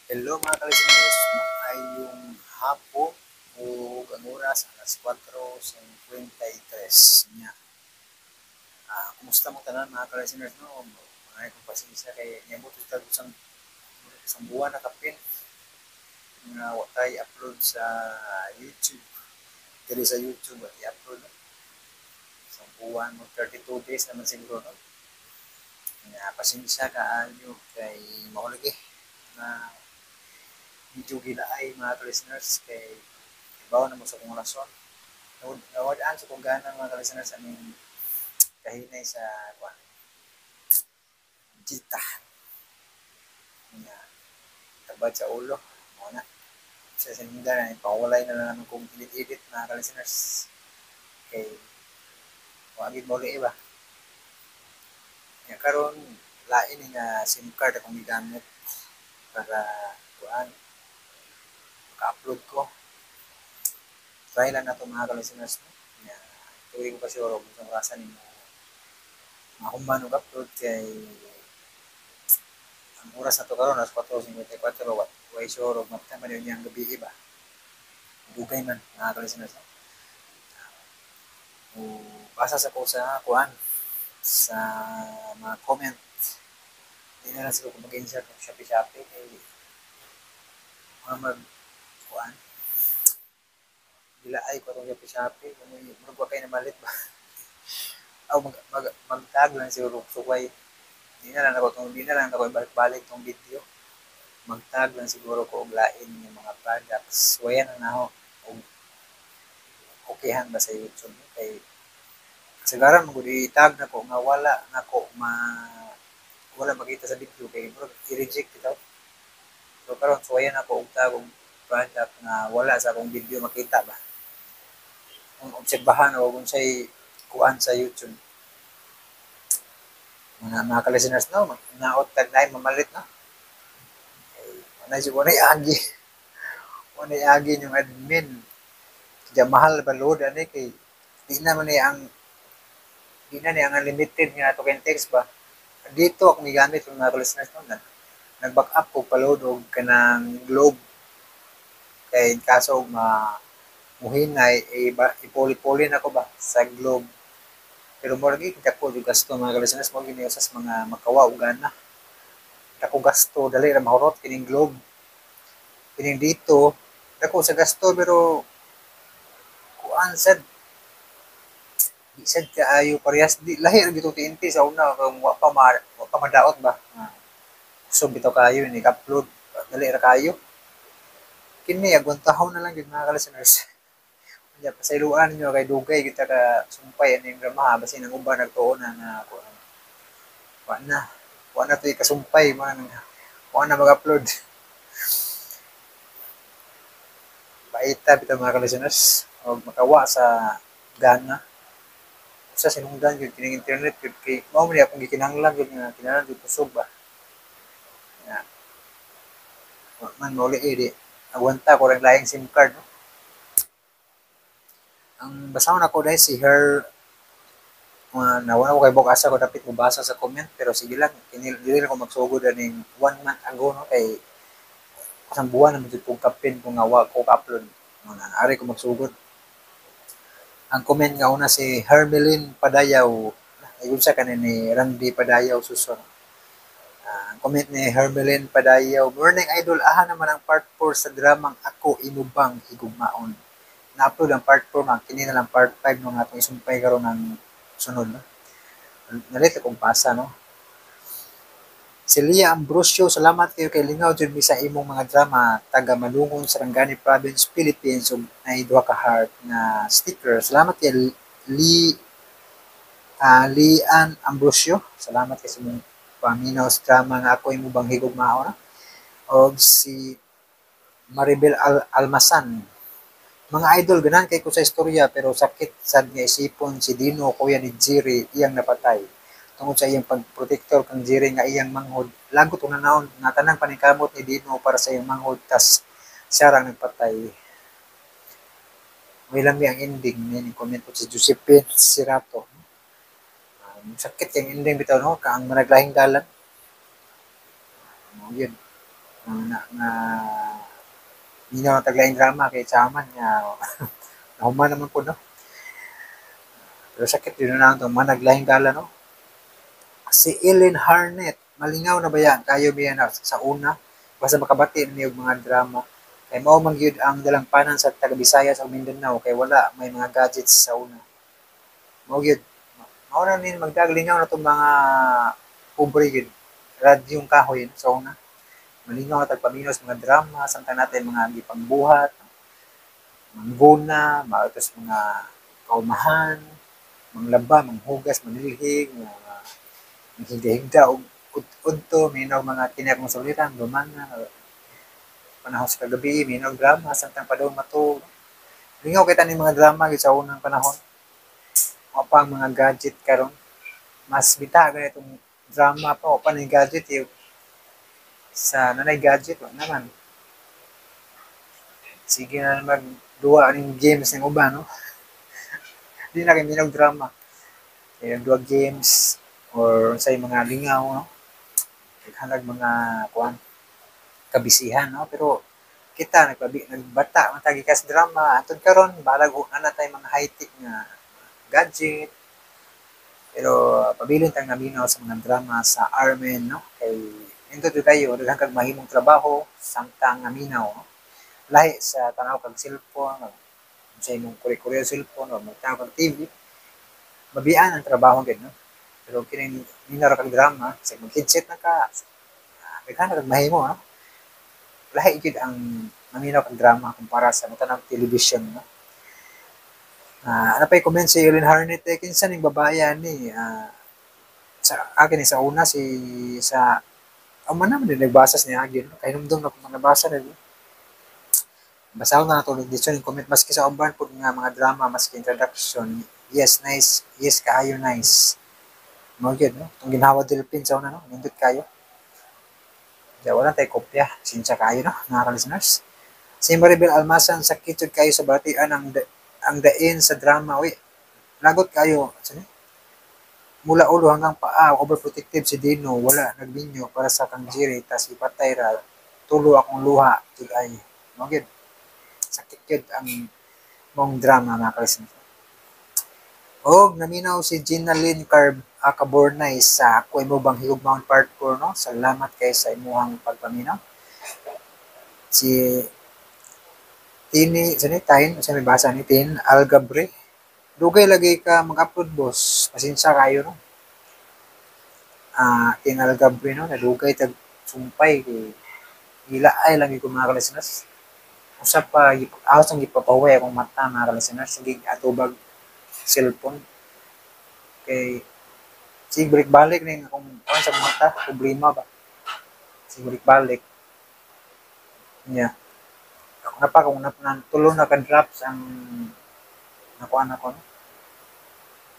Hello, mga ka-listeners, maayong hapon ug ang oras alas 4:53 nya. Kumusta mo tanan, mga ka-listeners, no? Mga kong pasensya kay niabot sa isang isang buwan na kapin nga wa tay upload sa YouTube. Diri sa YouTube at i-upload, no? Isang buwan mo, 32 days naman siguro, no? Nga pasensya kaayo kay mao lagi na medyo gilaay, mga ka-listeners, kay ibaw na mo sa kong rason. Nawad-an sa kong gana, mga ka-listeners, aning kahinay sa kuan jita nga tabad sa ulo mo na sa sinda na ipawalay na lang kung edit-edit, mga ka-listeners, kay wagid mo iba. Nga karon lain ni nga SIM card akong gigamit para kuan maka-upload ko. Try lang nato, mga ka-listeners, no? Nga tuloy ko pa siguro kung sa orasan nimo mahuman og upload kay ang oras na to karon alas 4:54, wa way sure og mata man yun ang gabi ba. Dugay man, mga ka-listeners, no? O basa sa ko sa kuan sa mga comment. Di na lang siguro ko mag-insert ng Shopee Shopee kay mga mag kuan gilaay ko atong Shopee Shopee kung may murag wa kay namalit ba. Aw mag, mag mag-tag lang siguro suway. Di na lang ako ibalik-balik tong video. Mag-tag lang siguro ko og lain nga mga products. Suwayan na nako og okayhan ba sa YouTube kay kasagaran man gud i-tag nako nga wala nako ma wala makita sa video kay murag i-reject bitaw. So karon suwayan ako og tag og product nga wala sa akong video makita ba. Kung obserbahan o kung sa'y kuan sa YouTube. Mga ka-listeners, no, naot tag na mamalit, no. Kay wala si wala agi. Wala agi yung admin. Kaya mahal ba load ani kay di na ni ang unlimited nga token text ba. Dito akong gigamit, mga ka-listeners, no, nag-back up ko pa-load og kanang Globe kay kaso og ma muhinay ipuli-puli na ko ba sa Globe. Pero mo lagi dako yung gasto, mga ka-listeners, mo gini sa mga makawa og gana. Dako gasto, dali ra mahurot kining Globe. Kining dito dako sa gasto pero kuan sad di sad kaayo parehas, di lahi ra gito TNT sa una kung wa pa madaot ba. Kusog bitaw kayo ni upload, dali ra kayo. Kini agwantahon na lang gyud, mga ka-listeners. Nya pasayloan ninyo kay dugay kita ka sumpay ani drama, basin ang uban nagtuo na nga kuan wa na to'y kasumpay man, wa na mag-upload. Paita bitaw, mga ka-listeners, og makawa sa gana sa sinungdan gyud kining internet gyud kay mao man akong gikinahanglan gyud nga kinahanglan gyud kusog ba. Nga wa man mauli eh, di agwanta ko rang laing SIM card, no? Ang basahon ako dahil si Her nawala ko kay asa ko dapit mobasa sa comment, pero sige lang, kini dili na ko magsugod aning one month ago, no, kay isang buwan naman jud kong kapin kung nga wa ko upload no, na ari ko magsugod. Ang comment nga una si Hermelin Padayaw, ayun sa kanin ni Randy Padayaw Suson. Ang comment ni Hermelin Padayaw, "Morning, idol, aha naman ang part 4 sa dramang Ako Imo Bang Higugmaon?" Na-upload ang part 4 man, kini na lang part 5 no nga atong isumpay karon ng sunod, no. Nalit akong pasa, no. Si Lia Ambrosio, "Salamat kayo kay lingaw jud mi sa imong mga drama, taga Malungon, Sarangani Province, Philippines," ug nay duha ka heart na sticker. Salamat kay Lee Lian Ambrosio. Salamat kay sa imong paminaw sa drama nga Ako Imo Bang Higugmaon. Og si Maribel Almasan, "Mga idol, ganahan kay ko sa istorya pero sakit sad nga isipon si Dino, kuya ni Jerry, iyang napatay. Tungod sa iyang pagprotektor kang Jerry nga iyang manghod. Lagot unanaon nga tanang paningkamot ni Dino para sa iyang manghod tas siya rang nagpatay. May lami ang ending." Ni comment po si Josephine Sirato. Sakit yung ending bitaw, no, kaang managlahing dalan. Mo yun. Na, na minaw na taglaing drama kay chaman nga nahuman naman po, no? Pero sakit din na itong managlahing gala, no? Si Ellen Harnett, malingaw na ba yan? Kayo biya na sa una, basta makabati niyo mga drama. Kay mao man gyud ang dalampanan sa taga Visayas o Mindanao kay wala may mga gadgets sa una. Mao gyud. Mao na nin magdaglingaw na itong mga pobre gyud. Radyong kahoy sa una. Malingaw na tagpaminos mga drama, samtang natin mga gipangbuhat, mangguna, maatos mga kaumahan, manglaba, manghugas, manilhig, mga manghigda-higda, og udto, minaw mga kinakong suliran, lumanga, panahon sa kagabi, minaw drama, samtang padong mato. Lingaw kita ni mga drama gyud sa unang panahon. O pa ang mga gadget karon. Mas bita ganitong drama pa o pa ni gadget eh, sa nanay gadget wa naman. Sige na magduwa ning games ng uban, no? Di na kay minaw drama. Kaya duwa games or sa mga lingaw, no? Naghanag mga kuan kabisihan, no? Pero kita nagpabi nagbata man tagi kas drama atod karon balag na tay mga high-tech nga gadget, pero pabilin tang naminaw sa mga drama sa Armen, no? Kay nindot jud kayo, daghan kag mahimong trabaho samtang naminaw, no? Lahi sa tanaw kag cellphone, sa imong kuri-kuri cellphone o magtanaw kag TV, mabian ang trabaho gid, no? Pero kining minaw ra kag drama, sa mag headset na ka, daghan na kag mahimo, no? Lahi gid ang maminaw kag drama kumpara sa matanaw television, no? Ano pa comment si Ellen Harnett, eh, kinsa ning babae ani? Sa akin eh, sa una si sa amo naman din nagbasa niya agi, no? Kay hinumdum na kung nabasa na basahon na nato dito yung comment maski sa uban pud nga mga drama, maski introduction. Yes, nice. Yes kaayo, nice. Mo gyud, no? Itong Ginhawa Delphine sa una, no? Nindot kayo. Diya, wala tayo kopya. Sinsya kayo, no? Mga ka-listeners. Si Maribel Almasan, sakit jud kayo sa batian ang dain sa drama. Uy, lagot kayo. Sino? Mula ulo hanggang paa, overprotective si Dino, wala nagbinyo para sa kang Jerry, tas ipatay ra, tulo akong luha, jud ay. Mo gyud. Sakit gyud ang mong drama, mga ka-listeners. Og naminaw si Gina Lynn Cabornay sa Ako Imo Bang Higugmaon Part 4, no? Salamat kay sa imuhang pagpaminaw. Si Tini, sa ni Tain, sa may basa ni Tin Algabre. Dugay lagi ka mag-upload, boss. Pasensya kayo, no. Tin Algabre, no, nadugay tag sumpay kay gilaay lang ko, mga ka-listeners. Usa pa ahos ang gipapahuway akong mata, mga ka-listeners, sige atubag cellphone. Kay sige balik-balik ning akong kuan sa mata, problema ba. Sige balik-balik. Nya. Ako na pa kung na, tulo na ka drops ang nakuan ako, no?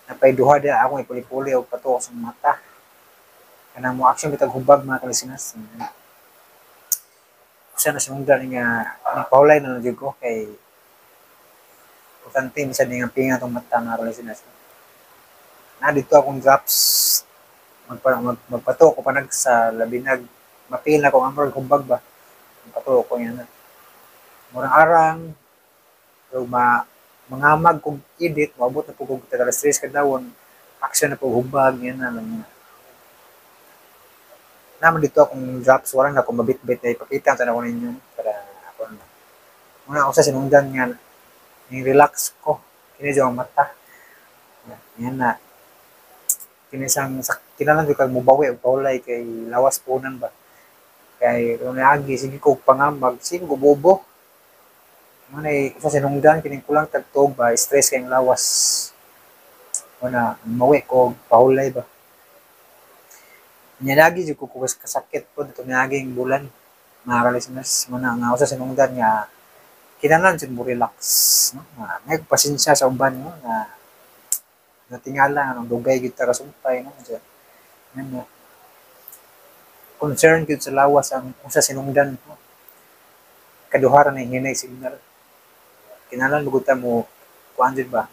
Napay duha dia akong ipuli-puli og patuok sa mata. Kanang mo action bitag hubag, mga ka-listeners. Usa na sinungdan nga nagpahulay na lang jud ko kay importante sa nga pinga tong mata, mga ka-listeners. Na dito akong drops magpato ko panag sa labinag mapil na kong amrog hubag ba. Magpato ko yan na. Murang arang pero ma mangamag kog edit, moabot na pug og tag alas 3 kadlawon, action na pug hubag yan na lang. Naman dito akong drops, wala na akong mabitbit na ipakita sa ako ninyo para ako na. Muna ako sa sinungdan nga ning relax ko kini ang mata. Yan na. Kini sang kinahanglan jud kag mobawi og pahulay kay lawas punan ba. Kay kung naagi sige ko pangamag, sige ko bobo. Manay sa sinungdan kining kulang tag tuog ba, stress kay lawas. Una mawi ko pahulay ba. Nya lagi jud ko kasakit po dito miaging bulan, mga ka-listeners. Muna nga usa sinungdan nga kinahanglan jud mo relax, no? Nga may pasensya sa uban, no, nga natingala nga dugay gyud ta kasumpay, no? Yan mo. Concern gyud sa lawas ang usa sinungdan, no? Kaduha ra ni hinay signal. Kinahanglan mo ta mo kuan jud ba?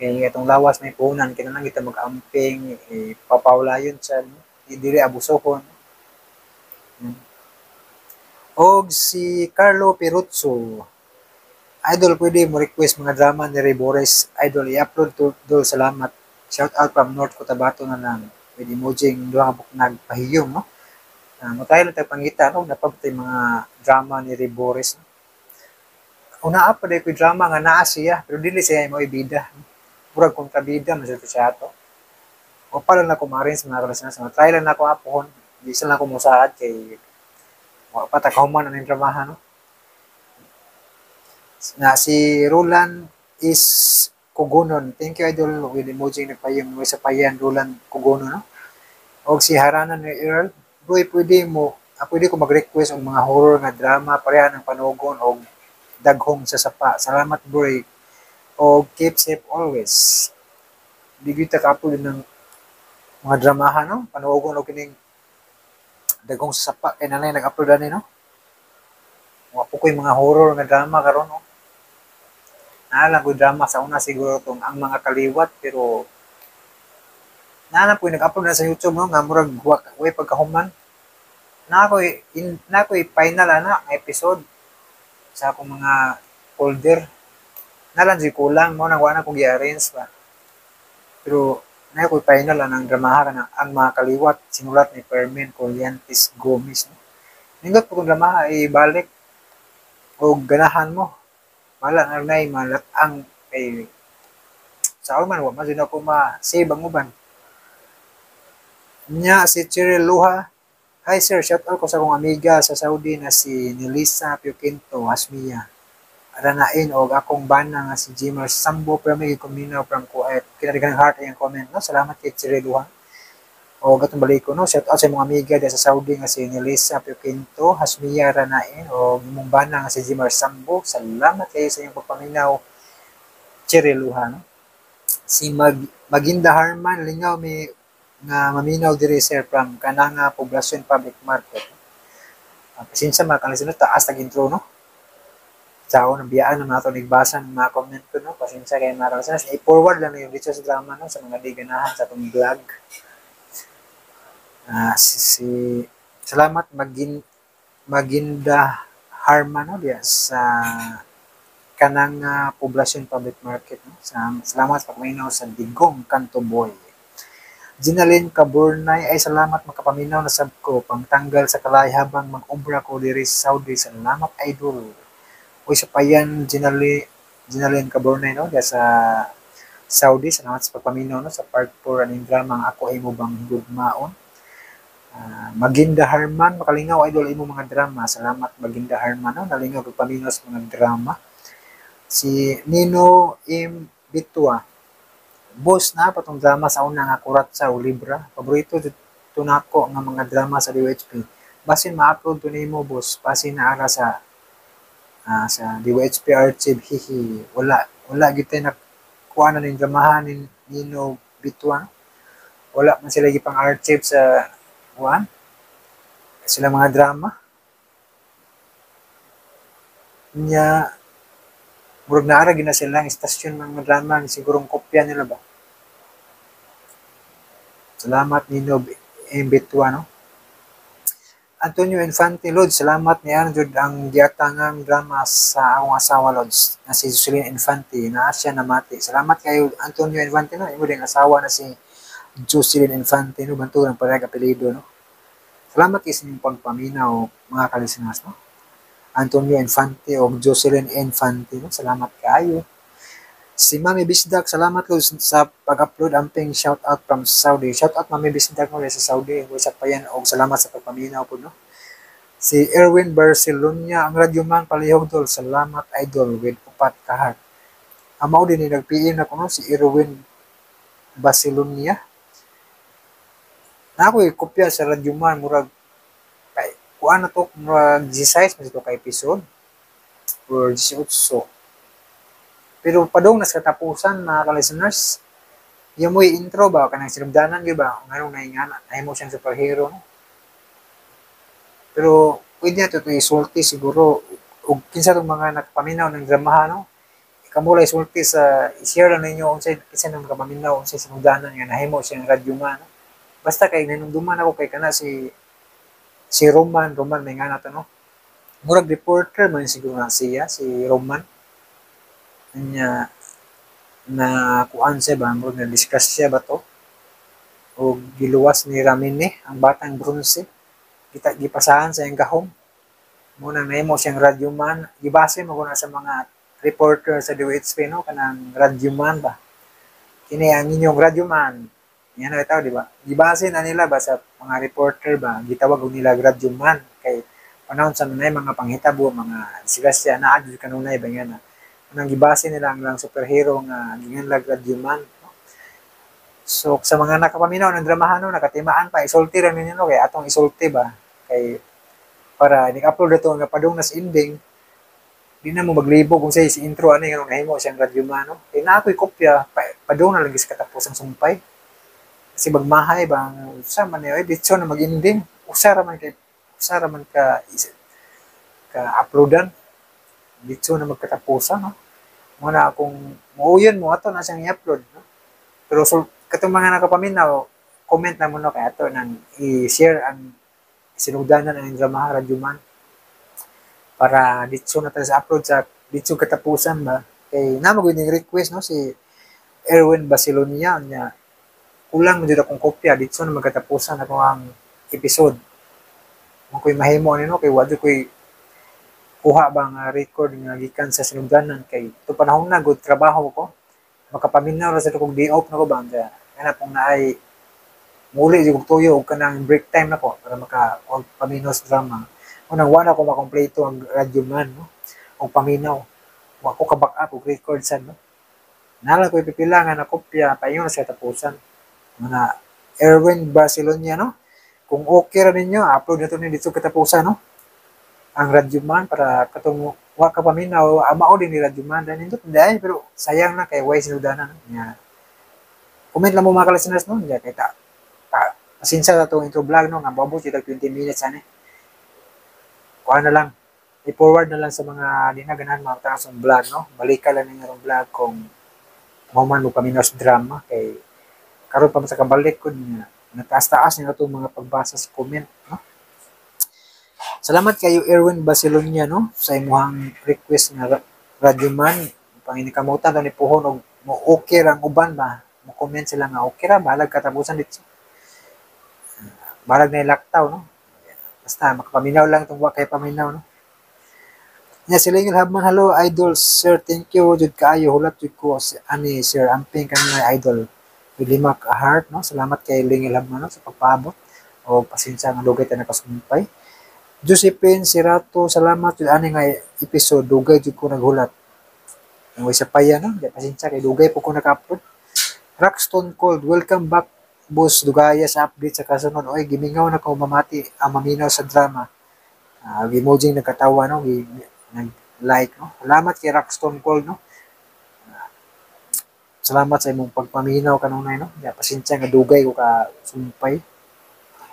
Kay atong lawas may puhunan, kinahanglan kita mag-amping, ipapawlayon siya, no? Dili abusohon. Og si Carlo Peruzzo, "Idol, pwede mo request mga drama ni Ray Borres? Idol, i-upload to dol, salamat. Shout out from North Cotabato" na lang with emoji ng duha ka buknag pahiyom, no? Mo tayo lang tayo pangita, no, napabtay mga drama ni Ray Borres, no? Una pa ko drama nga naa siya, pero dili siya mo bida. Murag kontrabida man siya ato. O pa lang na ko ma-arrange, mga ka-listeners. Try lang na ako apohon. Di sa lang ako musaad kay wa pa ta kahuman ang dramahan, no? Na si Roland is Kugonon. "Thank you, idol," with emoji nagpayong mo sa payan, Roland Kugonon, no? Og si Haranan ni Earl, "Bro, pwede ko mag-request og mga horror nga drama pareha ng Panugon og Daghong sa Sapa. Salamat, bro. Og keep safe always." Di gyud ta ka-upload ng mga dramahan, no? Panugon og kining Dagong sa Sapa kay nanay nag-upload ani, no? Wa po ko'y mga horror nga drama karon, no? Naa lang ko'y drama sa una, siguro tong Ang Mga Kaliwat, pero naa lang po'y nag-upload na sa YouTube, no, nga murag wa way pagkahuman. Na ako'y final ana nga episode sa akong mga folder. Na lang jud kulang mo nang wa na ko gi-arrange ba. Pero na ako'y final anang dramaha kana Ang Mga Kaliwat, sinulat ni Fermin Collientes Gomez, no? Nindot po kung dramaha ibalik o ganahan mo. Wala na nay malat-ang kay sa man wa man jud ako ma-save ang uban. Nya si Cheryl Luha, "Hi sir, shout out ko sa akong amiga sa Saudi na si Nelisa Pioquinto Hasmia Ranain og akong bana nga si Jimmer Sambo, pero may kuminaw from Kuwait." Kinarigan heart ang comment, no? Salamat kay Cheryl Luha. O gatong balik ko, no? Shout out sa imong amiga sa Saudi nga si Nelisa Pioquinto Hasmia Ranain o imong bana nga si Jimmer Sambo. Salamat kayo sa inyong pagpaminaw, Cheryl Luha, no? Si Maginda Harman, "Lingaw mi nga maminaw diri sir from Kananga Poblacion Public Market." Pasensya, mga kalisunod, taas tag intro, no? Sao nang biyaan na mga ito nagbasa ng mga comment ko, no? Pasensya kayo, mga kalisunod. I-forward lang na yung dito sa drama, no? Sa mga di ganahan sa atong vlog. Si salamat Maginda Harman, no, diya sa Kanang Poblacion Public Market, no? Salamat sa pagpaminaw sa Digong Kanto Boy. Ginalyn Kaburnay, "Ay salamat, makapaminaw na sab ko pangtanggal sa kalay habang mag-obra ko diri sa Saudi. Salamat, idol." Uy, sa payan Ginalyn Kaburnay, no, diya sa Saudi, salamat sa pagpaminaw, no, sa part 4 aning drama ang Ako Ay Mo Bang Gugmaon. Maginda Harman, "Makalingaw, idol, imo mga drama." Salamat, Maginda Harman, no, nalingaw pagpaminaw sa mga drama. Si Nino M. Bitua, "Boss, na patong drama sa una nga Kuratsa o Libra. Paborito to nako nga mga drama sa DOHP. Basin ma-upload to nimo, boss. Basin na ara sa DOHP archive, hihi." Wala wala gyud tay nakuha na ning dramahan ni Nino Bitua. Wala man sila gipang archive sa kuan sila mga drama. Nya murag naara gyud na sila ang istasyon ng mga drama, sigurong kopya nila ba. Salamat, Nino M. Bitua, no? Antonio Infante, "Lods, salamat ni Andrew ang giatangang drama sa akong asawa, Lods, na si Jocelyn Infante, na siya namati." Salamat kayo, Antonio Infante, no? Imo ding asawa na si Jocelyn Infante, no? Banturan parehag apelyido, no? Salamat kay sa inyong pagpaminaw, mga kalisteners, no? Antonio Infante o Jocelyn Infante, no? Salamat kayo. Si Mami Bisdak, "Salamat, Lods, sa pag-upload, amping, shout out from Saudi." Shout out, Mami Bisdak, mo sa Saudi. Sa payan og salamat sa pagpaminaw po, no? Si Erwin Barcelonia, "Ang Radyoman palihog dol, salamat idol," with upat ka heart. Ang mao din ni nag-PM na kuno si Erwin Barcelonia. Na ako kopya sa Radyoman, murag kay kuan na to, murag 16 man to ka episode or 18. Pero padung na sa katapusan, mga ka-listeners, yung mo intro ba, kanang sinugdanan gyud ba, nganong naingana, nahimo siyang superhero, no? Pero pwede na ito isulti siguro, og kinsa tong mga nakapaminaw ng dramaha, no? Kamo lang isulti sa, i-share lang ninyo unsay kinsa nang nakapaminaw, unsay sinugdanan nga nahimo siyang Radyoman, no? Basta kay nanumduman ako kay kana si Roman, Roman may ngana to, no? Murag reporter man siguro na siya, si Roman. Nya na kuan siya ba, murag na discuss siya ba to? O giluwas ni Ramine ang batang bronze. Kita gipasahan sa iyang gahom. Muna nahimo siyang radyoman. Gibase mo na sa mga reporter sa DOHP, no, kanang radyoman ba. Kini ang inyong radyoman. Yan na itaw, di ba? Gibase na nila ba sa mga reporter ba, gitawag og nila radyoman kay panahon sa mga mga panghitabo, mga disgrasya na adyo kanunay ba nga na. Unang gibase nila ang lang superhero nga ginganlag radyoman. No? So sa mga nakapaminaw ng dramahan, no, nakatimaan pa, isulti ra ninyo, no, kay atong isulti ba kay para ni-upload ato nga padung na sa ending, di na mo maglibog kung say si intro ani nga nahimo siyang radyoman, no. Kay naa ko'y kopya pa, padung na lang sa katapos ang sumpay. Kasi magmahay ba ang usa man ni, oy, ditso na mag-ending. Usa ra man kay usa ra man ka ka uploadan. Ditso na magkatapusan, no. Muna kung muuyon mo ato na siyang i-upload, no. Pero so, katong mga nakapaminaw, comment na mo, no, kay ato nang i-share ang sinugdanan ang drama radyoman para ditso na tayo sa upload sa ditso katapusan ba. Kay na mo ning request, no, si Erwin Basilonia niya, kulang mo jud akong kopya, ditso na magkatapusan ako ang episode mo ko'y mahimo ani, no, kay wa jud ko'y kuha ba nga record nga gikan sa sinugdanan kay to panahon na good trabaho ko, makapaminaw ra sa kog day off na ko ba nga kana kung naay muli jud kog tuyo og kanang break time nako para maka og paminaw sa drama. Unang wala ko makompleto ang radyo man, no, og paminaw, wa ko ka back up og record sad, no. Nala ko ipipila nga na kopya, paingon na sa tapusan. Mga Erwin Barcelonia, no, kung okay ra ninyo, upload na to ni dito katapusan, no, ang radyo man, para katong wa ka paminaw, mao din ni radyo man dahil nindot dahil, pero sayang na kay way sinudanan nya. Comment lang mo, mga listeners, no. Nya kay ta, ta pasensya sa atong intro vlog, no, nga moabot jud 20 minutes ani. Kuha na lang, i-forward na lang sa mga di na ganahan mga taas ang vlog, no. Balikan lang ninyo ang vlog kung mahuman mo paminaw sa drama kay karon pa man sa kabalik ko niya, nataas-taas niya itong mga pagbasa sa comment, no. Salamat kayo, Erwin Basilonia, no, sa imuhang request nga radyoman. Panginikamutan ni puhon og mo okay ra ang uban ba, mo comment sila nga okay ra, bahalag katapusan dito, bahalag na ilaktaw, no. Basta makapaminaw lang itong wa kay paminaw, no. Nya sila yung habman, "Hello idol sir, thank you jud kaayo, hulat jud ko ani sir, amping kami idol," with lima ka heart, no. Salamat kay Lingil Habman, no, sa pagpaabot o pasensya nga dugay ta nakasumpay. Josephine Sirato, "Salamat jud ani nga episode, dugay jud ko naghulat." Ang isa pa yan, no? Di, pasensya kay dugay po ko naka-upload. Rockstone Cold, "Welcome back boss, dugaya sa update sa kasunod." Oy, gimingaw na ko mamati ang maminaw sa drama. Emoji nagkatawa, no, nag-like, no. Salamat kay Rockstone Cold, no. Salamat sa imong pagpaminaw kanunay, no. Ya, pasensya nga dugay ko ka sumpay.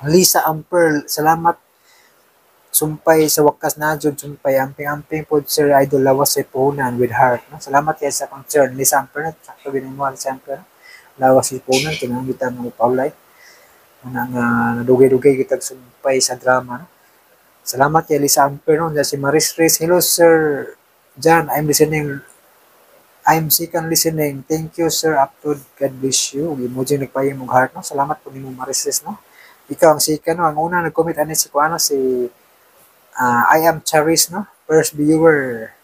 Lisa Amper, "Salamat sumpay, sa wakas na jud sumpay, amping-amping pod sir idol, lawas sa puhunan," with heart, no. Salamat kay sa concern, Lisa Amper, no? Sakto gini mo, Lisa Amper, no? Lawas sa puhunan, kinahanglan kita mga paulay. Una nga nadugay-dugay kitag sumpay sa drama, no. Salamat kay Lisa Amper, no. Si Maris Reyes, "Hello sir John, I'm listening, I'm second listening. Thank you sir, upload. God bless you." Emoji nagpahimong heart, no. Salamat po nimo, Maris Reyes, no. Ikaw ang second, no. Ang una nag-comment ani si kuano, si I Am Charis, no. First viewer.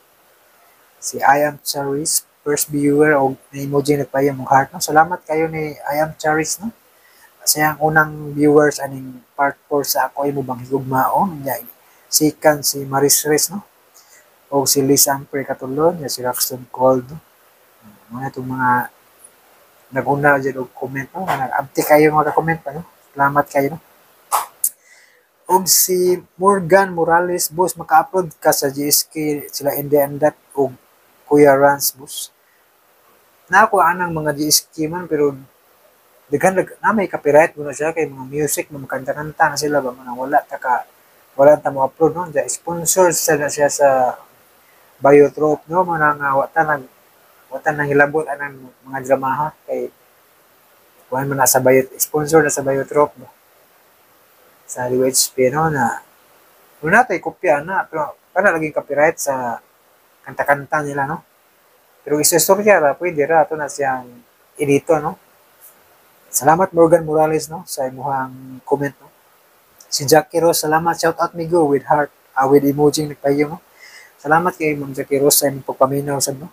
Si I Am Charis, first viewer og na emoji nagpahimong heart, no. Salamat kayo ni I Am Charis, no. Siya ang unang viewers aning part 4 sa Ako Imo Bang Higugmaon. Nya second si Maris Reyes, no. O si Liz Amper katulon, nya si Roxton Cold, no. Mga itong mga nag-una dyan og comment, no. Nag-abti kayo mga comment pa, no. Salamat kayo, no. Og si Morgan Morales, "Boss, maka-upload ka sa GSK sila Indy and that og Kuya Rans, boss." Na ako anang mga GSK man, pero daghan na may copyright mo na siya kay mga music, mga kanta-kanta na sila ba, mga wala ta mo upload, no. Diya, sponsor sa na siya sa Biotrope, no, mga nga wa ta nang hilabot anang mga dramaha kay kuan man na sa bio, sponsor na sa Biotrope ba sa DOHP, no, na wala tay kopya na, pero Para lagi copyright sa kanta-kanta nila, no? Pero istorya ra, pwede ra ato na siyang edito, no? Salamat Morgan Morales, no, sa imuhang comment, no? Si Jackie Rose, salamat, shout out migo with heart, with emoji nagpayo, no? Salamat kay Ma'am Jackie Rose sa imong pagpaminaw sa, no,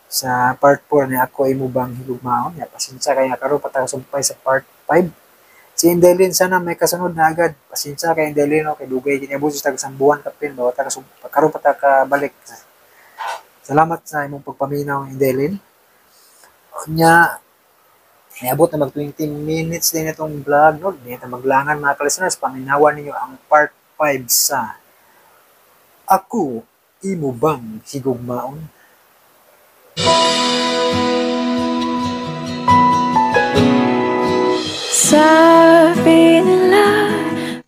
sa part 4 ni Ako Imo Bang Higugmaon. Ya, pasensya kay karon pa ta sumpay sa part 5. Si Indelin, sana may kasunod na agad. Pasensya kay Indelin, no, kay dugay kiniabot sa tag isang buwan kapin ba ta karon pa ta kabalik. Salamat sa imong pagpaminaw, Indelin. Nya, niabot na mag 20 minutes din itong vlog, no? Di na maglangan, mga ka-listeners. Paminawan ninyo ang part 5 sa Ako Imo Bang Higugmaon. Sabi nila,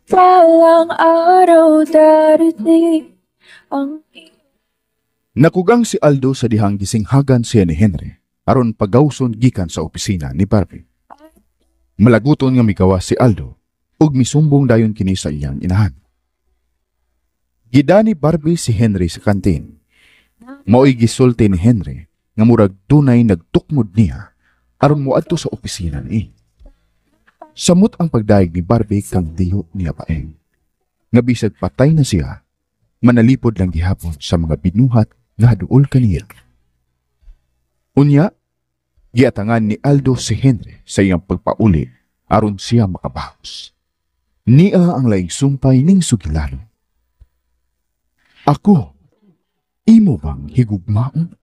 balang araw darating ang Nakugang si Aldo sa dihang gisinghagan siya ni Henry aron pagawson gikan sa opisina ni Barbie. Malaguton nga migawas si Aldo ug misumbong dayon kini sa iyang inahan. Gida ni Barbie si Henry sa kantin. Maoy gisulti ni Henry nga murag dunay nagtukmod niya aron moadto sa opisina ni. Samot ang pagdayeg ni Barbie kang diho niya paeng. Nga bisag patay na siya, manalipod lang gihapon sa mga binuhat nga duol kaniya. Unya, giatangan ni Aldo si Henry sa iyang pagpauli aron siya makabahos. Nia ang laing sumpay ning sugilano. Ako, imo bang higugmaon?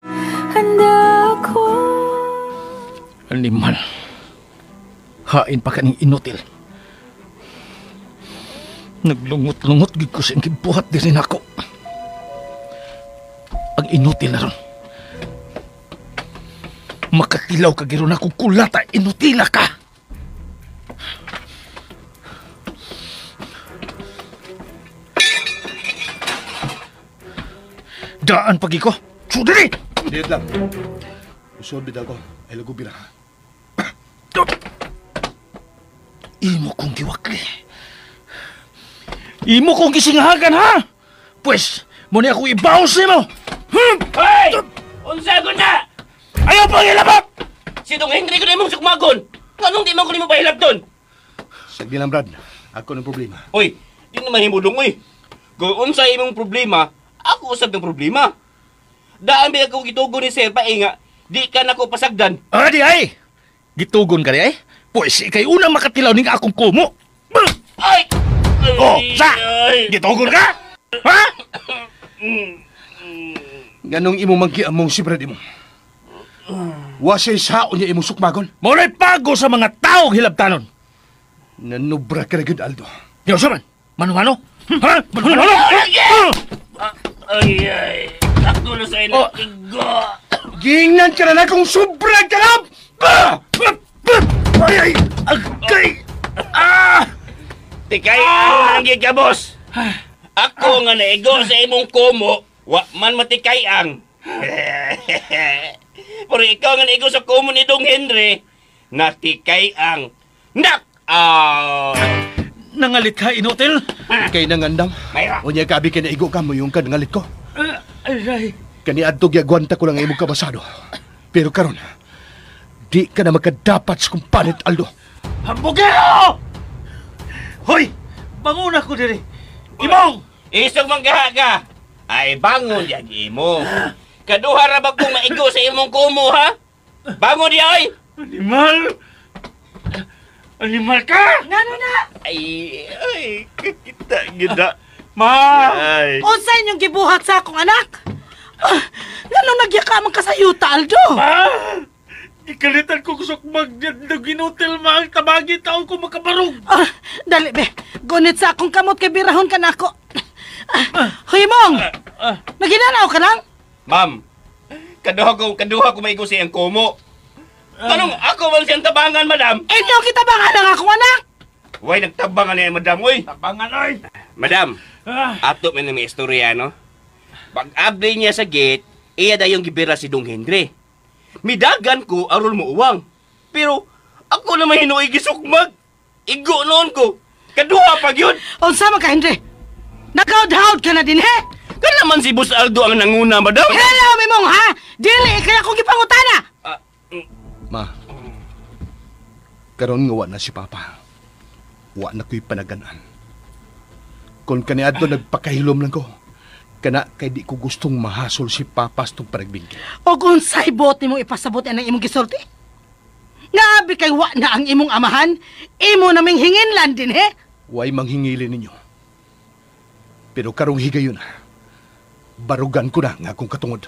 Handa ako. Animal. Hain pa kaning inutil. Naglungot-lungot gid ko sa iyang gibuhat diri nako. Ang inutil na ron. Makatilaw ka giron ako kulata, inutila ka. Daan pagi ko. Sudiri! Diyot lang. Usod bitaw ko. Ay lagubi na. Imo kong giwakli. Imo kong gisinghagan, ha? Pwes, muna ako ibaos nimo. Hey! Unsa ko na? Ayaw pang ilabot! Si Dong Henry ko na imong sukmagon. Anong di man ko nimo pahilab doon? Sagdi lang, Brad. Ako ng problema. Uy, di naman himudong, uy. Kung unsa imong problema, ako usab ng problema. Daan ba ako gitugon ni Sir Painga, di ka nako pasagdan. Ah, di ay! Gitugon ka di ay? Pwes, ikay unang makatilaw ning akong kumo. Ay! Oh, sa! Gitugon ka? Ha? Ganong imo manggiamong si Brad imo. Wasay saon niya imong sukmagon. Mauna'y pago sa mga taong hilabtanon. Nanubra ka na gyud, Aldo. Diyo sa man? Mano-mano? Ha? Mano-mano? Ay, ay. Sakto na sa ilang tigo. Gingnan ka na na kung sobra ka na! Ay, ay! Agay! Ah! Tikay, ang ka, boss. Ako nga naigo sa imong kumo, wa man matikay ang. Pero ikaw nga naigo sa kumo ni Dong Henry, natikay ang knock out. Nangalit ka, inutil? Kay nangandam. Mayra. Unya kabi kay naigo ka mo yung kanangalit ko. Aray. Kani adto giagwanta ko lang ang imong kabasado. Pero karon, di ka na makadapat sa kumpalit, Aldo. Hambugero! Hoy! Banguna ko diri. Imong! Isog manggaha ka. Ay, bangon yan imo. Kaduha ra ba kong maigo sa imong kumo, ha? Bangon di ay! Animal! Animal ka! Ngano na? Ay, ay, kakita gida. Ma! Ay. Unsa inyong gibuhat sa akong anak? Ngano nagyaka man ka sa yuta, Aldo? Ma! Ikalitan ko kusok mag ginutil ma ang tabagi taon ko makabarog. Dali be, gunit sa akong kamot kay birahon ka nako. Hoy Mong, naginanaw ka lang? Ma'am, kaduha ko maigo sa iyang kumo. Anong ako man siyang tabangan, madam? Inyo kita bangan ang akong anak? Way, nagtabangan niya, madam, uy. Tabangan, oy! Madam, ato man may istorya, no? Pag-abli niya sa gate, iya dayong gibira si Dong Henry. Midagan ko, aron mo uwang. Pero, ako naman hinuoy gisukmag. Igo noon ko. Kaduha pag yun. Unsa man ka, Henry? Nakaudhaud ka na din, he? Kana man si Boss Aldo ang nanguna, madam. Hello, mimong ha? Dili kaya akong gipangutana. Ma, karon nga wa na si Papa. Wa na ko'y panaganan. Kung kaniadto nagpakahilom lang ko, kana kay di ko gustong mahasol si Papa sa itong panagbingkil. O kung sa'y bote mong ipasabot ang imong gisulti? Nga abi kay wa na ang imong amahan, imo naming hinginlan din he. Way manghingili ninyo. Pero karong higayon na, barugan ko na nga akong katungod.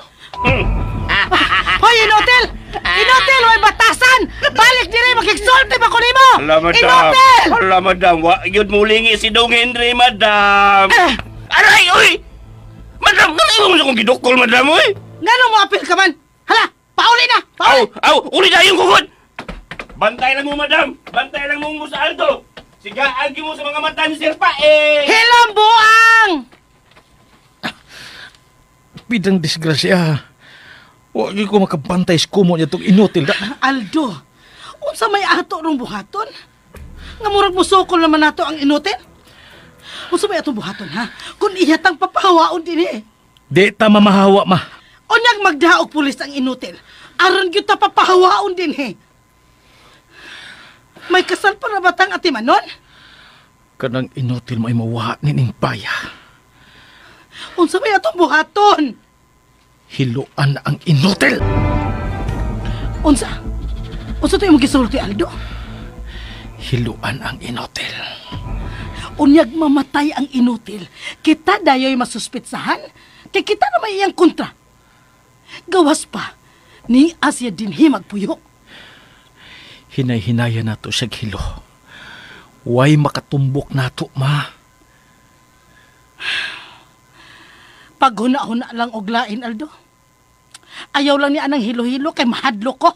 Hoy, inutil! Inutil, way batasan! Balik dire, makigsulti pa ko nimo! Hala, madam. Inutil! Hala, madam. Wa, yun mulingi si Dong Henry, madam. Aray, uy! Madam, nga mo sa akong gidukol, madam, uy! Ngano mo apil ka man? Hala, pauli na! Pauli! Aw, aw, uli na yung kukod! Bantay lang mo, madam! Bantay lang mo sa Aldo! Sigaan mo sa mga mata ni Sir Pa, eh! Hilang buang! Bidang disgrasya. Wa gyud ko makabantay sa kumo niya tong inutil da. Aldo, unsa may ato rong buhaton? Nga murag musukol naman nato ang inutil? Unsa may atong buhaton, ha? Kung iyatang papahawaon din eh. Di ta mamahawa, ma. Unyag magdaog pulis ang inutil. Aron gyud ta papahawaon din eh. May kasal pa na batang atimanon? Kanang inutil mo ay mawa nining baya. Unsa may atong buhaton? Hiluan ang inutil. Unsa? Unsa to imong gisulti, Aldo? Hiluan ang inutil. Unyag mamatay ang inutil. Kita dayoy masuspitsahan. Kay kita na may iyang kontra. Gawas pa, ni Asya dinhi magpuyo. Hinay-hinaya nato siya hilo. Way makatumbok nato, ma. Paghuna-huna lang og lain, Aldo. Ayaw lang ni anang hilo-hilo kay mahadlo ko.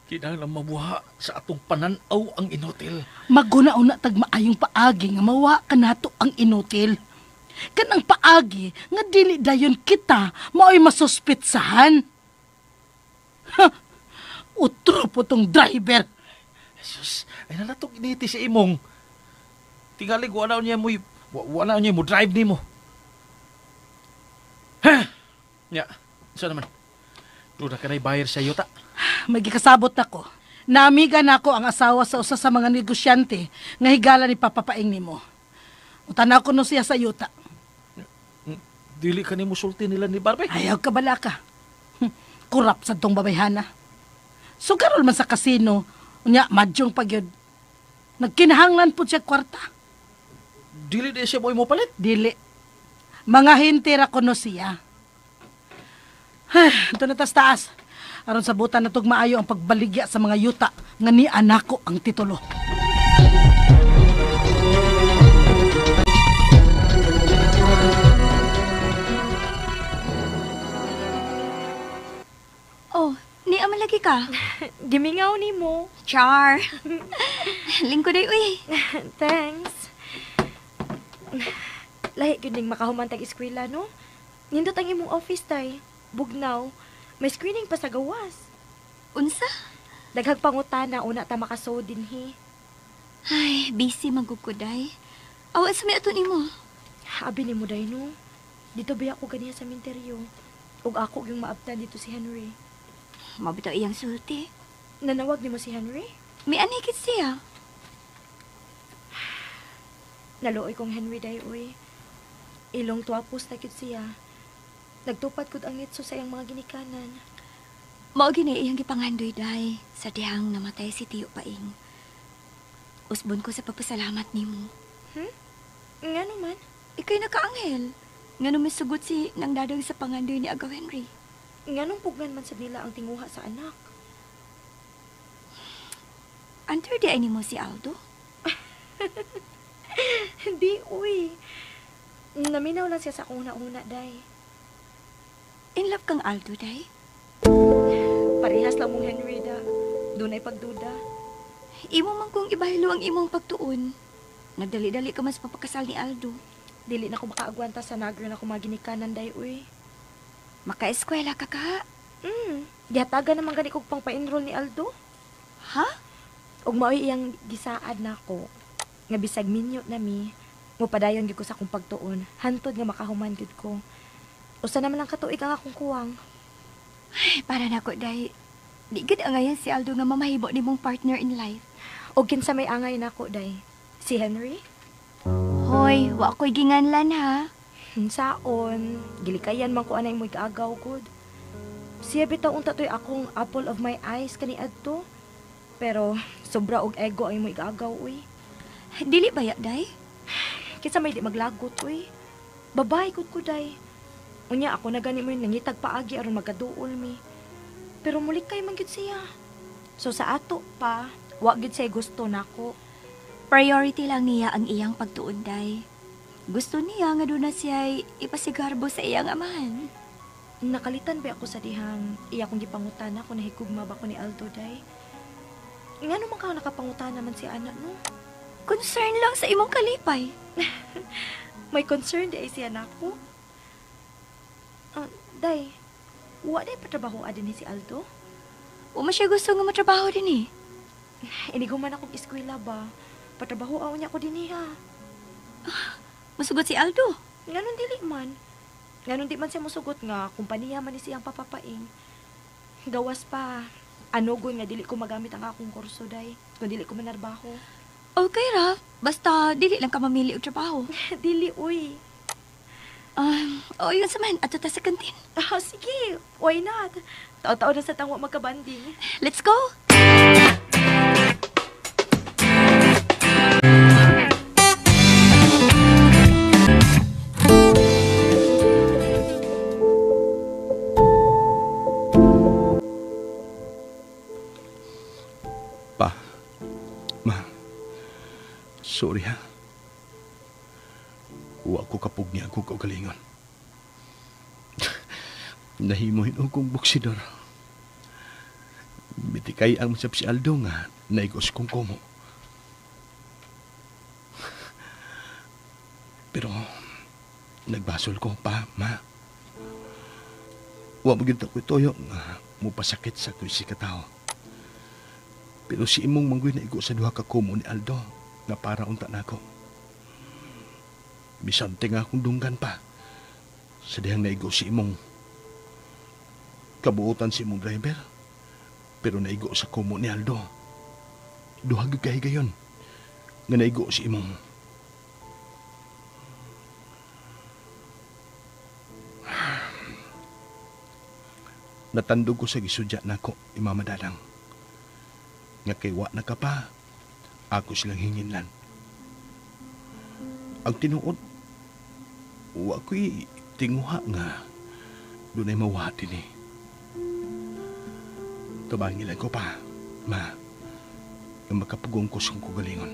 Kinahanglan mabuha sa atong pananaw ang inutil. Maghuna-huna tag maayong paagi nga mawa kanato ang inutil. Kanang paagi nga dili dayon kita mao'y masuspitsahan. Ha! Utro po tong driver. Jesus, ay nalatog initi sa imong. Tingali wala niya mo wala niya mo drive nimo. Ha? Ya, sa naman. Duda ka na'y bayar sa yuta. May gikasabot nako. Namiga nako ang asawa sa usa sa mga negosyante nga higala ni papapaing nimo. Utanaw ko no siya sa yuta. Dili ka nimo sulti nila ni Barbie. Ayaw ka bala ka. Kurap sa tong babayhana. Sugarol man sa kasino, unya madyong pagyud. Nagkinahanglan po siya kwarta. Dili di siya mo imo palit. Dili. Mga hintira ko no siya. Ito na tas taas. Aron sabutan na maayo ang pagbaligya sa mga yuta nga ni anako ang titulo. Oh, ni amalagi ka. Gimingaw ni mo. Char. Lingkod ay uy. Thanks. Lahi gyud ning makahuman tag eskwela, no? Nindot ang imong office tay. Bugnaw. May screening pa sa gawas. Unsa? Daghag pangutana una ta makasuod dinhi. Ay, busy magkukuday. Awa sa may ato nimo. Abi nimo day no. Dito biya ko ganiya sa minteryo. Ug ako yung maabtan dito si Henry. Mabitaw iyang sulti. Nanawag nimo si Henry? May anikit siya. Naluoy kong Henry day uy. Ilong tuwapos na gyud siya. Nagtupad gud ang nitso sa iyang mga ginikanan. Mao gini iyang gipangandoy day sa dihang namatay si Tiyo Paing. Usbon ko sa pagpasalamat nimo. Ngano man? Ikay nakaanghel. Ngano misugot si nang dadag sa pangandoy ni Agaw Henry. Nganong pugnan man sad nila ang tinguha sa anak? Under di ay nimo si Aldo? Hindi, uy. Naminaw lang siya sa akong una-una, day. In love kang Aldo, day? Parehas lang mong Henry, da. Dunay pagduda. Imo man kung ibahilo ang imong pagtuon. Nagdali-dali ka mas papakasal ni Aldo. Dili na ko makaagwanta sa nager na ko mga ginikanan, day, uy. Makaeskwela ka ka? Gihatagan naman gani kog pang pa-enroll ni Aldo. Ha? Ug mao'y iyang gisaad nako. Nga bisag minyo na mi, Mupadayon gyud ko sa akong pagtuon, hantod nga makahuman gyud ko. Usa naman lang katuig ang akong kuwang. Ay, para nako, Day. Di gid angayan si Aldo nga mamahibo nimong partner in life. O kinsa may angay nako, Day? Si Henry? Hoy, wa ko'y ginganlan ha. Saon, gilikayan man ko anay mo'y kaagaw gud. Siya bitaw unta to'y akong apple of my eyes kaniadto. Pero sobra og ego ay mo'y kaagaw uy. Dili ba ya, Day? Kinsa may di maglagot uy. Babae gud ko, Day. Unya ako na gani mo yung nangitag paagi aron magkaduol mi. Pero mulikay man gyud siya. So sa ato pa, wa gyud siya gusto nako. Priority lang niya ang iyang pagtuon, Day. Gusto niya nga doon na siya ipasigarbo sa iyang amahan. Nakalitan ba ako sa dihang iya kong gipangutana kung nahigugma ba ko ni Aldo, Day? Ngano man ka nakapangutana man si ana, no? Concern lang sa imong kalipay. May concern di ay siya nako. Day, wa day patrabaho din ni si Aldo? Wa man siya gusto nga matrabaho din eh. Iniguman akong eskwela ba? Patrabaho aw niya ko din ha. Musugot si Aldo. Nganon dili man. Nganon di man siya musugot nga kumpanya man ni siyang papapaing. Gawas pa, anugon nga dili ko magamit ang akong kurso, Day, kung dili ko manarbaho. Okay ra, basta dili lang ka mamili og trabaho. Dili, uy. O yun sa man, ato ta sa kantin. Ah, sige, why not? Tao-tao na sa tangwa magkabanding. Let's go! Pa, ma, sorry ha. Wa ko kapug niya akong kaugalingon. Nahimo hinuon kong boksidor. Mitikay ang masap si Aldo nga naigos kong kumo. Pero nagbasol ko pa, ma. Wa mo gyud ako ituyo nga mupasakit sa kuy si katao. Pero si imong manggoy naigo sa duha ka kumo ni Aldo nga para unta nako. Bisante nga akong dunggan pa sa dihang naigo si imong kabuotan si imong driver. Pero naigo sa kumo ni Aldo. Duha gyud kahigayon nga naigo si imong. Natandog ko sa gisudya nako, Imama Dadang. Nga kay wa na ka pa, ako silang hinginlan. Ang tinuod, wa ko'y tinguha nga dunay mawati ni. Tabangilan ko pa, ma, nga makapugong ko sa kong kagalingon.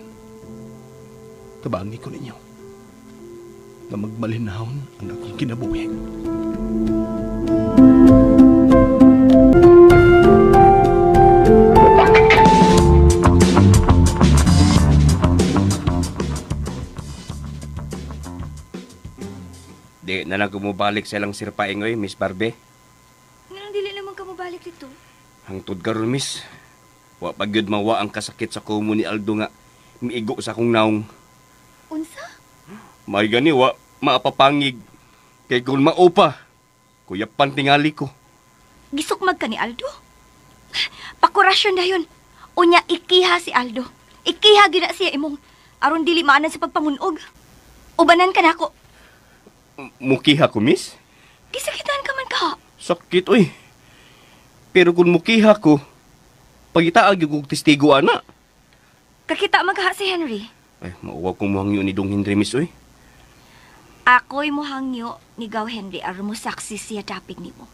Tabangi ko ninyo nga magmalinahon ang akong kinabuhi. Di na lang kumubalik sa ilang sirpaing oy, Miss Barbie. Nganong dili naman ka mobalik dito? Hangtod karon, Miss. Wa pa gyud mawa ang kasakit sa kumo ni Aldo nga miigo sa akong naong. Unsa? May gani wa maapapangig. Kay kung mao pa, kuyapan tingali ko. Gisukmag ka ni Aldo? Pakurasyon dayon. Unya ikiha si Aldo. Ikiha gid na siya imong aron dili maanan sa pagpangunog. Ubanan ka nako. Mukiha ko, Miss? Gisakitan ka man ka. Sakit, oy. Pero kung mukiha ko, pagitaag yung kong testigo, ana. Kakita man ka si Henry. Ay, mauwaw kong muhangyo ni Dong Henry, Miss, oy. Ako'y muhangyo ni Gaw Henry aron mo saksi siya dapig nimo.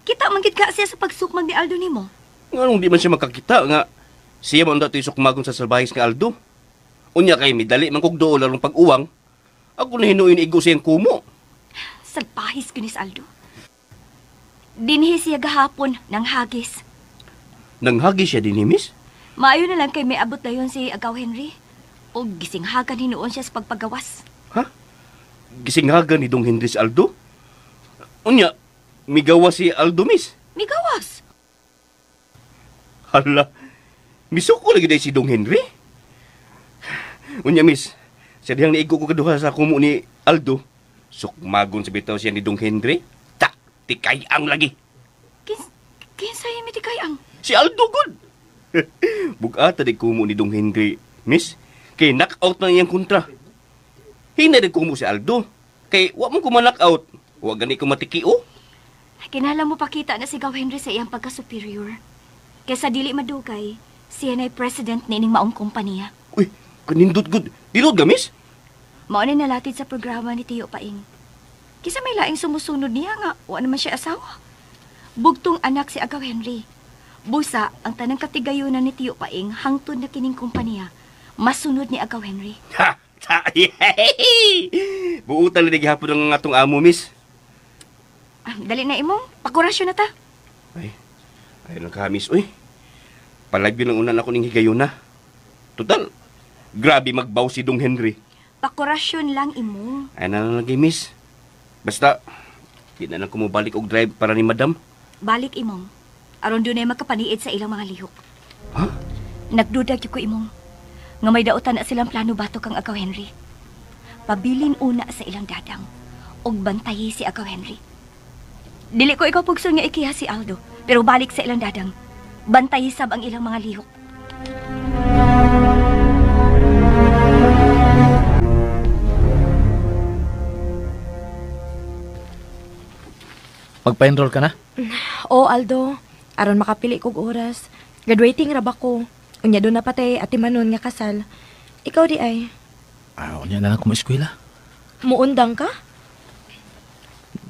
Kita man gid ka siya sa pagsukmag ni Aldo nimo. Nganong di man siya makakita nga siya man dato'y sukmagon sa salbahis nga Aldo. Unya kay midali man kog duol aron pag-uwang. Ako na hinuin igo siyang kumo. Salbahis gyud ni si Aldo. Dinhi siya gahapon ng hagis. Nanghagis siya dinhi, Miss? Maayo na lang kay may abot dayon si Agaw Henry. O gisinghagan hinuon siya sa pagpagawas. Ha? Gisinghagan ni Dong Henry si Aldo? Unya, migawa si Aldo, Miss? Migawas? Hala, misuko lagi day si Dong Henry? Unya, Miss, Sa dihang niigo ko kaduha sa kumo ni Aldo, sukmagon sa bitaw siya ni Dong Henry. Ta, tikay ang lagi. Kinsay mi tikay ang? Si Aldo gud. Bugata di kumo ni Dong Henry, miss. Kay knockout na iyang kontra. Hinay di kumo si Aldo. Kay wa mo ko ma-knockout. Wa gani ko matiki oh. Kinahanglan mo pakita na si Gaw Henry sa iyang pagka-superior. Kaysa dili madugay, siya na'y president niining maong kompanya. Uy, kanindot gud. Dinod ga, miss? Mao ni nalatid sa programa ni Tiyo Paing. Kisa may laing sumusunod niya nga, wa naman siya asawa. Bugtong anak si Agaw Henry. Busa, ang tanang katigayunan ni Tiyo Paing hangtod na kining kompanya, masunod ni Agaw Henry. Ha! Ta! Buutan na gihapon ang atong amo, miss. Ah, dali na imong, pakurasyon na ta. Ay, ayun lang ka, miss. Uy, palagyo lang unan ako ning higayuna. Total, grabe magbaw si Dong Henry. Pakurasyon lang imong. Ay na lang lagi, miss. Basta, di na lang kumubalik og drive para ni madam. Balik imong. Aron dunay makapaniid sa ilang mga lihok. Ha? Nagdudag ko imong. Nga may dautan na silang plano batok kang Agaw Henry. Pabilin una sa ilang dadang. Og bantayi si Agaw Henry. Dili ko ikaw pugson nga ikiha si Aldo, pero balik sa ilang dadang. Bantayi sab ang ilang mga lihok. Magpa-enroll ka na? Oo, Aldo. Aron makapili kog oras. Graduating ra ba ko? Unya doon na patay ati manon nga kasal. Ikaw di ay. Unya na lang ko maeskwela. Muundang ka?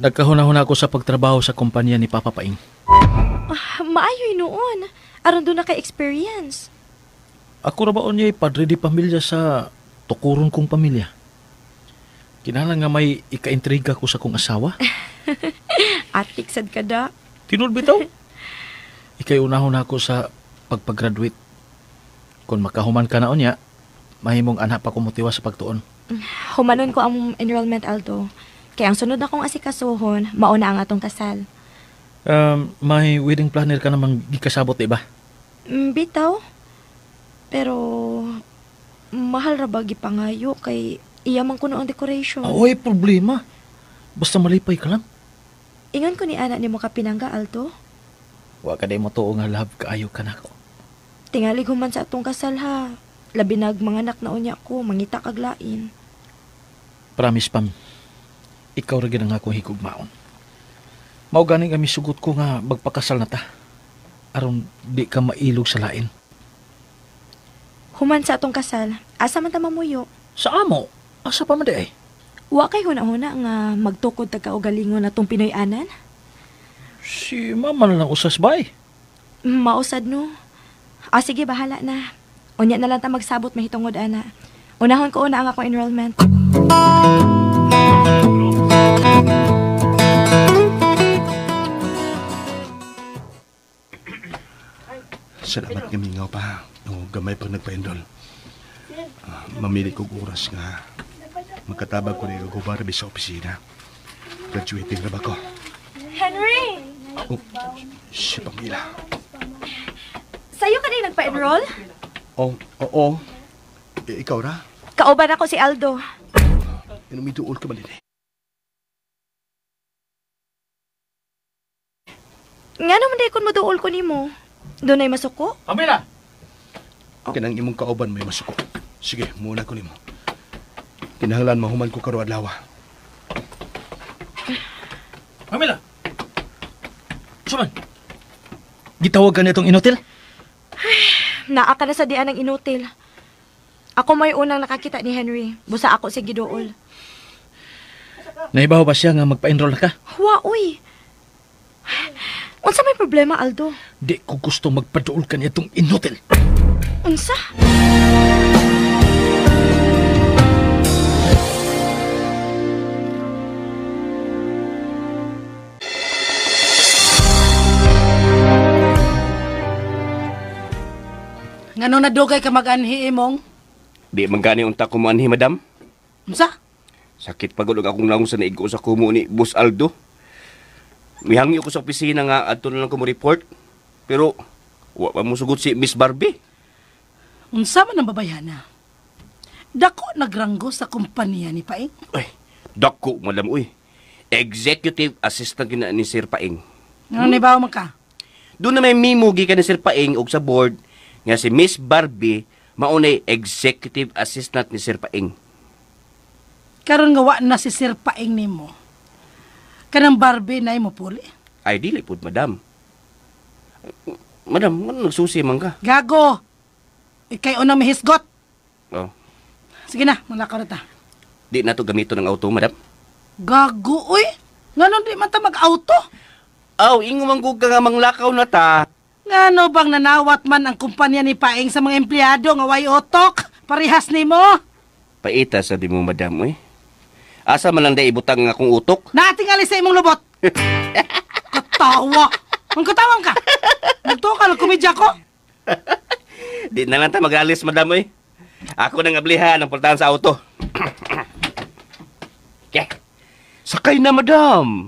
Nagkahuna-huna ako sa pagtrabaho sa kumpanya ni Papa Paing. Ah, maayoy noon. Aron doon na kay experience. Ako ra ba unya padre di pamilya sa tukuron kong pamilya? Kinahanglan nga may ikaintriga ko sa kong asawa. Atik sad ka da. Tinud bitaw. Ikay unahon ako sa pagpagraduate. Kung makahuman ka na unya, mahimong anak pa ko motiwa sa pagtuon. Humanon ko ang enrollment, Aldo. Kaya ang sunod akong asikasuhon, mauna ang atong kasal. May wedding planner ka namang gikasabot, di ba? Bitaw. Pero mahal ra ba gipangayo kay iya man kuno ang decoration. Oy, problema. Basta malipay ka lang. Ingon ko ni ana nimo ka pinangga, Aldo. Wa ka day mo tuo nga love kaayo ka nako. Tingali human sa atong kasal ha. Labi nag mga anak na unya ko, mangita kag lain. Promise, Pam. Ikaw ra gyud ang akong higugmaon. Mao gani nga misugot ko nga magpakasal na ta. Aron di ka mailog sa lain. Human sa atong kasal, asa man ta mamuyo? Sa amo, asa pa man di ay? Wa kay huna-huna nga magtukod ta kaugalingon atong Pinoy-anan? Si mama na lang usas bay. Mausad no. Ah, sige, bahala na. Unya na lang ta magsabot mahitungod ana. Unahon ko una ang akong enrollment. Salamat nga mingaw pa. O, gamay pag nagpa-enroll. Mamili kog oras nga. Magkatabag ko ni Gago Barbie sa opisina. Graduating na ba ko? Henry! Oh, si Pamela. Sa'yo ka din nagpa-enroll? Oh, oo. Ikaw ra? Kauban ako si Aldo. Inumiduol ka ba din eh? Nga naman di kun moduol ko nimo. Doon ay masuko? Pamela! Oh. Kanang imong kauban may masuko. Sige, muna ko nimo. Kinahanglan mahuman ko karo adlaw. Pamela! Suman! Gitawag ka nitong inutil? Naa ka na sa dian ng inutil. Ako may unang nakakita ni Henry. Busa ako si Gidool. Naibaw ba siya nga magpa-enroll ka? Wa, uy. Unsa may problema, Aldo? Di ko gusto magpaduol ka nitong inutil. Unsa? Ngano na dugay ka mag-anhi imong? Di man gani unta ko moanhi, madam. Unsa? Sakit pagod og akong naong sa naigo sa kumo ni Boss Aldo. Mihangyo ko sa opisina nga adto na lang ko mo report. Pero wa pa mo sugot si Miss Barbie. Unsa man ang babayhana? Dako nagranggo sa kumpanya ni Paing. Ay, dako, madam, uy. Executive assistant gina ni Sir Paing. Ano ni ba man ka? Doon na may memo gikan ni Sir Paing og sa board nga si Miss Barbie maunay executive assistant ni Sir Paing. Karon nga wa na si Sir Paing nimo. Kanang Barbie na imo puli. Ay, dili pud, madam. Madam, ano nagsusi man ka? Gago! Ikay unang mihisgot. Oh. Sige na, malakaw na ta. Di na to gamiton ang auto, madam. Gago, uy! Ngano di man ta mag-auto? Aw, ingo man gud ka nga manglakaw na ta. Ngano bang nanawat man ang kumpanya ni Paing sa mga empleyado nga way otok? Parehas nimo. Paita sabi mo, madam, uy. Asa man lang day ibutang nga akong utok? Natingali sa imong lubot. Katawa. Mangkatawan ka. Nagtuo ka lang komedya ko. Di na lang ta mag-alis, madam, uy. Ako nang ablihan ang pultahan sa auto. Okay. Sakay na, madam.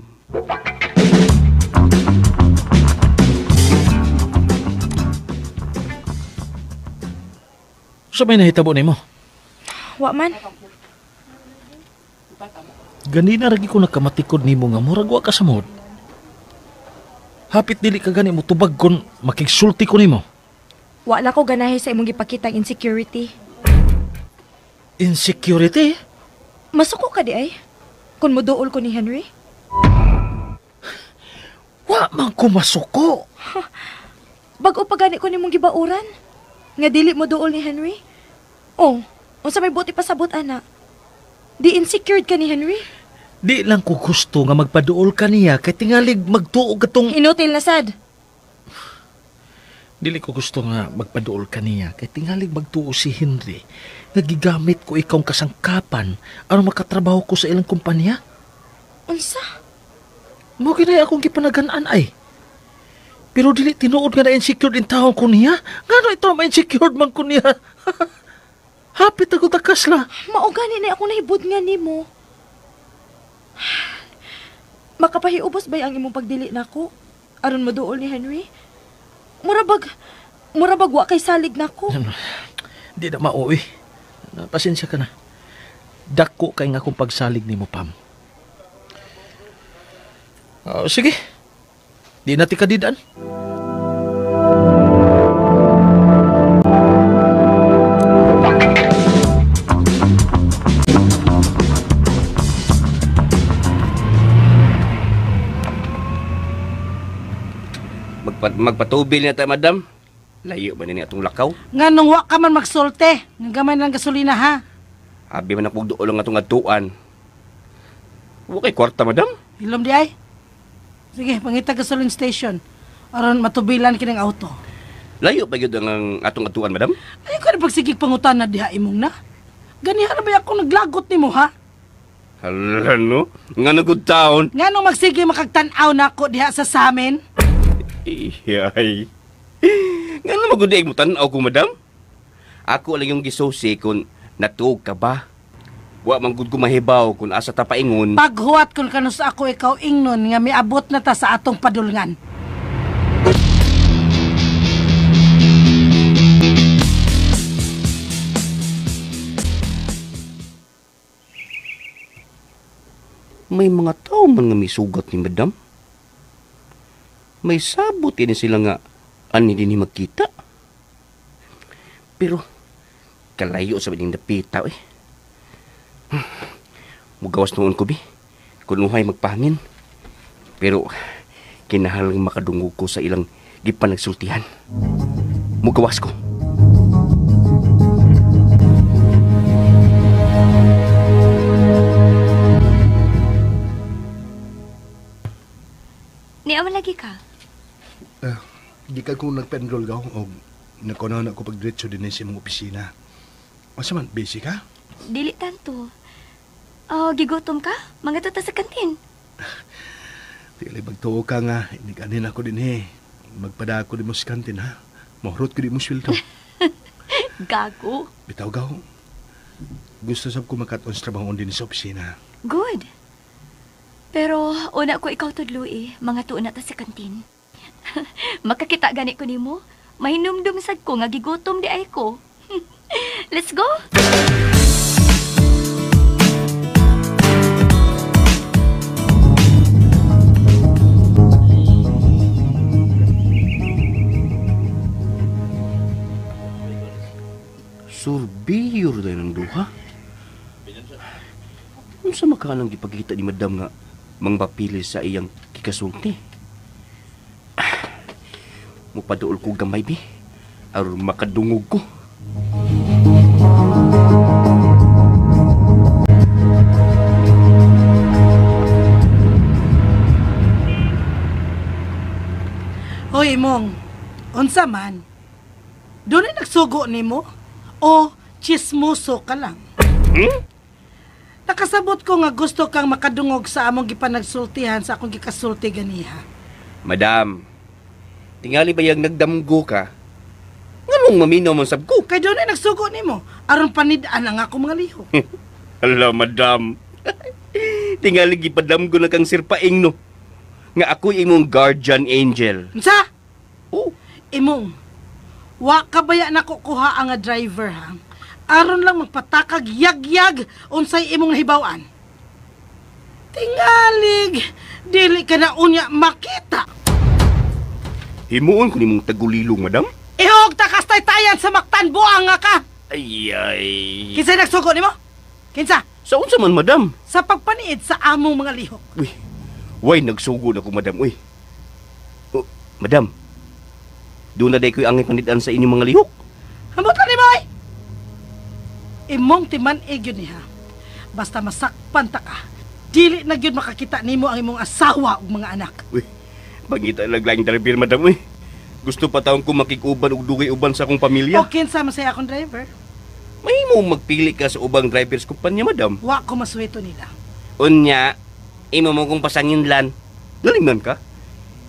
Sa may nahitabo nimo? Wa man. Ganina ragi ko nakamatikod nimo nga murag wa ka sa mood. Hapit dili ka gani mo tubag kon makigsulti ko nimo. Wa la ko ganahi sa imong gipakitang insecurity. Insecurity? Masuko ka di ay? Kun moduol ko ni Henry? Wa man ko masuko. Bag-o pa gani ko nimong gibauran. Nga dili mo duol ni Henry? Oh, unsa may buti pasabot ana? Di insecured ka ni Henry? Di lang ko gusto nga magpaduol ka niya kay tingalig magtuog katong inutil na sad. Dili ko gusto nga magpaduol ka niya kay tingalig magtuo si Henry nga gigamit ko ikaw ang kasangkapan aron makatrabaho ko sa ilang kumpanya. Unsa? Mo ginay akong gipanagan-an ay. Pero dili tinuod nga na-insecured in taon ko niya. Ngano ito ma-insecured man ko niya? Hapit ako takas la. Mao gani na akong nahibot nga nimo. Makapahiubos ba ang imong pagdili nako? Aron moduol ni Henry? Murabag wa kay salig nako. Di na mauwi. Pasensya ka na. Dako kay nga akong pagsalig nimo, Pam. Sige. Di na ti kadidan. Magpatubil na ta, madam. Layo ba na ni atong lakaw? Nga nung wa ka man magsulte. Nga gamay lang gasolina, ha? Abi man ang pugduol ang atong atuan. Wa kay kwarta, madam. Hilom di ay. Sige, pangita gasoline station. Aron matubilan kining auto. Layo pa gyud ang atong atuan, madam. Ay ko na pagsigig pangutan na diha imong na. Ganihan na ba ako naglagot nimo, ha? Hala no? Nga no good town. Nga nung magsige makagtan-aw na ako diha sa samin? Ay. Nga no magud mo tan-aw ko, madam? Ako lang yung gisusi kung natuog ka ba. Wa man gud ko mahibaw kung asa ta paingon. Paghuwat kung kanus ako ikaw ingnon nga miabot na ta sa atong padulngan. May mga tao man nga misugat ni madam. May sabot ini sila nga ani din magkita. Pero kalayo sa bining dapita eh. Mugawas noon ko bi. Kunuhay magpahangin. Pero kinahanglan makadungog ko sa ilang gipanagsultihan. Mugawas ko. Niaman lagi ka? Gikan kong nagpa-enroll gaw og nagkunaw na ako pagdiretso din sa imong opisina. Asa man, busy ka? Dili tanto. Oh, gigutom ka? Mga tuta sa kantin. Dili magtuo ka nga, iniganin ako din eh. Magpada ako din mo sa kantin ha. Mahurot ko din mo sweldo. Gago. Bitaw gaw. Gusto sab ko makat-on sa trabaho din sa opisina. Good. Pero una ko ikaw tudlo eh. Mga tuon na ta sa kantin. Makakita gani ko nimo. Mahinumdum sad ko nga gigutom di ay ko. Let's go. Unsa makanang gipakita ni madam nga mangpapili sa iyang kikasulti? Mupaduol ko gamay bi aron makadungog ko. Hoy, Imong, unsa man? Doon ay nagsugo nimo? O chismoso ka lang? Hmm? Nakasabot ko nga gusto kang makadungog sa among gipanagsultihan sa akong gikasulti ganiha. Madam, tingali ba yung nagdamgo ka? Nganong maminaw man sab ko? Kay doon ay nagsugo nimo aron panid-an ang akong mga lihok. Hala, madam. Tingali gipadamgo na kang sirpaing no. Nga ako'y imong guardian angel. Unsa? Oh. Imong, wa ka baya nako kuha ang driver ha? Aron lang magpatakag yag-yag unsay imong nahibaw-an. Tingalig, dili ka na unya makita. Himuon ko nimong tagulilong, madam. Ihog ta kastaytayan sa Mactan buang nga ka. Ay ay. Kinsa nagsugo nimo? Kinsa? Sa unsa man, madam? Sa pagpaniid sa among mga lihok. Uy. Way nagsugo na ko, madam. Uy. Oh, madam. Doon na day ko'y angay panid-an sa inyong mga lihok. Ambot lang nimo ay. Imong timan-ig yun niya. Basta masakpan ta ka, dili na gyud makakita nimo ang imong asawa ug mga anak. Uy, pangita laglang driver, madam. Uy. Gusto pa taong ko makikuban og dugay uban sa akong pamilya. O kinsa man say akong driver? May mo magpili ka sa ubang drivers kumpanya, madam. Wa ko masuweto nila. Unya, imo mo kong pasanginlan. Galing man ka.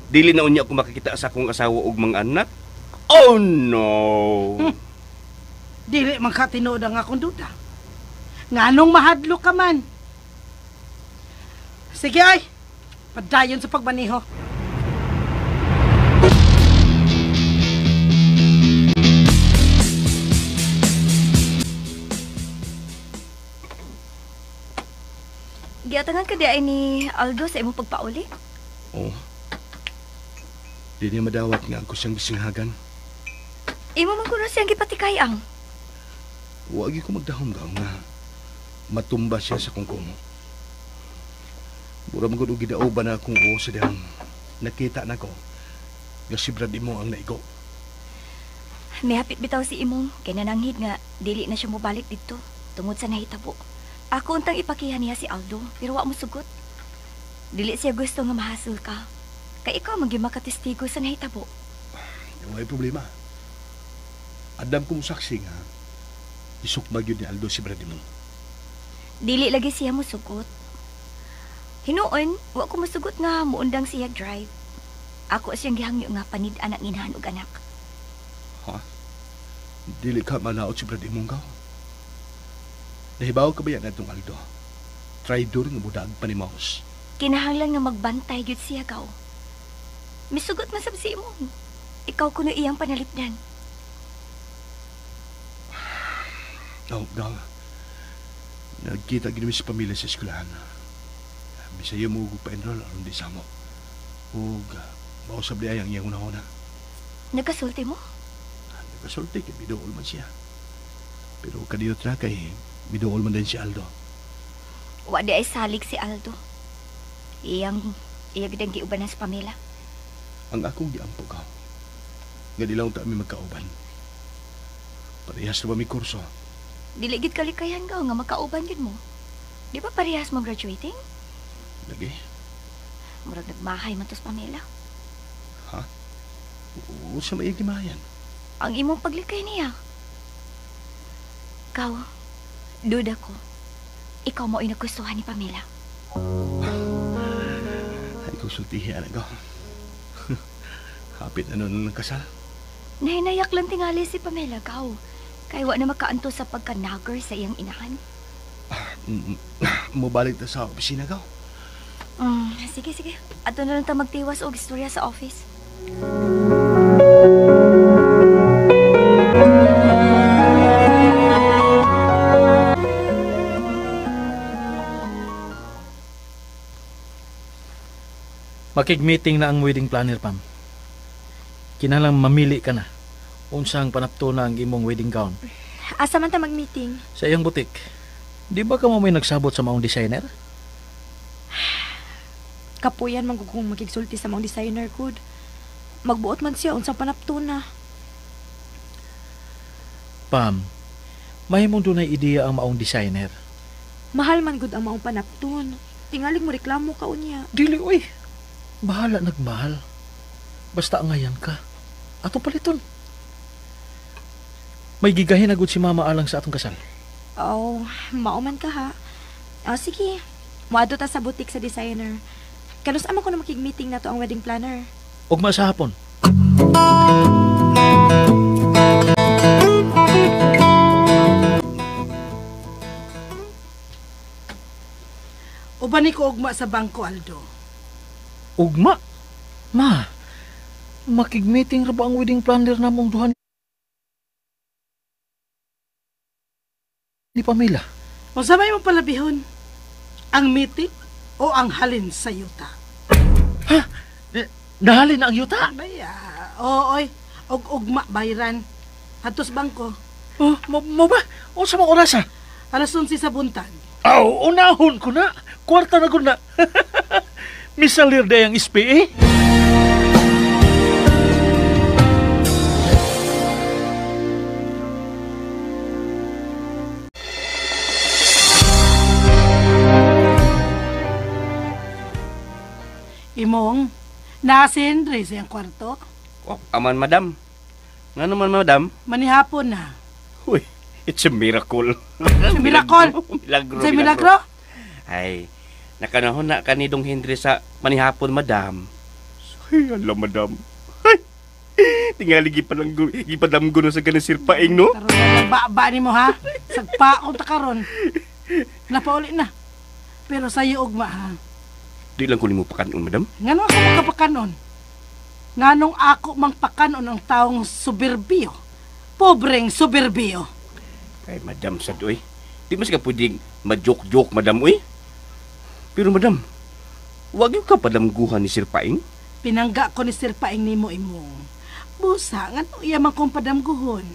Dili na unya ko makakita sa akong asawa ug mga anak. Oh no. Dili man ka tinuod ang akong duda. Nganong mahadlok ka man? Sige ay, padayon sa pagmaniho. Giatangan ka di ay ni Aldo sa imong pagpauli? Oo. Di niya madawat nga ako siyang gisinghagan. Imo man kuno siyang gipatikay ang. Wagi ko magdahom gaw nga matumba siya sa kungkumo. Mura man gud og gidauban na akong uo sa dihang nakita nako nga si Brad imo ang naigo. Mihapit bitaw si imong kay nananghid nga dili na siya mobalik didto tungod sa nahitabo. Ako untang ipakiha niya si Aldo pero wa mo sugot. Dili siya gusto nga mahasol ka. Kay ikaw man gyud makatestigo sa nahitabo. Way problema. Adam ko mosaksi nga isukma gyud ni Aldo si Brad imo. Dili lagi siya mosugot. Hinuon, wa ko mosugot nga muundang siya drive. Ako siyang gihangyo nga panid-an ang inahan og anak. Ha? Dili ka malaot si Brad imong gaw. Nahibaw ka ba yan atong Aldo? Traidor nga mudaag pa ni Mouse. Kinahanglan nga magbantay gyud siya gaw. Misugot man sab si imong. Ikaw kuno iyang panalipdan. Oh, gaw. Nagkita gid mi sa pamilya sa eskwelahan. Bisayo mo og pa-enroll aron di samo. Ug mausab di ay ang iyang una-una. Nagkasulti mo? Nagkasulti kay miduol man siya. Pero kadiyot ra kay miduol man din si Aldo. Wa di ay salig si Aldo. Iyang iya gid ang giubanan sa pamilya. Ang akong giampo ka. Nga dilaw ta mi magkauban. Parehas na ba mi kurso? Dili gid kalikayan gaw nga magkauban gid mo. Di ba parehas mo graduating? Lagi. Murag nagmahay man to sa pamilya. Ha? Unsa may gimahayan? Ang imong paglikay niya. Ikaw, duda ko. Ikaw mo ay nagustuhan ni Pamela. Ay, ikaw sultihi, anak ko. Hapit na nun ng kasal. Nahinayak lang tingali si Pamela, gaw. Kay wa na makaanto sa pagka-nagger sa iyang inahan. Mubalik ta sa opisina, gaw. Sige, sige. Ato na lang ta magtiwas og istorya sa office. Makig-meeting na ang wedding planner, Pam. Kinahanglan mamili ka na. Unsang panapto na ang imong wedding gown. Asa man ta mag-meeting? Sa iyang butik. Di ba ka mo may nagsabot sa maong designer? Kapuyan man kung makigsulti sa maong designer good. Magbuot man siya unsang panaptuna. Pam, mahimong dunay ideya ang maong designer. Mahal man gud ang maong panapton. Tingalig mo reklamo ka unya. Dili oy. Bahala nagmahal. Basta angayan ka. Ato paliton. May gigahin na gud si mama alang sa atong kasal. Oh, mao man ka ha. Oh, sige. Moadto ta sa boutique sa designer. Kanus ama ko na makig-meeting na to ang wedding planner. Ugma sa hapon. Uban ni ko ugma sa bangko, Aldo. Ugma? Ma, makig-meeting ra ba ang wedding planner namong duha ni Pamela? Unsa may imong palabihon? Ang meeting o ang halin sa yuta? Ha? Nahalin na ang yuta? Baya, oo, oy. Og ugma bayran. Adto sa bangko. Oh, mo ba? Unsa man oras ha? 11:00 sa buntag. Aw, unahon ko na. Kwarta na ko na. Misalir day ang SPA. Imong, naa si Henry sa iyang kwarto. Oh, aman, madam. Nga naman, madam? Manihapon na. Uy, it's a miracle. It's a miracle? Milagro, It's a milagro? Ay, nakanahon na kanidong Henry sa manihapon, madam. Ay, alam, madam. Ay, tingali gipadamgo na sa ganing sirpaing, no? Karon na lang ba ni mo, ha? Sagpaon ta karon. Napauli na. Pero sayo ugma, ha? Di lang ko nimo pakanon, madam. Ngano ako makapakanon? Nganong ako mang pakanon ang taong soberbiyo? Pobreng soberbiyo. Ay, madam, sad, oy. Di mas ka pwedeng ma-joke-joke, madam, oy. Pero, madam, wag yung kapadamguhan ni Sir Paing. Pinangga ko ni Sir Paing nimo imong. Busa, nganong iya man kong padamguhon?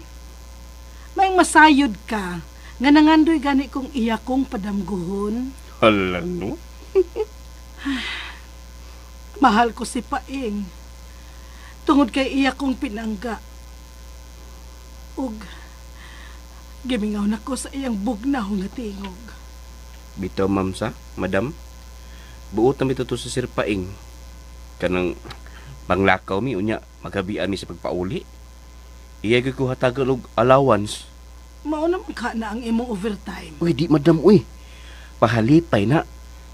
May masayod ka, nga nangandoy gani kong iya kong padamguhon. Hala, no? Mahal ko si Paing. Tungod kay iya kong pinangga. Ug gimingaw na ko sa iyang bugnaw nga tingog. Bitaw, ma'am sa, madam. Buot na bitaw to sa Sir Paing. Kanang panglakaw mi, unya, magabian mi sa pagpauli. Iya gyud ko hatagan og allowance. Mao naman ka na ang imong overtime. Uy, di madam, uy. Pahalipay na.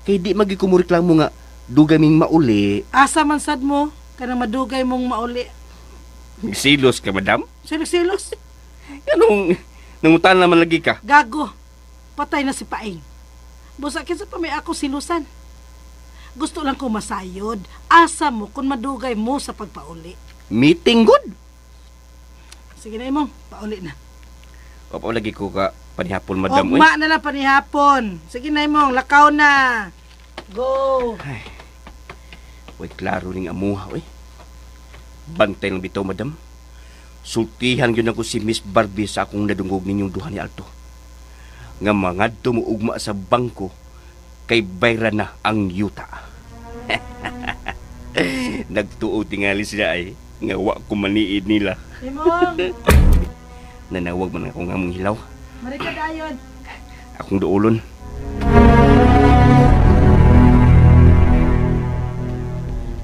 Kay di magi ko mo nga dugay ming mauli. Asa man sad mo, kanang madugay mong mauli. Silos ka, madam? Silos-silos? Anong nangutan naman lagi ka? Gago. Patay na si Paing. Busa kinsa pa may ako silusan. Gusto lang ko masayod. Asa mo kung madugay mo sa pagpauli. Meeting good. Sige na imong, pauli na. Papaw lagi ko ka panihapon, madam. Ugma na lang panihapon. Sige na imong, lakaw na. Go! Ay, uy, klaro ning amuha, uy. Bantay lang bitaw, madam. Sultihan yun ako si Miss Barbie sa akong nadungog ninyong duha ni Alto. Nga mangadto mo ugma sa bangko, kay bayra na ang yuta. Nagtuo tingali sila ay, nga wa ko maniid nila. Imong! Nanawag man ako nga mong hilaw. Marika dayon. Akong duolon.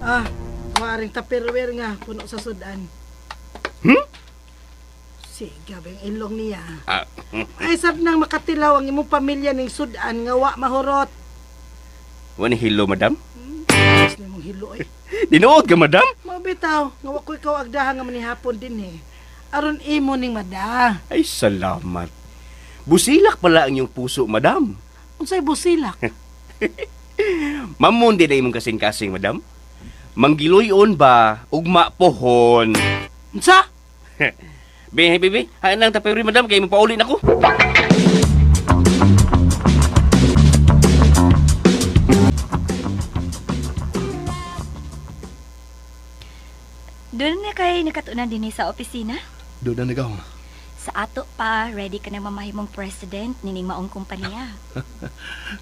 Ah, maaring tupperware nga puno sa sudan. Hmm? Sige, ang ilong niya. Ah. Ay, sab nang makatilaw ang imong pamilya ning sudan nga wa mahurot. Wa ni hilo, madam? Mas nimong hilo ay. Tinuod ka, madam? Mabitaw, nga wa ko ikaw agdahan nga manihapon din eh. Aron imo ning mada. Ay, salamat. Busilak pala ang iyong puso, madam. Unsay busilak? Mamon din na imong kasing-kasing, madam. Manggiloyon ba? Ugma pohon. Unsa? Be, bebe, hain lang tapay rin, madam, kay mapauli na ko. Doon na kay nakatunan din sa opisina? Doon na nagaw. Sa ato pa, ready ka na mamahimong president nining maong kumpanya.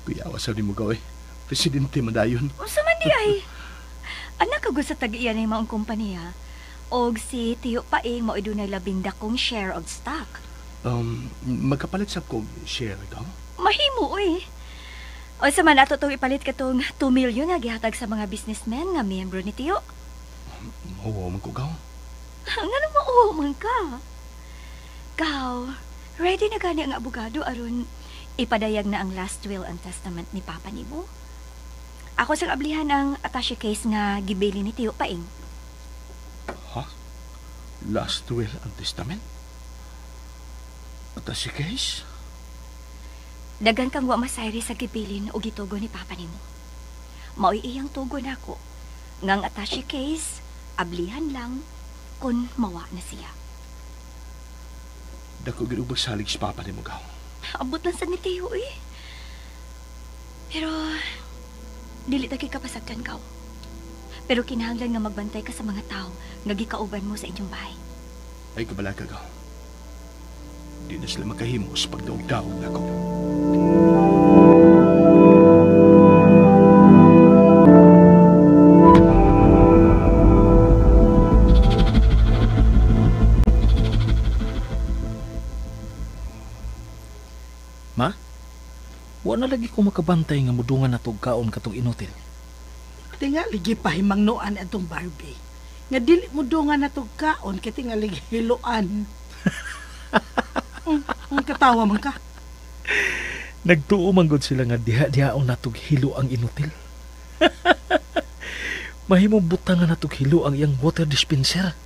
Kuyawa sa ni mo gaw eh. Presidente man dayon. Unsa man di ay? Anak ko sa tag-iya ni maong kumpanya. Og si Tiyo Paing mao'y dunay labing dakong share of stock. Magkapalit sab ko share ikaw? Mahimo oy. Unsa man ato tong ipalit katong 2 million nga gihatag sa mga businessmen nga miyembro ni Tiyo. Oo, man ko gaw. Ngano mauho man ka? Gaw, ready na gani ang abogado aron ipadayag na ang last will and testament ni Papa nimo. Ako sang ablihan ang attaché case nga gibili ni Tiyo Paing. Ha? Last will and testament? Attaché case? Dagan kang wa masayri sa gibilin o gitugo ni Papa nimo. Mao'y iyang tugo nako. Ngang attaché case, ablihan lang kun mawa na siya. Dako gyud og magsalig si Papa nimo gaw. Abot lang sa ni Tiyo eh. Pero dili ta kay kapasagdan gaw. Pero kinahanglan nga magbantay ka sa mga tao nga gikauban mo sa inyong bahay. Ay kabala ka gaw. Di na sila makahimo sa pagdaog-daog nako. Ma, wa na lagi ko makabantay nga mudungan na tog kaon katong inutil. Tingali gipahimangnoan atong Barbie. Nga dili mudungan na tog kaon kay tingali hiloan. Katawa man ka. Nagtuo man gud sila nga diha-dihaon natog hilo ang inutil. Mahimong butangan natog hilo ang iyang water dispenser.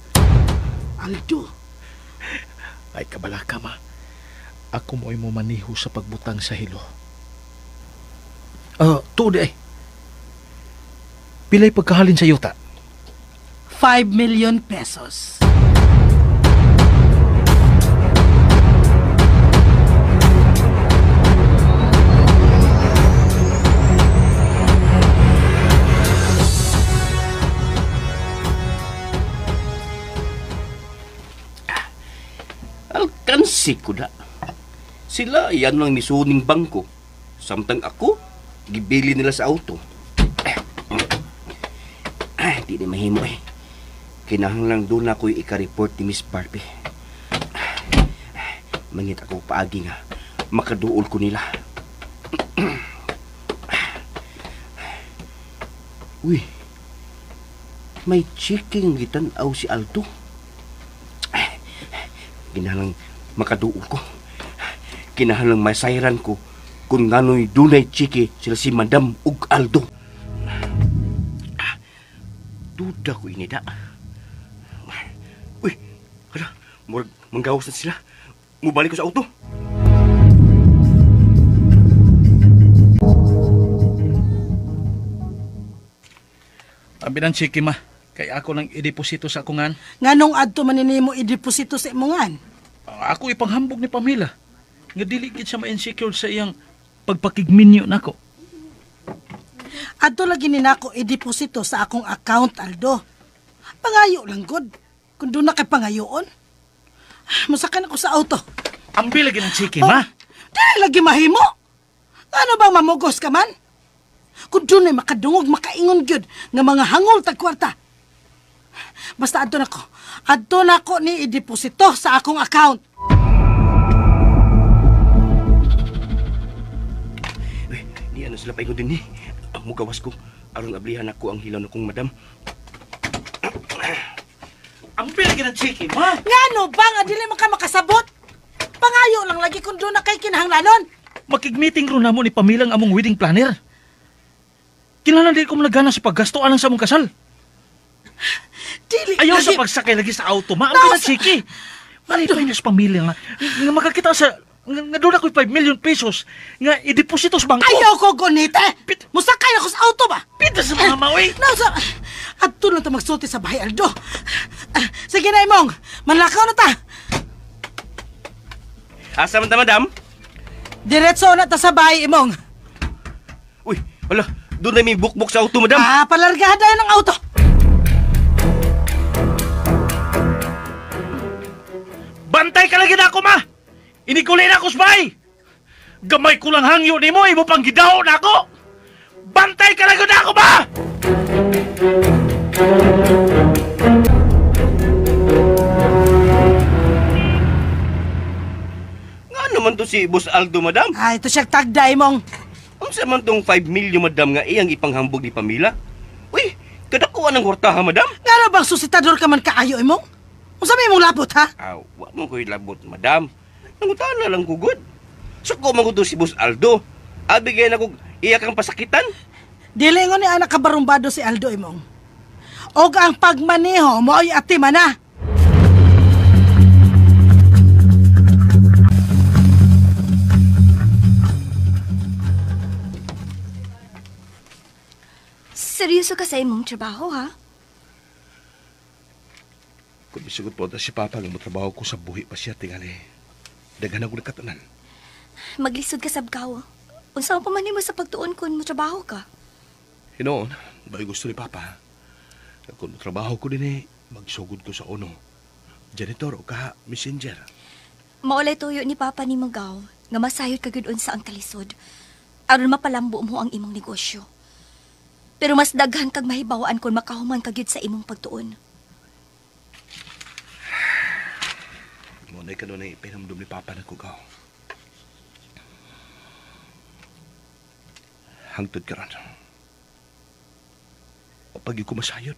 Aldo. Ay kabala ka ma. Ako mo'y mo maniho sa pagbutang sa hilo. Tuod ay. Pilay pagkahalin sa yuta? 5 million pesos. Alkansi ko da. Sila yan lang misuning bangko. Samtang ako, gibili nila sa auto. Di na mahimo eh. Kinahanglang doon ako'y ika-report ni Miss Barbie. Mangit ako paagi nga. Makaduol ko nila. Uy, may chicken gitan-aw si Aldo. Kinahanglang makaduol ko. Kinahanglang masayran ko kung ngano'y dunay chiki sila si Madam ug Aldo. Duda ko inida. Uy, hala, murag manggawas na sila. Mubalik ko sa auto. Abi ng chiki ma, kay ako lang ideposito sa akungan. Nganong adto man nimo ideposito sa imongan? Ako ipanghambog ni Pamela. Nga dili gid siya ma-insecure sa iyang pagpakigminyo nako. Adto lagi ni nako ideposito sa akong account, Aldo. Pangayo lang gud. Kung doon na kay pangayoon. Musakan ako sa auto. Ambi lagi ng chiki, ma. Dili lagi mahimo. Ano bang mamugos ka man? Kung doon ay makadungog, makaingon gyud nga mga hangol tag kwarta. Basta adto nako. Adto nako ni ideposito sa akong account. Uy, di ano sila paingon din ni. Mugawas ko aron ablihan ako ang hilaw na kong madam. Ang pila ng chiki, ma. Ngano ba nga dili man ka makasabot? Pangayo lang lagi kung doon na kay kinahanglanon. Makig-meeting ron namo ni Pamilang among wedding planner. Kinahanglan dili ko nagana sa paggasto anang sa among kasal. Dili Ayaw lagi. sa pagsakay lagi sa auto, ma. Ang pila chiki. Malipay na sa pamilya nga. Nga makakita sa nga doon ako'y 5 million pesos nga ideposito sa bangko. Ayaw ko gunite. Musakay ako sa auto ba? Pita sa mga maoy. No, sa... Adto lang ta magsulti sa bahay, Aldo. Sige na, Imong. Manlakaw na ta. Asa man ta, madam? Diretso na ta sa bahay, Imong. Uy, wala. Doon na may bukbok sa auto, madam. Ah, palargahan tayo ng auto. Bantay ka lagi na ako, ma! Inikuli na ako sa bahay! Gamay ko lang hangyo ni mo, imo pang gidaho na ako! Bantay ka lagi na ako, ma! Nga naman to si Boss Aldo, madam? Ay, ito siya tagday mong. Unsa man tong 5 million, madam, nga iyang ipanghambog ni Pamela? Uy, kadakuan ang hortaha, madam. Nga na bang susitador ka man kaayo imong? Unsa may imong labot, ha? Ah, wa mo ko'y labot, madam. Nangutana lang ko, good. Suko man ko to si Boss Aldo. Abi kay na kog iya kang pasakitan. Dili ngo ni anak kabarumbado si Aldo imong. Og ang pagmaneho mo'y atima na. Seryoso ka sa imong trabaho, ha? Kung misugot po ata si Papa nga motrabaho ko sa buhi pa siya, tingali. Daghan ako nakatanan. Maglisod ka sabkaw. Unsa pa man nimo sa pagtuon kun motrabaho ka? Hinoon, ba gusto ni Papa? Kung motrabaho ko din eh, magsugod ko sa ono. Janitor o ka messenger. Maulay tuyo ni Papa ni Magaw nga masayod ka gyud unsa ang kalisod. Aron mapalambo mo ang imong negosyo. Pero mas daghan kag mahibawaan kung makahuman ka gyud sa imong pagtuon. Munay ka nun ay pinamdum ni Papa na kugaw. Hangtod ka ron. Pag ko masayod,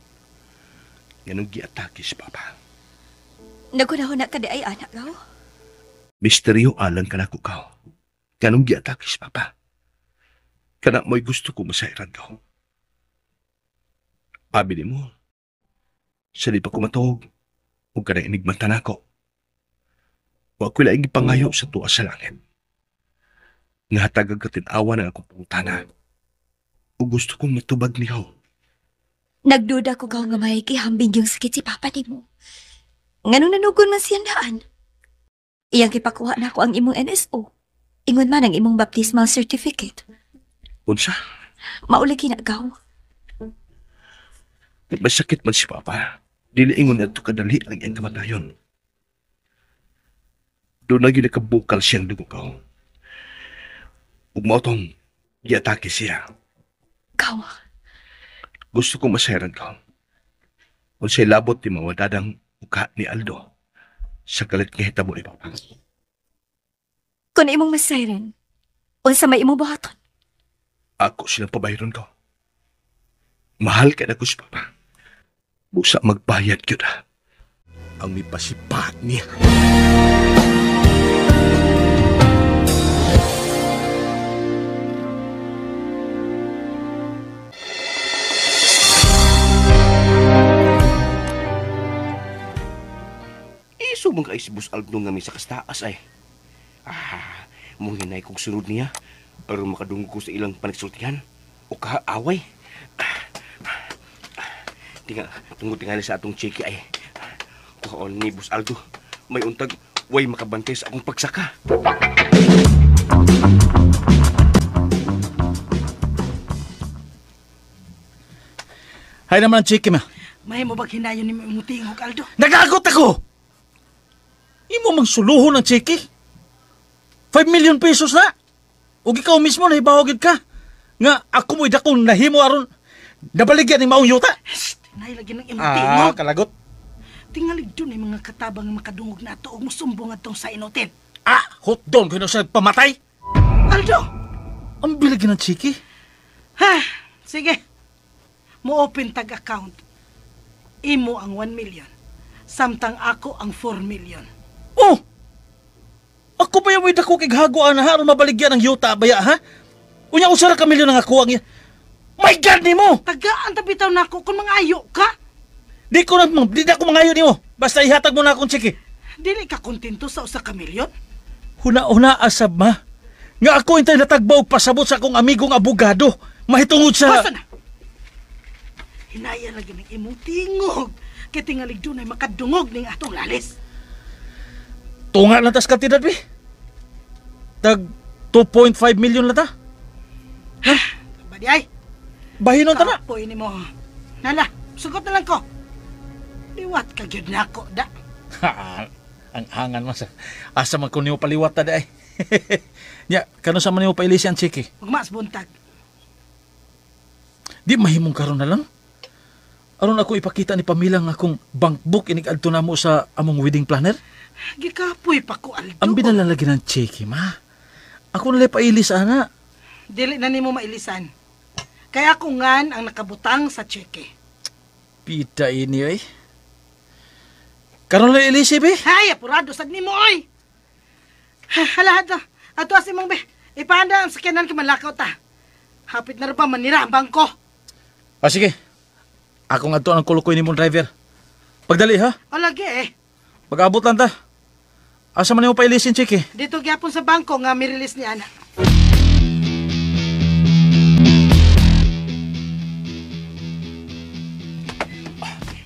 ganun giatake si Papa. Nagunahon na ka di ay anak gaw? Misteryo alang ka na kugaw. Ganun giatake si Papa. Kana mo'y gusto ko masayran gaw. Abi ni mo, sa di pa kumatog, huwag ka na enigmata na ako. Huwag ko'y laing ipangayo sa tuwa sa langit. Nga hatagag katinawa ng akong pangutana. O gusto kong matubag niyaw. Nagduda ko gaw nga may gihambing yung sakit si Papa nimo. Nganong nanugon man siyang daan? Iyang gipakuha na ako ang imong NSO. Ingon man ang imong baptismal certificate. Unsa? Mauli kinagaw. Masakit man si Papa. Dili ingon adto kadali ang iyang kamatayon. Doon na ginakabukal siyang dugo ko. Ug mao tong giatake siya. Gaw. Gusto kong masayaran ka. Unsay labot ni mawadadang uka ni Aldo sa kalit nga hitabo ni Papa. Kung imong masayran, unsa may imong buhaton? Ako silang pabayron ko. Mahal ka na ko si Papa. Busa magbayad yun ha. Ang mipasipat niya. Iso man kay si Boss Aldo nga may sa kastaas ay. Ah, munghinay kong sunod niya. Aron makadungog ko sa ilang panagsultihan o kaaway. Tinga, tungod tingali sa atong chiki ay. Kuhaon ni Boss Aldo, may untag way makabantay sa akong pagsaka. Hay naman ang chiki, ma. May mo bag hinayon ni imong tingog, Aldo? Nagagot ako! Imo mang suluhon ang chiki. 5 million pesos na. Ug ikaw mismo nahibawagid ka. Nga ako mo'y dakong nahimo aron nabaligyan ni maong yuta. Shh, tinay lagi ng imong tingog. Kalagot. Tingalig dun ay mga katabang nga makadungog na ato ug musumbong atong sa inotin. Ah, hot doon ko na siya nagpamatay. Aldo! Ang bilig ng chiki. Ha, sige. Mo-open tag account. Imo ang 1 million. Samtang ako ang 4 million. Oh! Ako pa yung may dako kay hagoan na ha, aron mabaligyan ang yuta baya ha? Unya usa ra ka milyon ang ako ang My God nimo! Tagaan ta bitaw nako kung mangayo ka. Di ko na di na ako mangayo nimo. Basta ihatag mo na akong chiki. Dili ka kontento sa usa ka milyon? Huna-huna asab ma. Nga ako intay natagbaw pasabot sa akong amigong abogado. Mahitungod sa Basta na. Hinaya lagi ng imong tingog. Kay tingalig dunay makadungog ning atong lalis. Tunga lang tas kantidad bi. Tag 2.5 million lang ta. Ha? Badi ay. Bahinon ta na. Kapoy nimo. Nala, sugot na lang ko. Liwat ka gyud nako da. Ha. Ang hangan man sa... Asa man ko niyo paliwat ta day. Nya, kano sa man niyo pailisi ang tseke? Ugma sa buntag. Di mahimong karon na lang. Aron ako ipakita ni Pamela nga akong bank book inig-adto namo sa among wedding planner. Gikapoy pa ko, Aldo. Ang binalalagi ng tseke, ma. Ako nalay pailis, ana. Dili na nimo mailisan. Kaya ako ngan ang nakabutang sa tseke. Pita ini, oy. Karon lang ilisi, be. Hay, apurado sad nimo, oy. Hala, ato. Ato as imong, be. Ipahanda ang sakyanan kay malakaw ta. Hapit na rin pa manira ang bangko. Ah, sige. Ako nga to ang kulukoy ni mong driver. Pagdali, ha? O lagi, eh. Pag-abot lang ta. Asa man nimo pailisin, tseke? Dito gyapon sa bangko nga mi-release ni ana.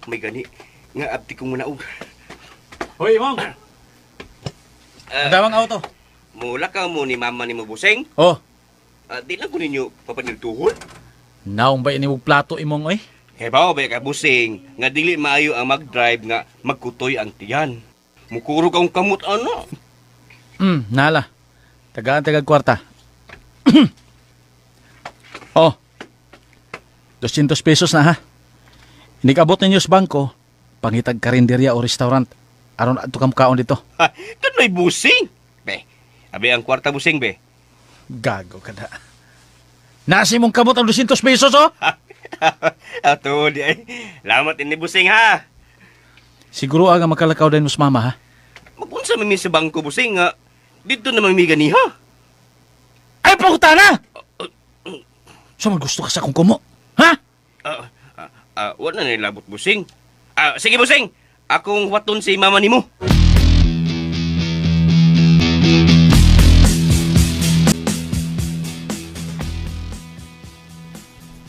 May gani nga abdi kong manaog. Hoy, Imong. Ang auto. Mula ka mo ni mama ni mo buseng. Oh. Di lang ko ninyo papaniltuhon. Naong ba ini plato imong oy? Hebaw ba ka buseng nga dili maayo ang mag-drive nga magkutoy ang tiyan. Mukurog ang kamot ana. Nala. Tagaan tagag kwarta. Oh. 200 pesos na ha. Inikabot ninyo sa bangko, pangitag karinderya o restaurant. Aron adto ka mukaon dito. Kanoy busing. Be, abi ang kwarta busing be. Gago ka na. Nasi mong kamot ang 200 pesos oh. Ato di ay. Lamat ini busing ha. Siguro ang makalakaw din mo sa mama ha. Magunsa man mi sa bangko busing nga. Dito na mamiga niha. Ay pakuta na. So man gusto ka sa akong kumo. Ha? Wala na nilabot busing. Sige busing. Akong waton si mama nimo.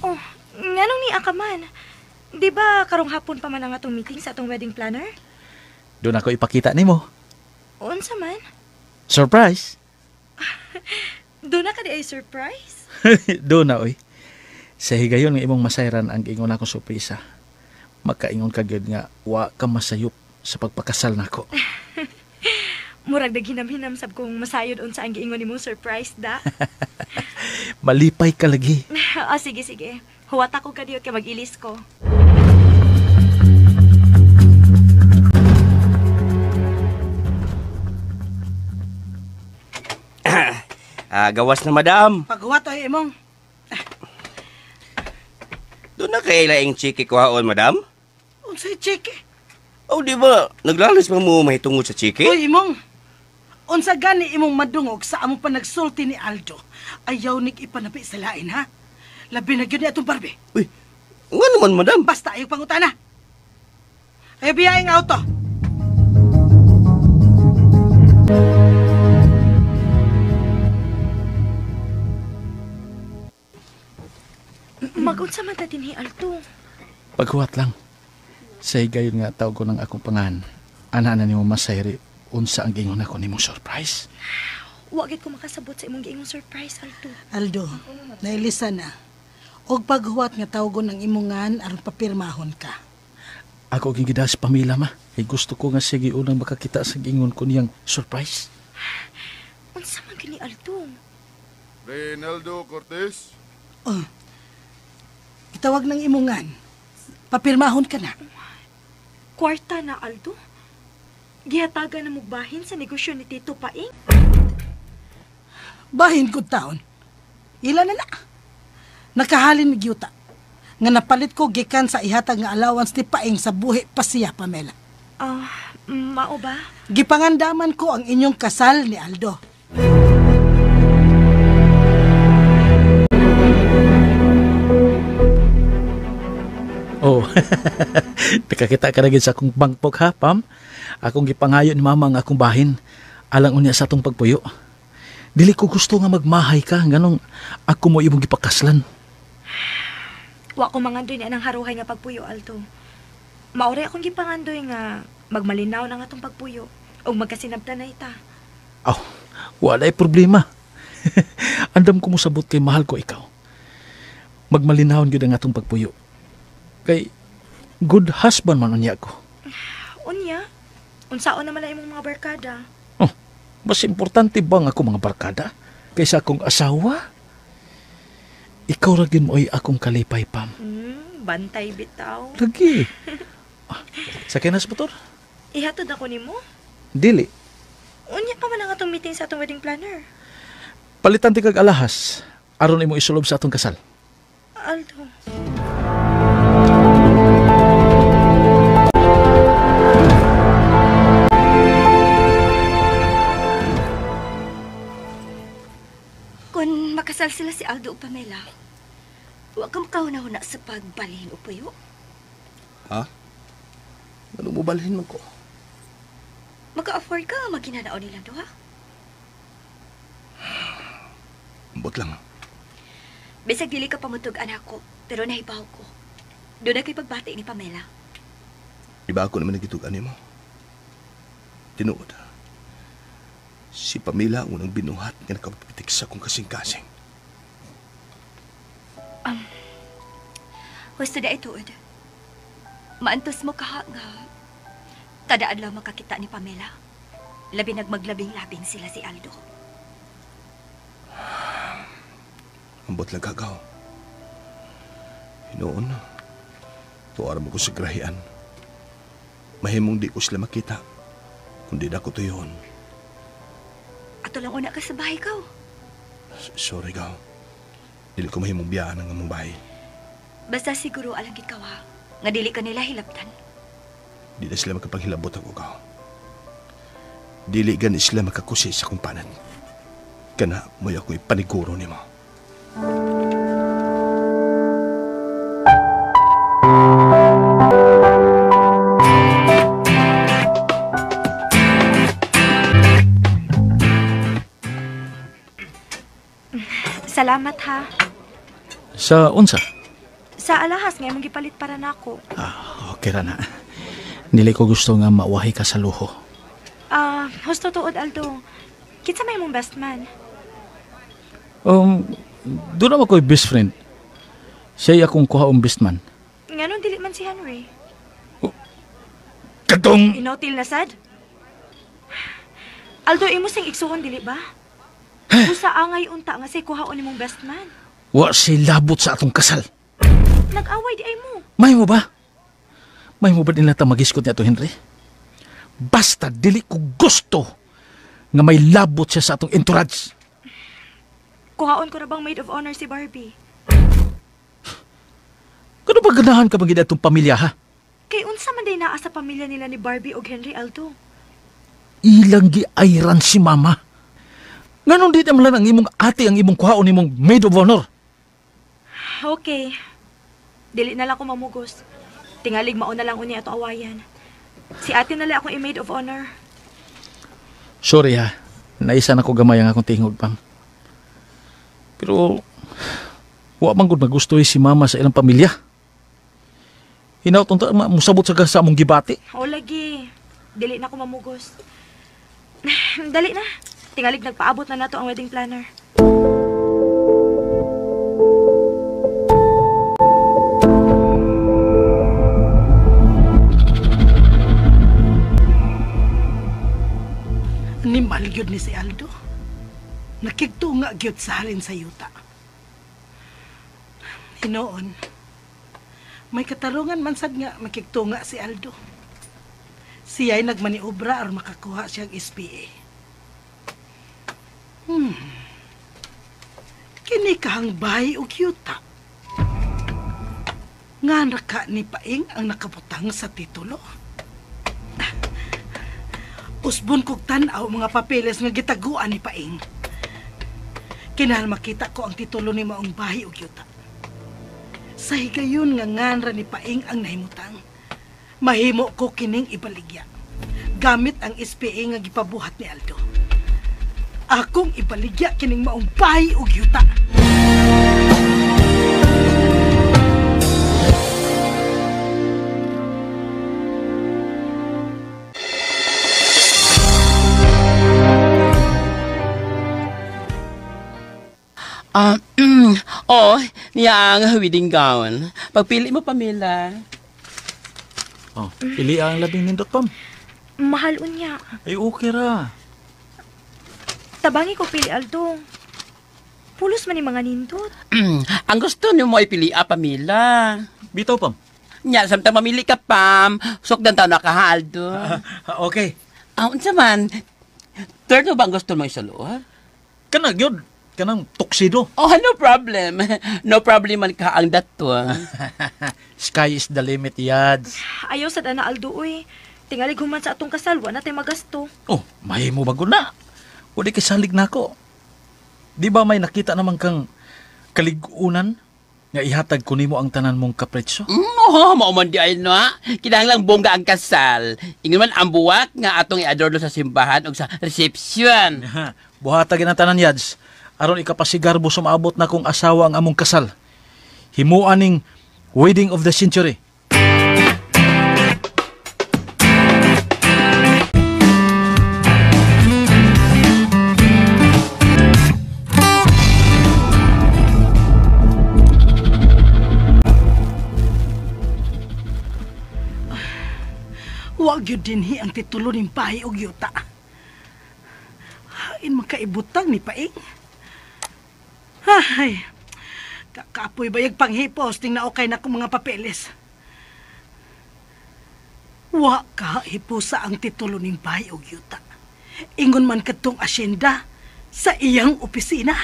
Oh, nganong ni ka man? Di ba karong hapon pa man ang atong meeting sa atong wedding planner? Doon ako ipakita nimo. Unsa man? Surprise. Doon na ka di ay surprise? Doon na oy. Sa higayon nga imong masayran ang ingon akong surpresa. Makaingon ka gyud nga wa ka masayop sa pagpakasal nako. Murag naghinam-hinam sab kong masayod unsa ang giingon nimong surprise da. Malipay ka lagi. Ah, sige sige. Huwat ako kadiyot kay mag-ilis ko. Gawas na madam. Paghuwat ay imong. Doon na kay laing chiki kuhaon, madam? Unsay chiki? Oh, di ba? Naglalis pa mo mahitungod sa chiki? Uy, imong. Unsa gani imong madungog sa among panagsulti ni Aldo? Ayaw nig ipanapi sa lain, ha? Labi na gyud ni atong Barbie. Uy, nga naman, madam. Basta ayaw pangutana. Ayaw biyaeng auto. Magunsa man ta dinhi, Aldo. Paghuwat lang. Sa higayon nga tawag ko ng akong pangan. Ana na nimo masayri unsa ang giingon ako nimong surprise. Wa gid ko makasabot sa imong giingong surprise, Aldo. Aldo, nailisa na. Og paghuwat nga tawgon ang imong ngan aron papirmahon ka. Ako ging gida sa pamilya ma. Kay gusto ko nga sige unang makakita sa giingon ko niyang surprise. Unsa man gini, Aldo? Reynaldo Cortez? Oh. Itawag ng imungan. Papirmahon ka na. Kwarta na, Aldo. Gihatagan na mugbahin sa negosyo ni Tito Paing. Bahin ko taon. Ila na na. Nakahalin ni Gyuta. Nga napalit ko gikan sa ihatag nga allowance ni Paing sa buhi pa siya, Pamela. Mao ba? Gipangandaman ko ang inyong kasal ni Aldo. Oh, nakakita ka na gid sa akong bangpok ha, Pam. Akong gipangayo ni Mama ang akong bahin. Alang unya sa atong pagpuyo. Dili ko gusto nga magmahay ka, nganong ako mo imong gipakaslan. Wa ko mangandoy ni anang haruhay nga pagpuyo, Aldo. Maoray akong gipangandoy nga magmalinaw na nga atong pagpuyo ug magkasinabtan na ita. Aw, walay problema. Andam ko mosabot kay mahal ko ikaw. Magmalinawon gyud ang atong pagpuyo. Kay good husband man unya ko. Unya? Unsaon naman lang imong mga barkada? Oh, mas importante ba ang akong mga barkada kaysa akong asawa? Ikaw ra gyud mo ay akong kalipay, Pam. Bantay bitaw. Lagi. Sakay na sa motor? Ihatod ako nimo? Dili. Unya pa man ang atong meeting sa atong wedding planner. Palitan ti kag alahas aron imo isulob sa atong kasal. Aldo. Kung makasal sila si Aldo o Pamela, wa kang kahuna-huna sa pagbalhin o puyo. Ha? Ano mo balhin man ko? Maka-afford ka nga maghinanaon nilang duha. Ambot lang. Bisag dili ka pamutog, anak ko, pero nahibaw ko. Doon na kay pagbati ni Pamela. Iba ako naman nagitugan mo. Tinuod. Si Pamela ang unang binuhat nga nakapitik sa kong kasing-kasing. Husto na ituod. Maantos mo kaha nga kada adlaw makakita ni Pamela. Labi nagmaglabing-labing sila si Aldo. Ambot lang kagaw. Hinoon, tuwar mo ko sa grahian. Mahimong di ko sila makita, kundi na ko tuyon. Ato lang una ka sa bahay, kaw. Sorry, gaw. Dili ko mahimong biyaan ang among bahay. Basta siguro alang gid ka, ha? Nga dili ka nila hilabtan. Di na sila makapaghilabot ako, gaw. Dili gani sila makakusi sa akong panat. Kana mo'y ako'y paniguro nimo. Salamat ha. Sa unsa? Sa alahas nga imong gipalit para nako. Okay ra na. Dili ko gusto nga mawahi ka sa luho. Husto tuod, Aldo. Kinsa may imong best man? Doon naman ko'y best friend. Siya'y akong kuhaong best man. Nganong dili man si Henry? Oh, katong... Inutil na sad? Aldo, imo sing igsuon dili ba? Usa angay unta nga say kuhaon nimong best man. Wa si labot sa atong kasal. Nag-away di ay mo. May mo ba? May mo ba din nata magiskot niya to, Henry? Basta dili ko gusto nga may labot siya sa atong entourage. Kuhaon ko na bang maid of honor si Barbie? Kano ba ganahan ka bang atong pamilya, ha? Kay unsa man day naa sa pamilya nila ni Barbie og Henry, Aldo? Ilang giayran si Mama. Nganong di naman lang ang imong ate ang imong kuhaon nimong maid of honor? Okay. Dili na lang ko mamugos. Tingalig mauna lang uni ato awayan. Si ate na lang akong i-maid of honor. Sorry ha. Naisa na ko gamay ang akong tingog, Pam. Pero wa man gud magustoy si Mama sa ilang pamilya. Hinaut unta musabot sa sa among gibati. O lagi. Dili na ko mamugos. Dali na. Tingalig nagpaabot na nato ang wedding planner. Animal gyud ni si Aldo. Nakigtunga gyud sa halin sa yuta. Hinoon, may katarungan man sad nga makigtunga si Aldo. Siya'y nagmaniobra aron makakuha siyang SPA. Kini kahang bahay og yuta. Nga naka ni Paing ang nakabutang sa titulo. Usbon kog tan-aw mga papeles nga gitaguan ni Paing. Kinahal makita ko ang titulo ni maong bahay og yuta. Sa higayon nga nganra ni Paing ang nahimutang, mahimo ko kining ibaligya gamit ang SPA nga gipabuhat ni Aldo. Akong ibaligya kining maong bahay og yuta. Oh, niya ang wedding gown. Pagpili mo, Pamela. Oh, pili ang labing nindot, Pam. Mahal unya. Ay, okay ra. Tabangi ko pili, Aldo. Pulos man ni mga nindot. Ang gusto nimo mo ipili, Pamela. Bitaw, Pam. Nya, samtang mamili ka, Pam. Sukdan taon na ka, ha, Aldo? Okay. Unsa man? Third ba ang gusto mo isaluot? Kana, gyud. Kanang tuxedo. Oh, no problem. No problem man ka ang dato. Sky is the limit, Yads. Ayaw sad ana, Aldo, uy. Tingali human sa atong kasal, wa na tay magasto. Oh, mahimo bago na. Wala kay salig na ako. Di ba may nakita naman kang kaligunan nga ihatag ko nimo ang tanan mong kapretso? Oh, mao man di ay no. Kinahanglang bongga ang kasal. Ingon man ang buwak nga atong iadorno sa simbahan ug sa reception. Buhatag ang tanan, Yads. Aron ikapasigarbo sumaabot na kong asawa ang among kasal. Himuan ning wedding of the century. Wag yun dinhi ang titulo ning pahi og yuta. Hain magkaibutang ni Paing. Ay, kakapoy bayag panghipos ting naukay na kong mga papeles. Wa ka hipusa ang titulo ning pahi og yuta. Ingon man kadtong asyenda sa iyang opisina.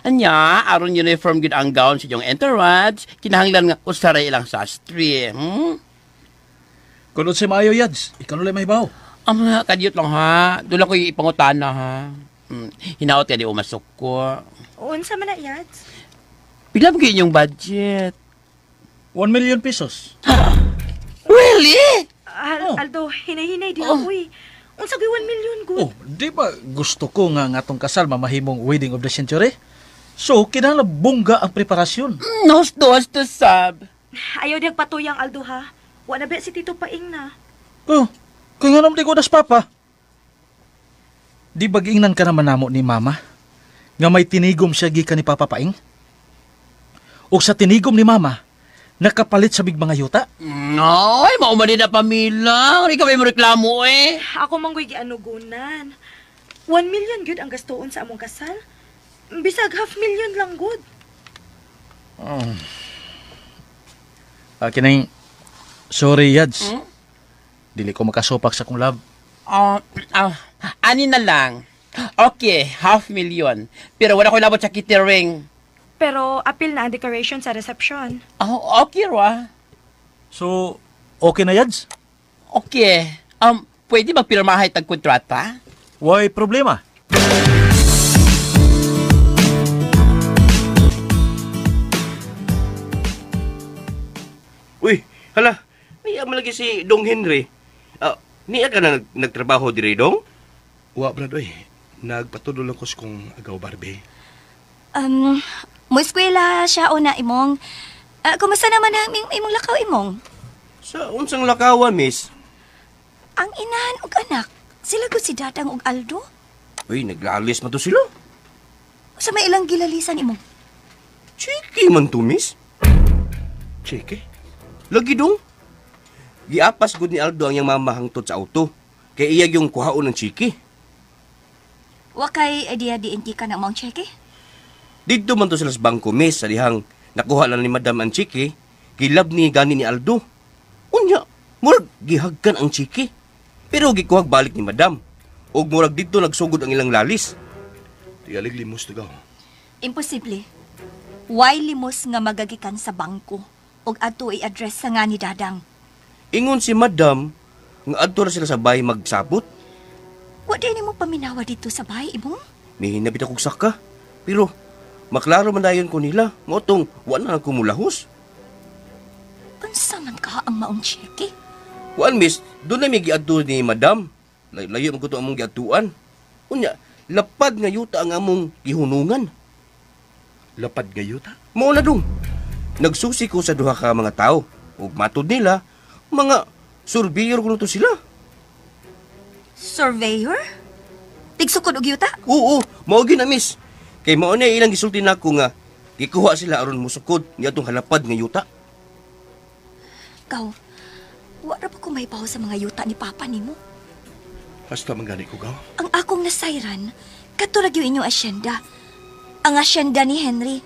Anya, aron uniform gid ang gown sa inyong entourage, kinahanglan nga usaray ilang sastry. Kung unsay maayo, Yads, ikaw nulay mahibaw. Kadiyot lang ha. Doon ako ipangutana ha. Hinaot ka di umasok ko. Unsa man na, Yads? Pila mo kayo inyong budget? 1 million pesos. Really? Aldo, hinay-hinay di oh. Uy. Unsa gyud 1 million gud? Oh, di ba gusto ko nga ngatong kasal mamahimong wedding of the century? So, kinahanglan bongga ang preparasyon. Husto sab. Ayaw diyag patuyang, Aldo ha. Wa na ba si Tito Paing na. Oh, kaya nga naman di ko das papa. Di ba giingnan ka naman namo ni Mama? Nga may tinigom siya gikan ni Papa Paing? O sa tinigom ni Mama, nakapalit sa big mga yuta? No, ay mao man na pamilya. Hindi ka may reklamo eh. Ako manggoy gianugunan. 1 million gyud ang gastuon sa among kasal. Bisag half million lang gud. Kining, sorry Yads. Dili ko makasupak sa kong love. Ani na lang. Okay, half million. Pero wala ko labot sa catering. Pero apil na ang decoration sa reception. Oh, okay ra. So, okay na Yads? Okay. Pwede magpirmahay tag kontrata? Why problema? Uy, hala. Niya malagi si Dong Henry. Niya ka na nagtrabaho diri, Dong? Wa, brad, oy. Nagpatulo lang ko sa kong agaw, Barbie. Mo eskwela siya o na, Imong. Kumusta naman ang imong lakaw, Imong? Sa unsang lakawan, miss? Ang inahan og anak, sila gud si Dadang og Aldo. Uy, naglalis man to sila. Sa may ilang gilalisan, Imong? Chiki man to, miss. Chiki? Lagi, Dong. Giapas gud ni Aldo ang iyang mama hangtod sa auto. Kay iya yung kuhaon ng chiki. Wa kay idea di ka ng mong chiki? Didto man to sila sa bangko, miss, sa dihang nakuha lang ni Madam ang chiki, gilab ni gani ni Aldo. Unya, murag gihagkan ang chiki. Pero gikuhag balik ni Madam. Og murag didto nagsugod ang ilang lalis. Tigalig limos to gaw. Imposible. Why limos nga magagikan sa bangko og adto i-address sa nga ni Dadang? Ingon si Madam nga adto ra sila sa bahay magsabot. Wa di nimo paminawa dito sa bahay, Imong? Mihinabit akong saka. Pero maklaro man dayon ko nila. Mao tong wa na lang kumulahos. Unsa man ka ang maong cheke? Kuan, miss, doon na may giadto ni Madam. Layo man ko to among giadtuan. Unya, lapad nga yuta ang among gihunungan. Lapad nga yuta? Mao na dong. Nagsusi ko sa duha ka mga tao. Ug matud nila, mga surveyor kuno to sila. Surveyor? Tigsukod og yuta? Oo, mao gyud na, miss. Kay mao na ilang gisulti nako nga Gikuha sila aron musukod ni atong halapad nga yuta. Gaw, wa ra ba ko mahibaw sa mga yuta ni Papa nimo? Hasta man gani ko, Gaw. Ang akong nasayran, kato ra gyud inyong asyenda. Ang asyenda ni Henry.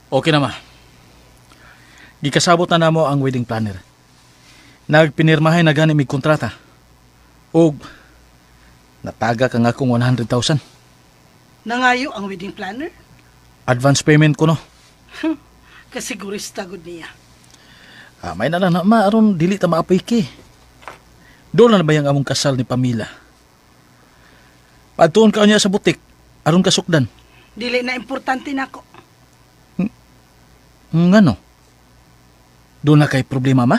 Okay na ma. Gikasabot na namo ang wedding planner. Nagpinirmahay na gani mig kontrata. Og nataga ka nga akong 100,000. Nangayo ang wedding planner? Advance payment ko no. Kasigurista gud niya. May na lang na ma aron dili ta maapiki. Doon na ba yung among kasal ni Pamela? Padtuon ka niya sa butik aron kasukdan. Dili na importante nako. Ngano? Doon na kay problema ma?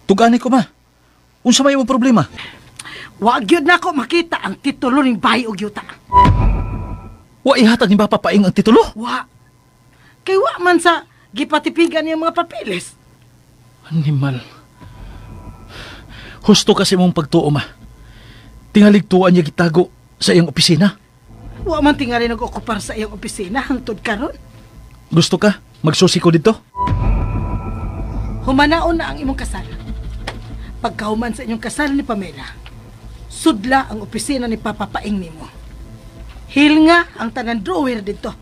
Tugani ko ma. Unsa may imong problema? Wa gyud nako makita ang titulo ning bahay og yuta. Wa ihatag ni Papa Paing ang titulo? Wa. Kay wa man sa gipatipigan niyang mga papeles. Animal. Husto kasi mong pagtuo ma. Tingaligtuan niya gitago sa iyang opisina. Wa man tingali nag-okupar sa iyang opisina hangtod karon. Gusto ka? Magsusi ko dito? Humanaon na ang imong kasal. Pagkahuman sa inyong kasal ni Pamela, sudla ang opisina ni Papa Paing nimo. Hilnga ang tanan drawer dito.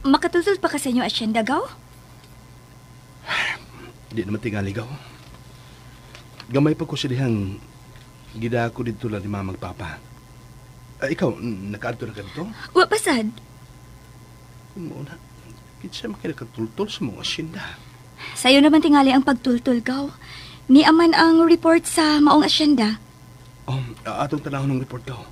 Makatultol pa ka sa inyong asyenda, Gaw? Di naman tingali, Gaw. Gamay pa ko silihang gidako dito lang ni Mama ug Papa. Ikaw, nakaadto na ka dito? Wa pa sad. Muna, kinsa man kay nakatultol sa mga asyenda. Sayo naman tingali ang pagtultol, Gaw. Ni aman ang report sa maong asyenda. Oh, atong tanahon ng report, Gaw.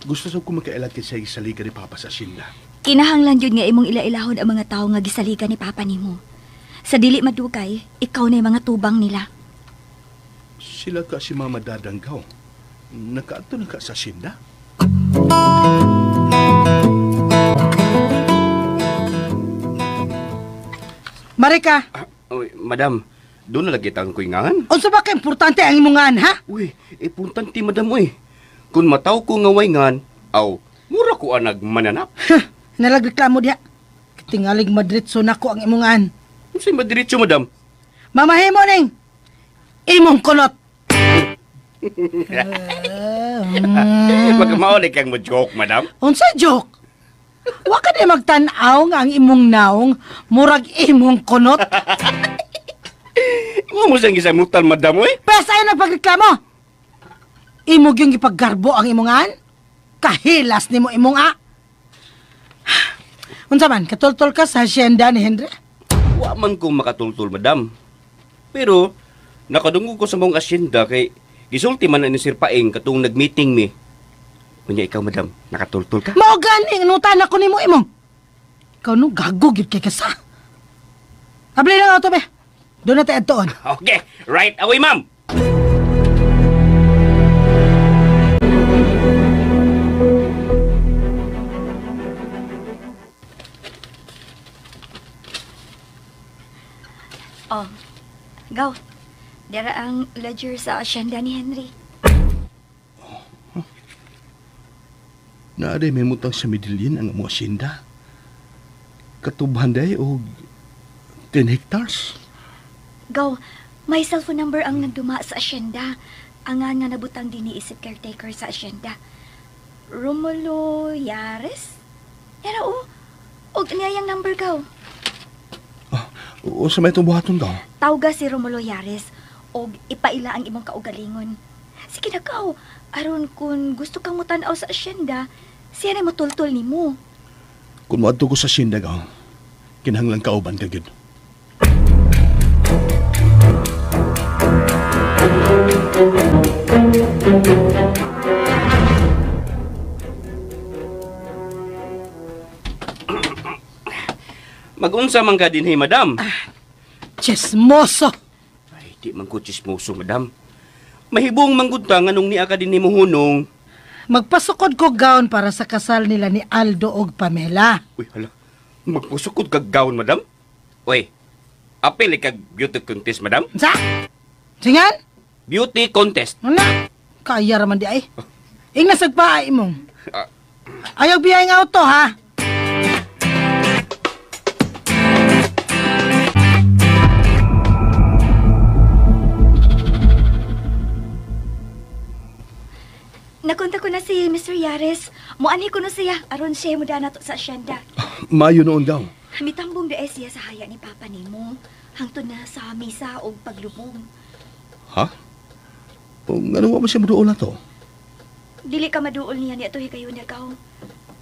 Gusto sa ko makailag kinsa gisaligan ni Papa sa asyenda. Kinahanglan gyud nga imong ilailahon ang mga tawo nga gisaligan ni Papa nimo. Sa dili madugay, ikaw na yung mga tubang nila. Sila ka si Mama Dadang, Gaw. Nakaadto na ka sa asyenda? Marika. Oy, madam, doon na lagi tang kuingan. Unsa ba ka importante ang imong ngan, ha? Uy, importante madam, uy. Kung mataw ko nga wayngan, aw, mura ko ang nagmananap. Nalagreklamo diha. Tingalig madritso nako ang imong ngan. Unsay madritso, madam? Mamahimo ning imong kulot. Magmao kang mo joke, madam. Unsa joke? Wa ka di magtan-aw nga ang imong naong murag imong kunot. Mo mo sang gisamutan, madam, oy. Pes ay nagpagreklamo. Imo gyung gipaggarbo ang imong an? Kahilas nimo imong a. Unsa man, katultol ka sa hacienda ni Henry? Wa man ko makatultol, madam. Pero nakadungog ko sa mong asyenda kay gisulti man ni Sir Paeng katong nagmeeting mi. Unya ikaw, madam, nakatultol ka? Mao gani ang nutan ako nimo imong. Ikaw no gago gyud kay ka sa. Abli lang auto be. Doon na tayo adtoon. Okay, right away, ma'am. Oh, Gaw. Dara ang ledger sa asyenda ni Henry. Oh. Naaday may mutang sa Medellin ang among asyenda. Katubhan day og 10 hectares. Gaw, may cellphone number ang nagduma sa asyenda. Ang nga nabutang din ni isip caretaker sa asyenda. Romulo Yares? Era o. Og niya yung number, Gaw. Oh, o sa may itong buhaton, Gaw? Tawga si Romulo Yares og ipaila ang imong kaugalingon. Sige na, Gaw. Aron kung gusto kang mutan-aw sa asyenda, siya na mutultol nimo. Kung moadto ko sa asyenda, Gaw, kinahanglan kauban ka gyud. Magunsa man ka dinhi, madam. Chismoso. Ay, di man ko chismoso, madam. Mahibong manggud ta nganong niya ka dinhi mohunong. Magpasukod ko gown para sa kasal nila ni Aldo og Pamela. Uy, hala. Magpasukod kag gown, madam? Uy, apil kag beauty contest, madam? Sa? Singan? Beauty contest. Ano? Kaya raman di ay. Ing nasagpaay mong. Ayaw biyay ng auto, ha? Nakunta ko na si Mr. Yares. Muanhi ko na siya. Aron siya mo na to sa asyenda. Mayo noon daw. Mitambong dae siya sa haya ni Papa nimo. Hangtod na sa misa og paglubong. Ha? O nga mo siya maduol na to? Dili ka maduol niya niya to kayo nagaw.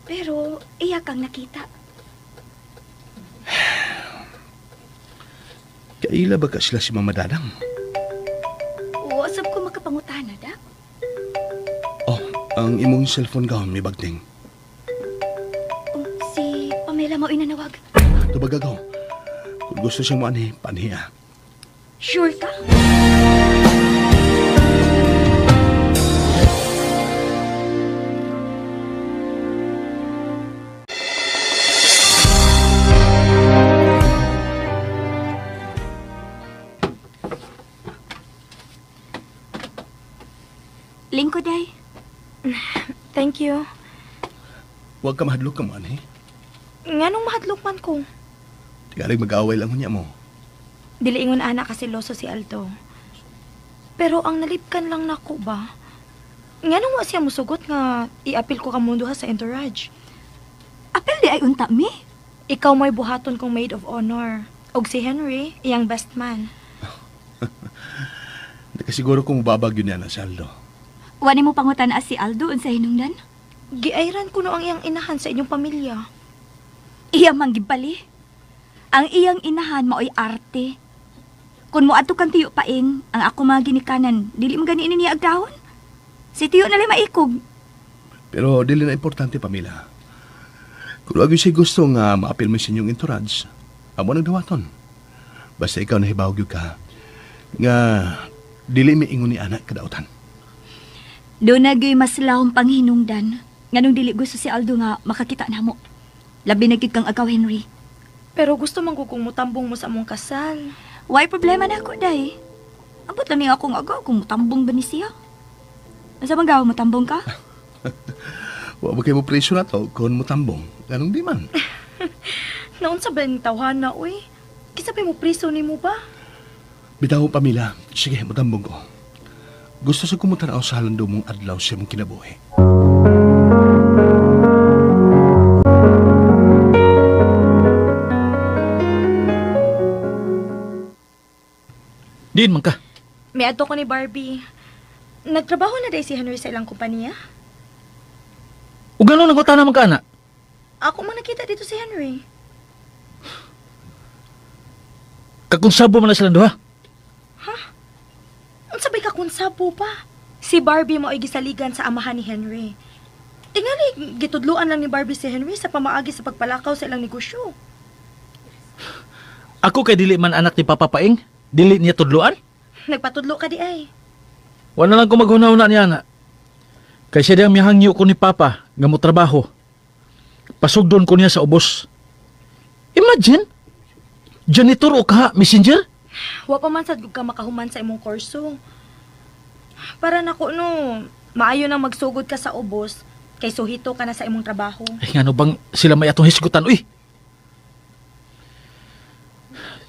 Pero iya kang nakita. Kaila ba ka sila si Mama Dadang? Oo, sab ko makapangutana da. Oh, ang imong cellphone gawon may bagting. Si Pamela mao inanawag. Tubag agaw. Kung gusto siyang maanhi, panhiya. Sure ka? Lingko, day. Thank you. Huwag ka mahadlok ka man, eh. Nganong mahadlok man ko? Tigalig mag-away lang niya mo. Diliingon ana kasi loso si Aldo. Pero ang nalipkan lang nako ba? Nganong wa siya musugot nga iapil ko kamundo ha sa entourage? Apil di ay unta mi? Ikaw mo'y buhaton kong maid of honor. Og si Henry, iyang best man. Hindi ka siguro kung mababag yun niya na si Aldo. Wani mo pangutan si Aldo unsa hinungdan? Giayran kuno ang iyang inahan sa inyong pamilya. Iya man gibali. Ang iyang inahan maoy arte. Kun moadto kang tiyo paing, ang ako mga ginikanan, dili man gani ini niya agdahon. Si tiyo na lang maikog. Pero dili na importante, Pamela. Kung wag siya gusto nga maapil mo sa inyong entourage, amo nang dawaton. Basta ikaw nahibawag yun ka, nga dili miingon ni anak kadautan. Doon na gay mas lahong panghinungdan. Nganong dili gusto si Aldo nga makakita na mo. Labi na gid kang agaw, Henry. Pero gusto man ko kung mutambong mo sa among kasal. Why problema na ako, day? Abot lang akong agaw kung mutambong ba ni siya. Asa man gaw, mutambong ka? Wa ba kayo mo presyo na to kung mutambong? Ganong di man. Naon sa ba yung tawhana, uy? Kisa pa mo preso ni mo ba? Bitaw, Pamela. Sige, mutambong ko. Gusto sa kumutanaw sa halando mong adlaw siya mong kinabuhi. Diin man ka. May adto ko ni Barbie. Nagtrabaho na day si Henry sa ilang kompanya. O gano'n ang utana man ka, anak? Ako man nakita dito si Henry. Kakonsabo man na silang duha. Ha? Unsa bay kakonsabo pa? Si Barbie mo ay gisaligan sa amahan ni Henry. Tingali, gitudluan lang ni Barbie si Henry sa pamaagi sa pagpalakaw sa ilang negosyo. Ako kay dili man anak ni Papa Paing, dili niya tudluan? Nagpatudlo ka di ay. Wala lang ko maghuna-huna niya, anak. Kay siya diyang mihangyo ko ni Papa nga mo trabaho. Pasugdon ko niya sa ubos. Imagine, janitor o ka, messenger? Wa pa man sad ka makahuman sa imong kurso. Para nako no, maayo nang magsugod ka sa ubos kay suhito ka na sa imong trabaho. Ay, ngano bang sila may atong hisgutan, uy?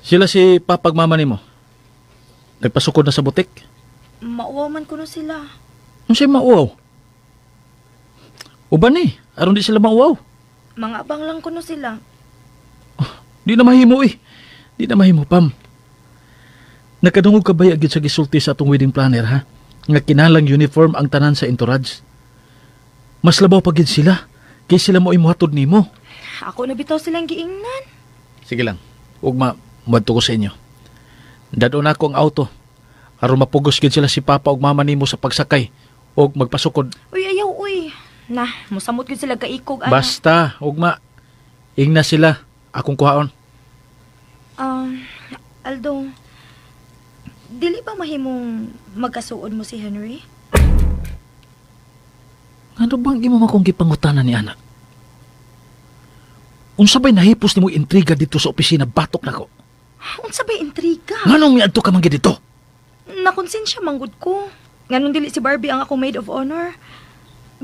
Sila si papagmama nimo. Nagpasukod na sa butik. Mauwaw man kuno sila. Ano siya mauwaw? Uban ni, aron di sila mauwaw. Mga abang lang kuno sila. Oh, di na mahimo eh. Di na mahimo, Pam. Nakadungog ka ba agad sa gisulti sa atong wedding planner, ha? Nga kinalang uniform ang tanan sa entourage. Mas labaw pa gid sila, kay sila mo imuhatod nimo. Ako na bitaw silang giingnan. Sige lang, ugma, muadto ko sa inyo. Dadon ako ang auto. Aron mapugos gid sila si Papa ug Mama nimo sa pagsakay og magpasukod. Uy, ayaw, uy. Nah, musamot gid sila kaikog, ana. Basta, ugma. Ingna sila akong kuhaon. Aldo, dili ba mahimong magkasuod mo si Henry? Ngano bang imo man kong gipangutana ni ana? Unsa bay nahipos nimo intriga dito sa opisina batok nako? Unsa bay intriga? Nganong miadto ka man gid dito? Nakonsensya manggod ko. Nganong dili si Barbie ang akong maid of honor?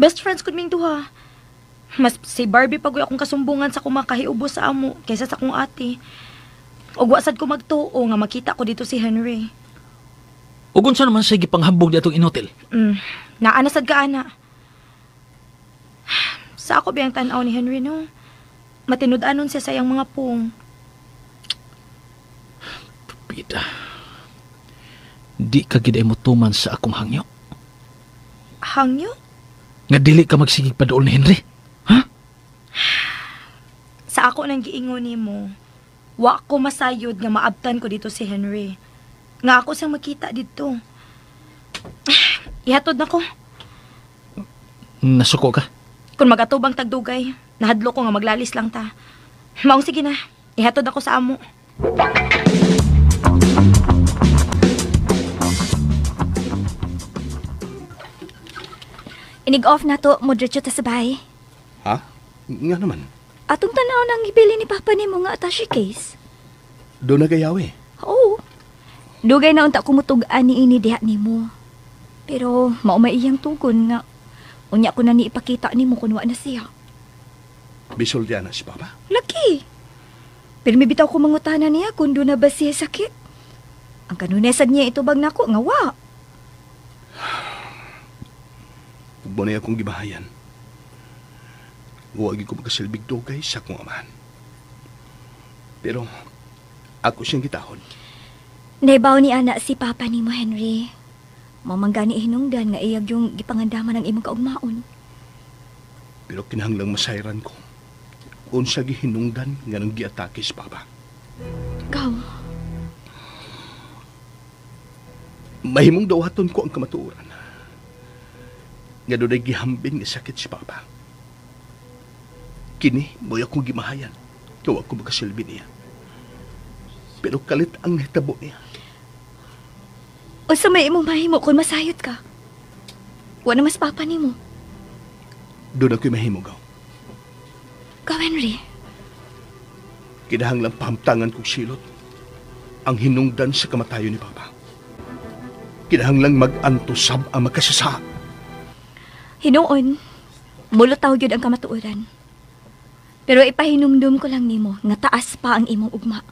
Best friends kud ming duha. Mas si Barbie pagoy akong kasumbungan sa akong makahiubo sa amo kaysa sa akong ate. Ug wa sad ko magtuo nga makita ko dito si Henry. Ug unsa naman say gipanghambog di atong inotel? Naa na sad ka ana. Sa ako biyang tan-aw ni Henry no. Matinud-anon siya sa iyang mga pung. Pida. Di ka gid ay motuman sa akong hangyo. Hangyo? Nga dili ka magsigig paduol ni Henry. Ha? Sa ako nang giingon nimo, wa ko masayod nga maabtan ko dito si Henry. Nga ako siyang makita dito. Ihatod na ko. Nasuko ka? Kung magatubang tagdugay, nahadlo ko nga maglalis lang ta. Maong sige na, ihatod ako sa amo. Inig-off na to, mo diretso ta sa bahay. Ha? Nga naman. Atong tanaw nang ibili ni Papa nimo nga attache case. Doon na gayaw eh. Oo. Dugay na unta kumutug-an ni ini diha nimo. Pero maumay iyang tugon nga unya ko na ni ipakita nimo kun wa na siya. Bisol diya na si Papa? Laki. Pero may bitaw ko mangutana niya kung doon na ba siya sakit. Ang kanunay sad niya itubag nako nga wa. Ug mo na akong gibahayan. Huwag ko magkasilbig dugay sa akong amahan. Pero ako siyang gitahon. Naibaw ni ana si Papa nimo, Henry. Mamanggani hinungdan nga iyag yung gipangandaman ng imong kaugmaon. Pero kinahanglang masayran ko. Unsa gihinungdan nga nang giatake si Papa. Ikaw? Mahimong dawaton ko ang kamatuoran. Nga dunay gihambing nga sakit si Papa. Kini, mo'y akong gimahayan. Kaya ako makasilbi niya. Pero kalit ang nahitabo niya. O sa may imong mahimo kung masayot ka. Wa na mas papa nimo. Doon ako'y mahimo, gaw. Ikaw, Henry. Kinahanglang pahamtangan kong silot ang hinungdan sa kamatayon ni Papa. Kinahanglang mag-antusab ang makasasa. Hinuon, mulutaw gyud ang kamatuoran. Pero ipahinumdum ko lang nimo nga taas pa ang imong ugma.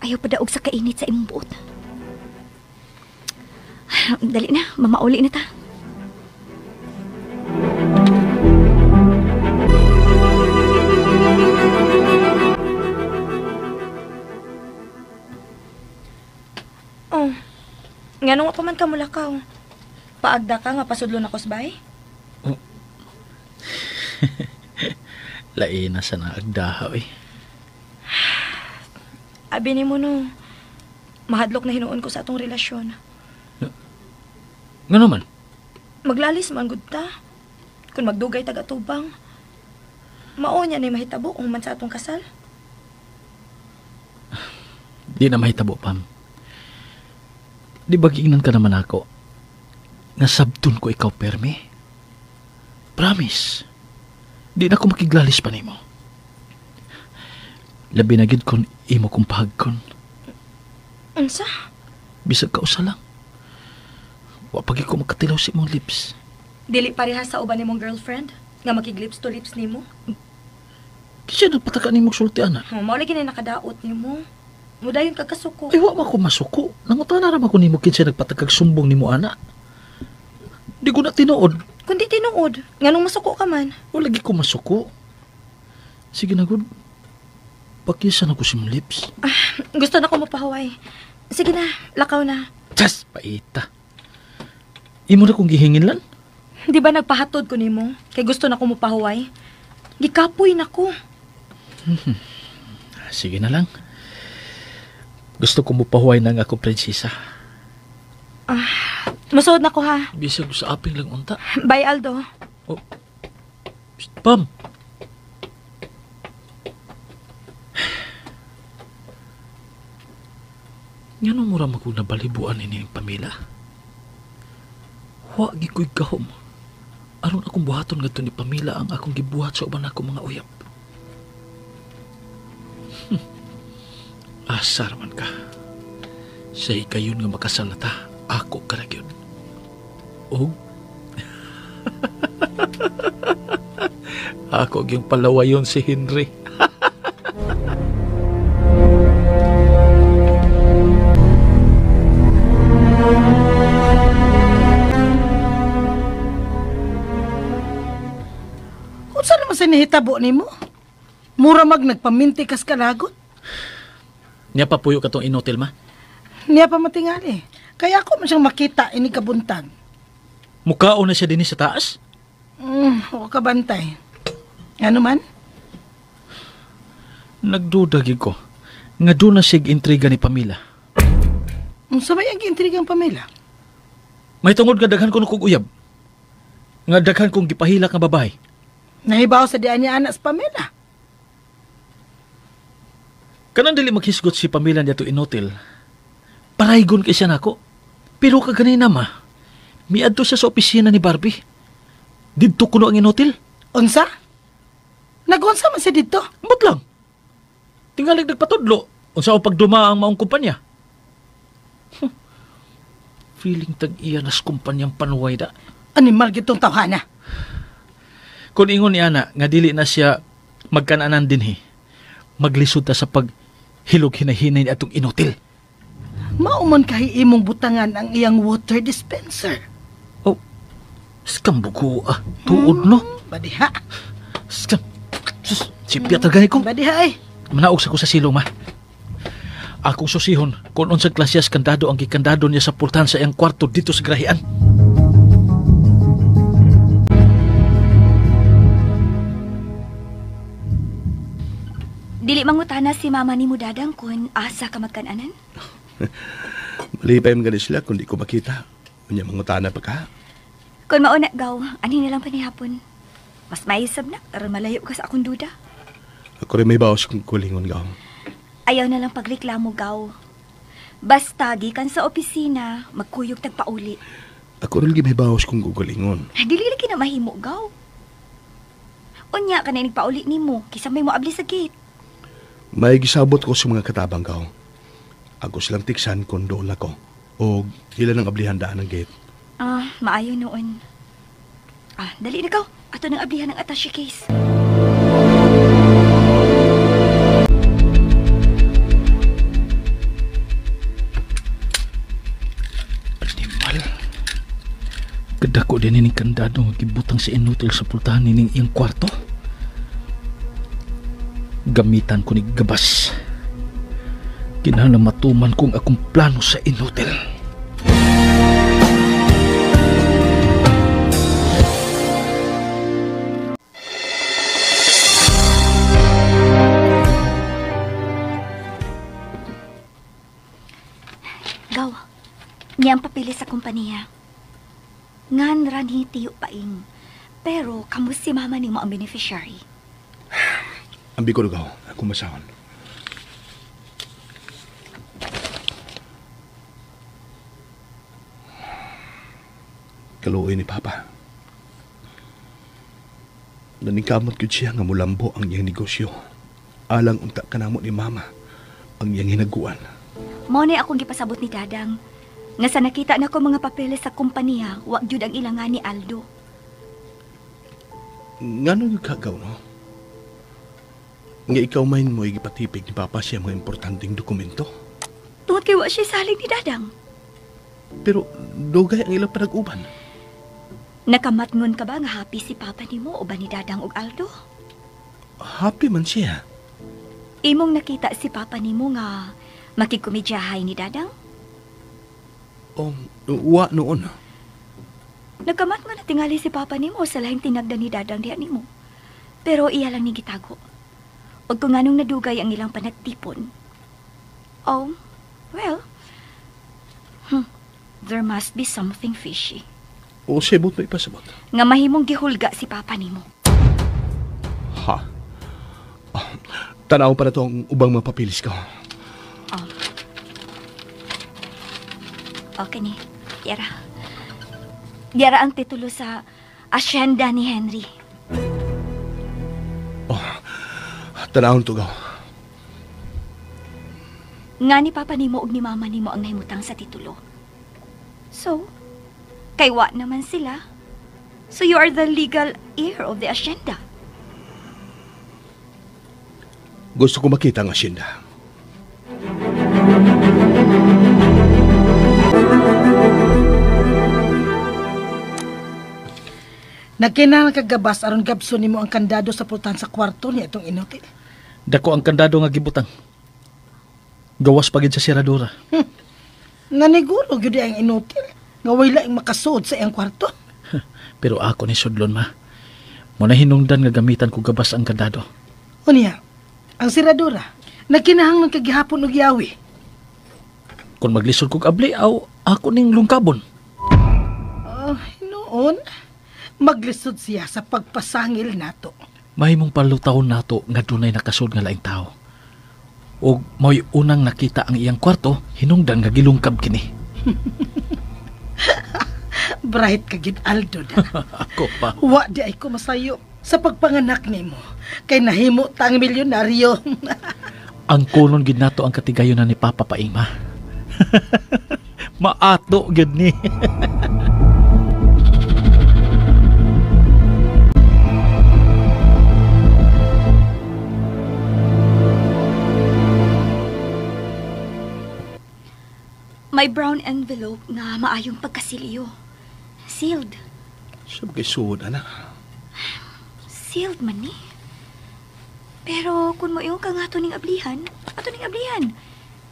Ayaw padaog sa kainit sa imong buot. Dali na, mamauli na ta. Oh, nganong pa man ka mulakaw? Paagda ka nga pasudlo na kusbay? Oh. Lain na sa naagdahaw eh. Abi ni mo no, mahadlok na hinuon ko sa atong relasyon. Nga naman? Maglalis man gud ta. Kung magdugay taga-tubang, mao niya ni mahitabo human sa atong kasal. Di na mahitabo, Pam. Di ba giingnan ka naman ako? Nasabton ko ikaw, permi. Promise. Di na ko makiglalis pa nimo. Labi na gid kon imo kong pahagkon. Unsa? Bisag kausa lang. Wa pagi ko makatilaw sa imong lips. Dili pareha sa uban nimong girlfriend nga makiglips to lips nimo. Kasi nagpataka nimo sulti ana. Oh, mao lagi na nakadaot nimo. Mudayon ka kasuko. Ay wa man ko masuko. Nangutana ra man ko nimo kinsa nagpatakag sumbong nimo ana. Di ko na tinuod. Kundi tinuod, nganong masuko ka man? Wala lagi ko masuko. Sige na gud. Pakisa na ko si mong lips. Ah, gusto na ko mapahuway. Sige na, lakaw na. Chas, paita. Imo na kong gihingin lan? Di ba nagpahatod ko nimo? Kay gusto na ko mapahuway. Gikapoy na ko. Sige na lang. Gusto ko mapahuway na nga ako, prinsesa. Ah, musuod na ko ha. Bisag sa aping lang unta. Bye, Aldo. Oh. Psst, Pam. Ngano mura man kong nabalibuan ini ang pamilya? Wa gi ko'y gahom. Aron akong buhaton ngadto ni Pamela ang akong gibuhat sa uban akong mga uyab. Asar man ka. Sa hikayon nga makasalata, ako ka na gyud. Oh? Ako gyung palawayon si Henry. Unsa naman sa nihitabo nimo? Mura mag nagpaminti kas kalagot. Niya pa puyo katong inotel, ma? Niya pa matingali. Kaya ako man siyang makita ini kabuntag. Mukhaon na siya dinhi sa taas? Ako kabantay. Ano man? Nagduda gyud ko nga doon na siya intriga ni Pamela. Unsa may ang intriga ang Pamela? May tungod nga daghan kuno kog uyab. Nga daghan kong gipahilak nga babae. Nahibaw sa dian niya anak sa Pamela. Kanang dili maghisgot si Pamela niya to inotel. Paraygon kay siya nako. Pero kaganina ma, miadto siya sa opisina ni Barbie. Didto kuno ang inotel. Unsa? Nagunsa man siya didto? Ambot lang. Tingalig nagpatudlo. Unsa o pagduma ang maong kumpanya? Huh. Feeling tag-iya nas kumpanyang panuway da. Animal gitong tawhana. Kung ingon ni ana nga dili na siya magkananan dinhi, maglisod ta sa paghilog hinahinay ni atong inotel. Mauman kahi imong butangan ang iyang water dispenser. Oh, skam bugo ah. Tuod no? Badiha. Skam. Sus, sipya talaga ni ko. Badiha ay. Manaog sa ko sa silong ma. Akong susihon kung unsang klasyas kandado ang gikandado niya sa pultahan sa iyang kwarto dito sa Grahian. Dili mangutana si mama ni mo dadang kun asa ka magkananan? Malipay man gani sila kung di ko makita. Unya mangutana pa ka. Kun mauna gaw, ani na lang panihapon. Mas maisab na aron malayo ka sa akong duda. Ako rin may bawas kung kulingon gaw. Ayaw na lang pagreklamo gaw. Basta gikan sa opisina, magkuyog tagpauli. Ako rin may bawas kung gugulingon. Dili lagi na mahimo gaw. Unya ka na nagpauli nimo, kisa may moabli sa gate. May gisabot ko sa mga katabang gaw. Ako silang tiksan kung doon ako. O ilan ang ablihan daan ng gate. Ah, maayo noon. Ah, dali na gaw. Ato nang ablihan ng attache case. Animal. Kadako din ni kandado nga gibutang sa inutil sa pultahan nining iyang kwarto. Gamitan ko ni gabas. Kinahanglan matuman kong akong plano sa inutil. Gaw, niya ang papili sa kompanya. Ngan rani tiyo paing. Pero kamo si mama nimo ang beneficiary. Ang bigo gaw, akong masahon. Kaluoy ni Papa. Naningkamot gyud siya nga mulambo ang iyang negosyo. Alang unta kanamo ni Mama ang iyang hinaguan. Mao na akong gipasabot ni Dadang. Nga sa nakita nako mga papeles sa kompanya, wa gyud ang ilangan ni Aldo. Ngano gyud kagaw no? Nga ikaw main mo gipatipig ni Papa siya mga importanteng dokumento. Tungod kay wa siya salig ni Dadang. Pero dugay ang ilang panag-uban. Nakamatngon ka ba nga happy si Papa nimo o ba ni Dadang og Aldo? Happy man siya. Imong nakita si Papa nimo nga makigkomedyahay ni Dadang? Wa noon. Nakamatngon na tingali si Papa nimo sa lahing tinagda ni Dadang diha nimo. Pero iya lang ni gitago. Og kung anong nadugay ang ilang panagtipon. Oh, well, there must be something fishy. O sibot mo ipasabot. Nga mahimong gihulga si Papa nimo. Ha? Oh, tanaw pa na to ang ubang mga papilis ko. Oh. Okay ni, Yara. Yara ang titulo sa Asyenda ni Henry. Oh, tanawon to gaw. Nga ni papa nimo ug ni mama nimo ang nahimutang sa titulo. So, kay wa naman sila. So you are the legal heir of the asyenda. Gusto ko makita ang asyenda. Nagkinahanglan kagabas aron gabso nimo ang kandado sa pultahan sa kwarto niya itong inutil. Dako ang kandado nga gibutang. Gawas pagid sa siradura. Naniguro gyud ang inutil nga way laing makasuod sa iyang kwarto. Pero ako ni sudlon ma. Mo na hinungdan nga gamitan ko gabas ang kandado. Unya, ang siradura nagkinahanglan kagihapon og yawi. Kung maglisod kog abli aw ako ning lungkabon. Noon maglisod siya sa pagpasangil nato. Mahimong palutawon nato nga dunay nakasud nga laing tao. Og mao'y unang nakita ang iyang kwarto, hinungdan nga gilungkab kini. Bright ka gid Aldo da. Ako pa. Wa di ay ko masayo sa pagpanganak nimo kay nahimo tang milyonaryo. Ang kunon gid nato ang katigayon na ni Papa Paing ma. Maato gid ni. May brown envelope nga maayong pagkasilyo. Sealed. Sab kay suod, anak. Sealed man ni. Pero kung moingon ka nga ato ning ablihan, ato ning ablihan.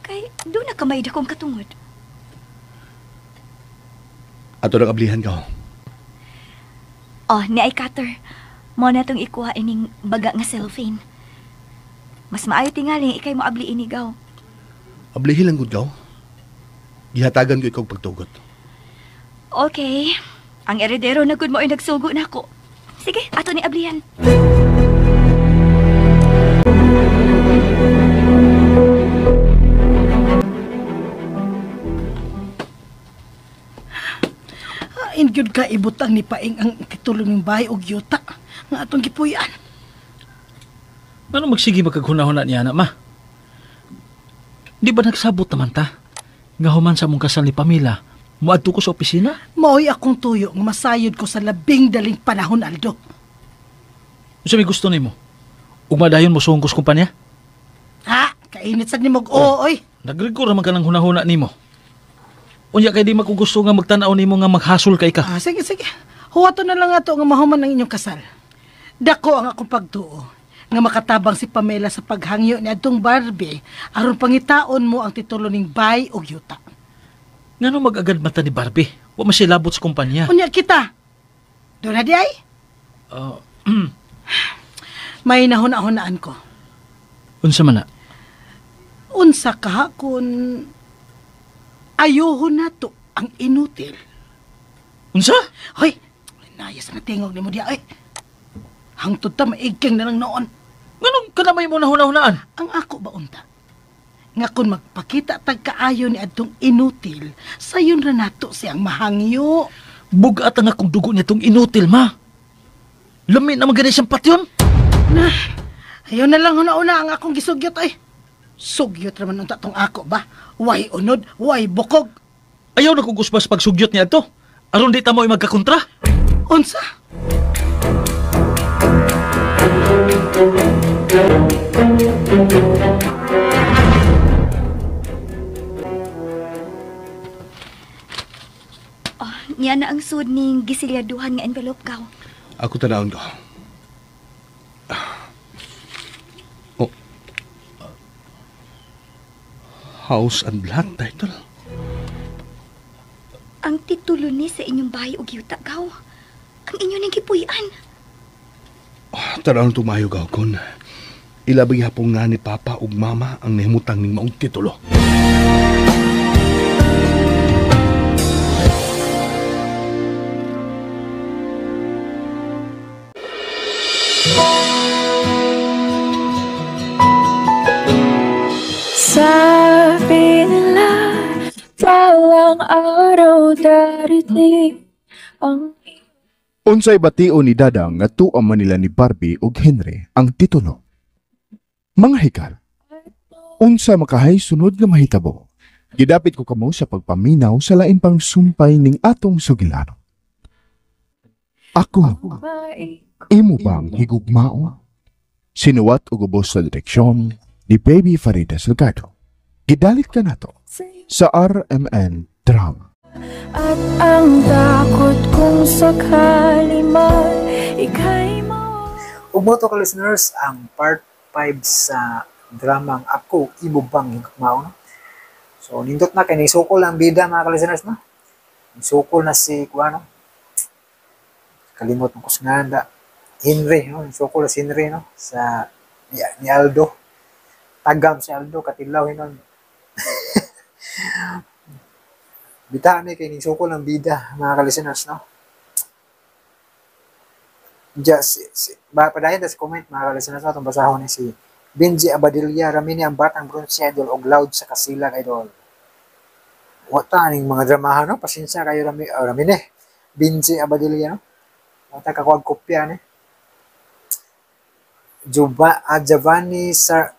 Kay doon na kamay dakong katungod. Ato nang ablihan ka. Oh, ni ay cutter. Mo na tong ikuha ining baga nga cellophane. Mas maayo tingali ikay mo abli inigaw. Ablihin lang gud gaw. Gihatagan ko ikaw pagtugot. Okay. Ang eredero na gud mo ay nagsugo na ako. Sige, ato ni ablihan. Ingyud ka ibutang ni Paing ang titulo ng bahay og yuta nga atong gipuy-an. Ano magsige magkaghunahuna niya na, ma? Di ba nagsabot naman ta? Nga human sa mong kasal ni Pamela, muadto ko sa opisina? Maoy akong tuyo nga masayod ko sa labing daling panahon, Aldo. Unsa may gusto nimo? Ug madayon mo sungkos kumpanya? Ha? Kainit sad nimo og oy. Nagrigor naman ka ng hunahuna nimo. Unya kay di makugusto nga magtan-aw nimo nga maghasol kay ka. Ah, sige sige. Huwato na lang ato nga mahuman ang inyong kasal. Dako ang akong pagtuo nga makatabang si Pamela sa paghangyo ni adtong Barbie aron pangitaon mo ang titulo ning bay og yuta. Ngano mag-agad mata ni Barbie? Wa man siya labot sa kumpanya. Unya kita. Doon na di ay? May nahuna-hunaan ko. Unsa man na? Unsa ka kun ayuhon nato ang inutil. Unsa? Hoy, nayas na tingog nimo diya ay. Hangtod ta maigking na lang noon. Nganong kanamay mo nahuna-hunaan? Ang ako ba unta? Nga kung magpakita tagkaayo ni adtong inutil, sayon ra nato siyang mahangyo. Bugat ang akong dugo nitong inutil, ma. Lami na magani siyang patyon. Na, ayaw na lang huna-una ang akong gisugyot ay. Sugyot raman unta tong ako ba? Way unod, way bukog. Ayaw na kong usbas pagsugyot niya ato. Aron di ta mo ay magkakontra. Unsa? Oh, niya na ang sud ning gisilyaduhan nga envelope kaw. Ako tanawon ko. Oh. House and Blood title. Ang titulo ni sa inyong bahay og yuta gaw. Ang inyo ning gipuy-an. Oh, tanawon tumayo gaw kon. Ilabing hapong nga ni Papa ug Mama ang nahimutang ning maong titulo. Sabi nila, balang araw darating ang Unsay bation ni Dadang nga tuwa man nila ni Barbie ug Henry ang titulo? Mga hikal, unsa makahay sunod nga mahitabo? Gidapit ko kamo sa pagpaminaw sa lain pang sumpay ning atong sugilano. Ako, Imo Bang Higugmaon? Sinuwat ug ubos sa direksyon ni Baby Farida Salgado. Gidalit ka nato sa RMN Drama. At ang takot kung sakali man ika'y Ug mo to ka listeners, ang part 5 sa dramang Ako, Imo Bang Higugmaon? So, nindot na kay nisukol ang bida, mga ka-listeners, no? Nisukol na si kuano. Kalimot mo ko sa nganda. Henry, no? Nisukol na si Henry, no? Sa ni Aldo. Tagam si Aldo, katilaw hinon. Bita ni kay nisukol ang bida, mga ka-listeners, no? Just, si, ba, padayon sa comment, mga ka-listeners, no? Itong basahon ni si Benji Abadilla, Ramini ang batang bronze idol og loud sa kasilag idol. Wata aning mga dramahan, no? Pasensya kayo, Rami, oh, Ramini. Benji Abadilla, no? Wata kakuag kopya ni. Juba, Giovanni Sar,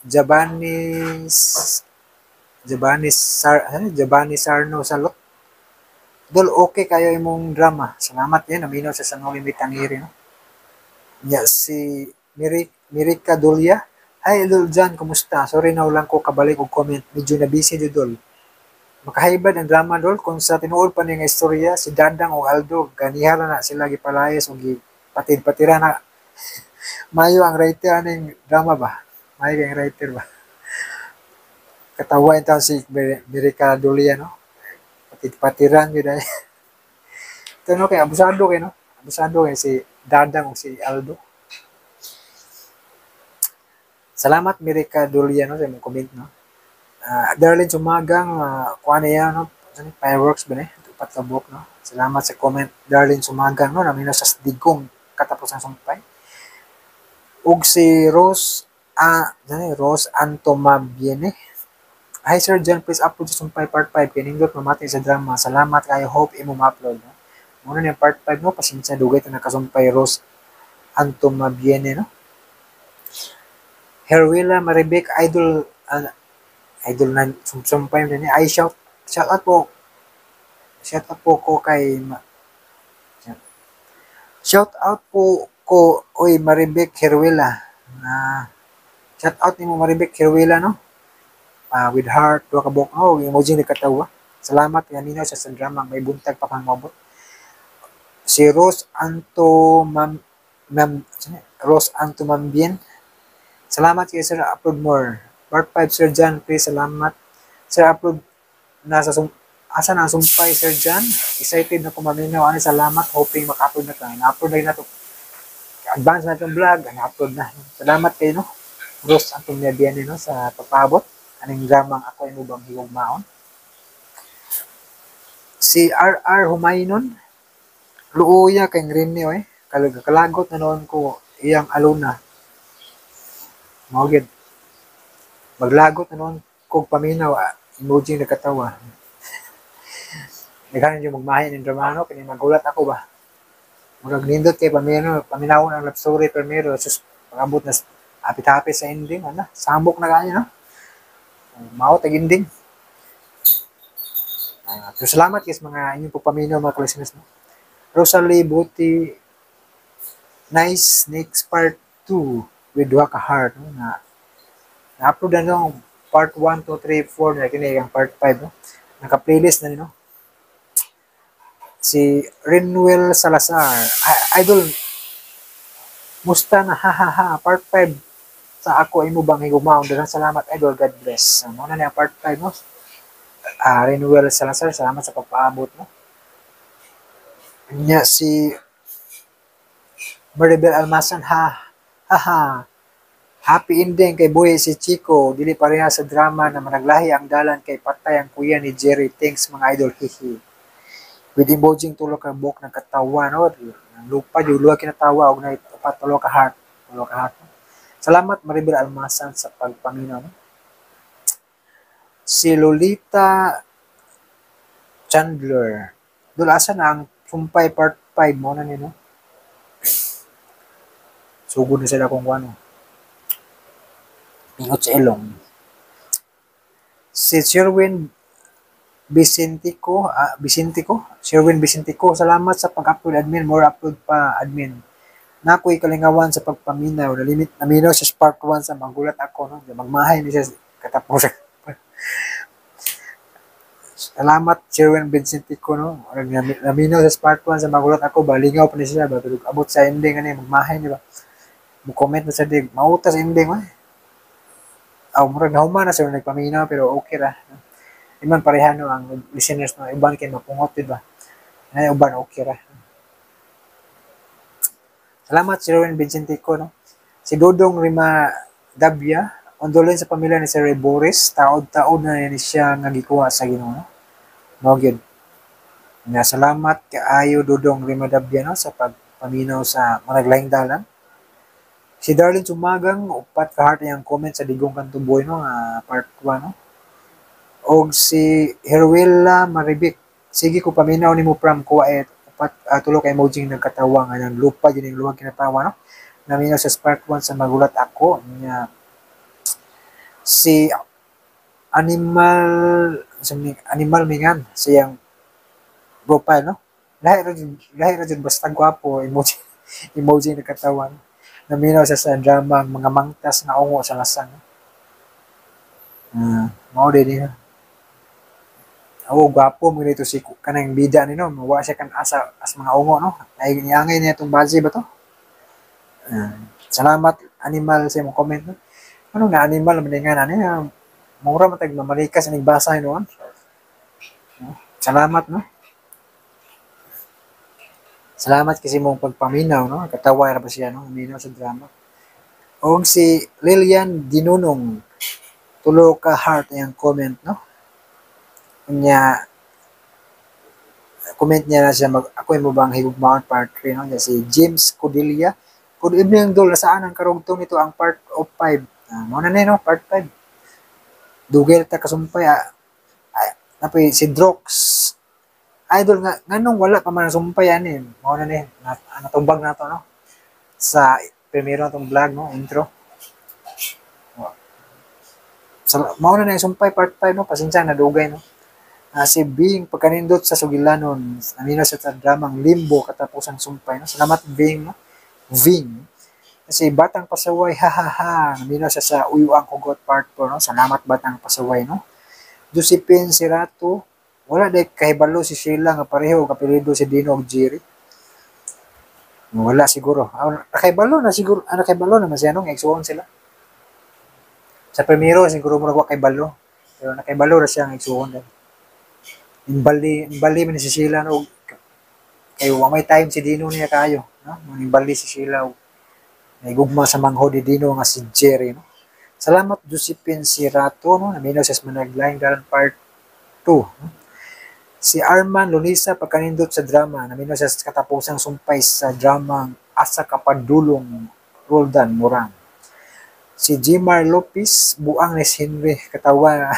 Giovanni Giovanni Sar, ano? Giovanni Sarno Salot. Dol, okay kayo imong drama. Salamat yan. Naminaw sa San Juan Mitangiri, no? Ya, si Mirika Dolya. Hi, Idol John, kumusta? Sorry na lang ko kabalik og comment. Medyo na busy Dol. Makahaybad ang drama, Dol. Kung sa tinuod pa ni nga istorya, si Dadang o Aldo, ganiha na sila gipalayas o gipatid-patira na. Mayo ang writer aning drama ba? Mayo ang writer ba? Katawa yung taon si Mirika Dolya, no? Patid-patiran yun ay. Ito, no, kay abusado kay, no? Abusado kay si Dadang o si Aldo. Salamat Mirika Dolya, no, sa imong comment, no? Darlene Sumagang, kuha na yan, no? Fireworks ba ni? Upat ka buok, no? Salamat sa comment, Darlene Sumagang, no? Namino sa Digong katapos ang sumpay. Ug si Rose, Rose Antomabiene. Hi Sir John, please upload sa Sumpay part 5 kay nindot mamati sa drama. Salamat kayo, hope imo ma-upload, no? Muna ni part 5, no, pasensya dugay ta nakasumpay, Rose Antomabiene, no? Herwila Maribek idol, idol na sumpay na ni ay shout out po. Shout out po ko kay shout out po ko oy Maribek Herwila. Na shout out nimo Maribek Herwila, no? With heart, duha ka buok, no, emoji ni katawa. Salamat kanina sa drama, may buntag pa kang maabot. Si Rose Anto Mam, Mam, Rose Anto Mambien. Salamat kay sir, upload more. Part 5 Sir John, please, salamat. Sir, upload na sa asa na ang sumpay Sir John? Excited na ko maminaw ani, salamat, hoping maka-upload na ka. Na-upload na to. Advance na itong vlog, na-upload na. Salamat kayo, no? Rose Anto Mambien, no, sa pagpaabot. Aning dramang Ako Imo Bang Higugmaon? Si RR Humaynon, luoya kay Rene, oy. Kalagot na noon ko iyang aluna. Mao gid. Maglagot na noon kog paminaw, emoji nagkatawa. Naghanan yung magmahay ng drama, no? Kini magulat ako ba? Murag nindot kay paminaw, paminawon ang love story primero, sus pag-abot na hapit-hapit sa ending, ano? Samok na kanyo, no? Mao tag ending. Pero salamat guys mga inyong pagpaminaw, mga ka-listeners, no? Rosalie Buti, nice next part 2 with duha ka heart, no? Na na-upload na no, part 1, 2, 3, 4 na kini ang part 5, no? Naka-playlist na ni, no? Si Renwell Salazar, idol, musta na, ha ha ha, part 5 sa Ako Imo Bang Higugmaon? Daghang salamat idol, God bless. Mao na niya part 5, no? Renwell Salazar, salamat sa pagpaabot, no? Nya si Maribel Almasan, ha ha ha, happy ending kay buhi si Chico, dili pareha sa drama na managlahi ang dalan kay patay ang kuya ni Jerry. Thanks mga idol, hihi. With emoji tulo ka buok ng katawa, no? Lupa jud luha kinatawa og na upat tulo ka heart, tulo ka heart. Salamat Maribel Almasan sa pagpaminaw, no? Si Lolita Chandler, dul asa na ang Sumpay part 5 mo na ni, no. Sugod na sila kung ano. Pingot sa ilong. Si Sherwin Vicentico, Vicentico, Sherwin Vicentico, salamat sa pag-upload, admin, more upload pa, admin. Nakoy kalingawan sa pagpaminaw, nalimit naminaw sa part 1 sa magulat ako, no. Magmahay ni siya katapos. Salamat, Sherwin Vicentico, no. Naminaw sa part 1 sa magulat ako, balingaw pa ni siya ba, pero abot sa ending ani magmahay ni ba. Mo comment na sa dig, mauta sa ending eh. Aw, murag nahuman na siya nagpaminaw, pero okay ra. No? Iman pareha, no, ang listeners, no, uban kay mapungot, di ba? Ay, uban okay ra. Salamat, si Rowan Vicentico, no. Si Dodong Rima Dabya, ondolin sa pamilya ni Sir Boris, taod-taod na ni siya nga gikuha sa Ginoo, no. Mao gyud. Nga salamat kaayo, Dodong Rima Dabya, no, sa pagpaminaw sa mga naglaing dalan. Si Darlene Sumagang, upat ka heart iyang comment sa Digong Kantuboy, no, nga part 1, no. Og si Heruela Maribik, sige ko paminaw nimo from Kuwait, upat tulo ka emoji nagkatawa nga nang lupa yun yung luwag kinatawa, no. Naminaw sa part 1 sa magulat ako niya. Si Animal Animal Mingan siyang profile, no, lahi ra jud basta gwapo emoji emoji nagkatawa, no? Naminaw siya sa drama Mga Mangtas nga Ungo sa Lasang. Mao din niya. Oo, gwapo mo dito si kanang bida ni, no. Mawa siya kan asa as mga ungo, no. Ay niangay niya itong bazi ba to? Salamat, Animal, sa imong comment, no. Ano nga animal man nga ani? Mura man tag mamalikas ining basa noon. No? Salamat, no. Salamat kasi mong pagpaminaw, no. Katawa ra ba siya, no? Minaw sa drama. Og si Lilian Dinunong, tulo ka heart iyang comment, no. Nya comment niya na siya mag ako imo bang higugmaon part 3, no. Nya si James Codilia, good evening, dol, nasaan ang karugtong nito, ang part of 5? Mao na ni, no, part 5. Dugay ta kasumpay, napoy si Drox idol nga nganong wala pa man sumpay ani. Mao na ni natubag na to, no, sa primero atong vlog, no, intro. Sa mao na ni sumpay part 5, no. Pasensya na dugay, no. Si Bing pagkanindot sa Sugilanon, namino sa dramang Limbo katapusang sumpay, no. Salamat, Bing, no. Ving. Si Batang Pasaway, ha ha ha, namino siya sa Uyuang Hugot part 4, no. Salamat, Batang Pasaway, no. Josephine Serato, wala day kahibalo si Sheila nga pareho og apelyido si Dino og Jerry. Wala siguro. Nakahibalo na siguro, nakahibalo naman siya, no, nga igsuon sila. Sa primero siguro murag wa kahibalo. Pero nakahibalo ra siya nga igsuon din. Imbali man si Sheila, no, kay wa may time si Dino niya kayo, no. Imbali si Sheila og naigugma sa manghod ni Dino nga si Jerry, no. Salamat, Josephine Sirato, no, naminaw siya sa Managlaing Dalan part 2, no? Si Arman Lunisa, pagkanindot sa drama, naminaw siya sa katapusang sumpay sa drama Asa Kapadulong Roldan Moran. Si Jimar Lopez, buang ni Henry, katawa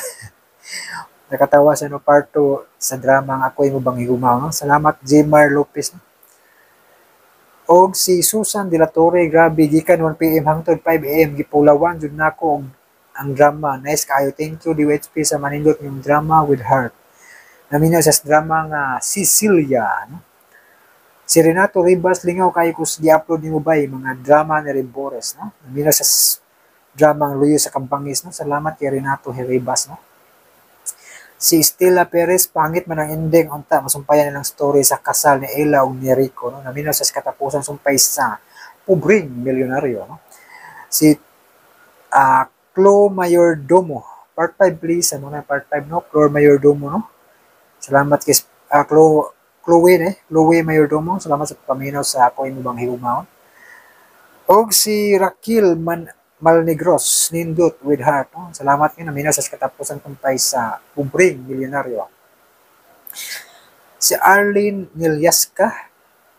nakatawa sa no part 2 sa drama Ako Imo Bang Higumaw, no? Salamat, Jimar Lopez, no? Og si Susan De La Torre, grabe, gikan 1 PM hangtod 5 AM gipulawan jud nako og ang drama. Nice kaayo. Thank you DWHP sa manindot ng drama with heart. Naminaw sa drama nga Cecilia, no? Si Renato Rivas, lingaw kayo ko gi-upload nimo bay mga drama ni Ribores, no. Naminaw sa drama ang Luyo sa Kambangis, no. Salamat kay Renato Rivas, no. Si Stella Perez, pangit man ang ending, unta masumpayan nilang story sa kasal ni Ella ug ni Rico, no. Naminaw sa katapusan sumpay sa Pobreng Milyonaryo, no. Si Clo Mayordomo, part 5 please, ano na part 5, no? Clo Mayordomo, no. Salamat kay Clo Chloe, ne? Chloe Mayordomo, salamat sa paminaw sa Ako Imo Bang Higugmaon. Og si Raquel Man Malnegros, nindot with heart, no? Salamat nga naminaw sa katapusan tumpay sa Pobreng Milyonaryo. Si Arlene Nilyaska,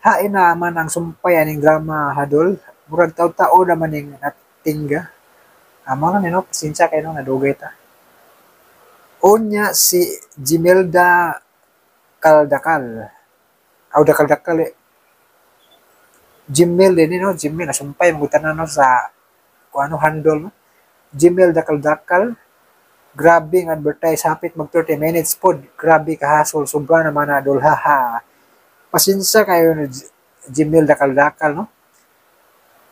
hain na man ang sumpay aning drama hadol, murag taw-tao naman ning natingga. Amo na no, pasensya kayo, no, nadugay ta. Unya si Jimelda Kaldakal. Aw, Dakal-dakal eh. Gmail din, no? Gmail, nasumpay, magutanan, no, sa kung ano handle, no? Gmail dakal-dakal, grabe ang advertise, hapit mag 30 minutes pod, grabe kahasol, sobra naman na adol, haha. Pasensya kayo no, Gmail dakal-dakal, no?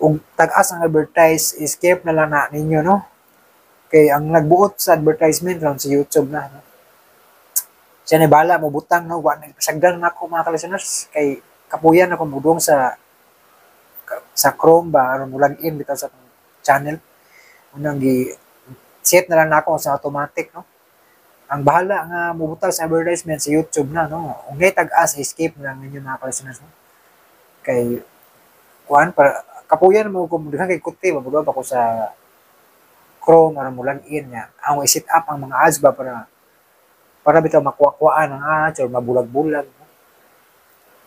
Ug tag-as ang advertise, escape na lang na ninyo, no? Kay ang nagbuot sa advertisement ron sa YouTube na, no? Siya ni bala mo butang, no? Wa nagpasagdan na ako, mga ka-listeners, kay kapuyan ako mudong sa Chrome ba aron mo login bitaw sa akong channel. Unang gi set na lang nako sa automatic, no? Ang bahala nga mobutang sa advertisement sa YouTube na, no? Ug ngay tag-as, escape na lang ninyo, mga ka-listeners, no? Kay kuan para kapuyan mo kung daghan kay kuti ba pa ko sa Chrome aron mo login niya. Ang i-set up ang mga ads ba para bitaw makuha-kuhaan ang ads or mabulag-bulag, no?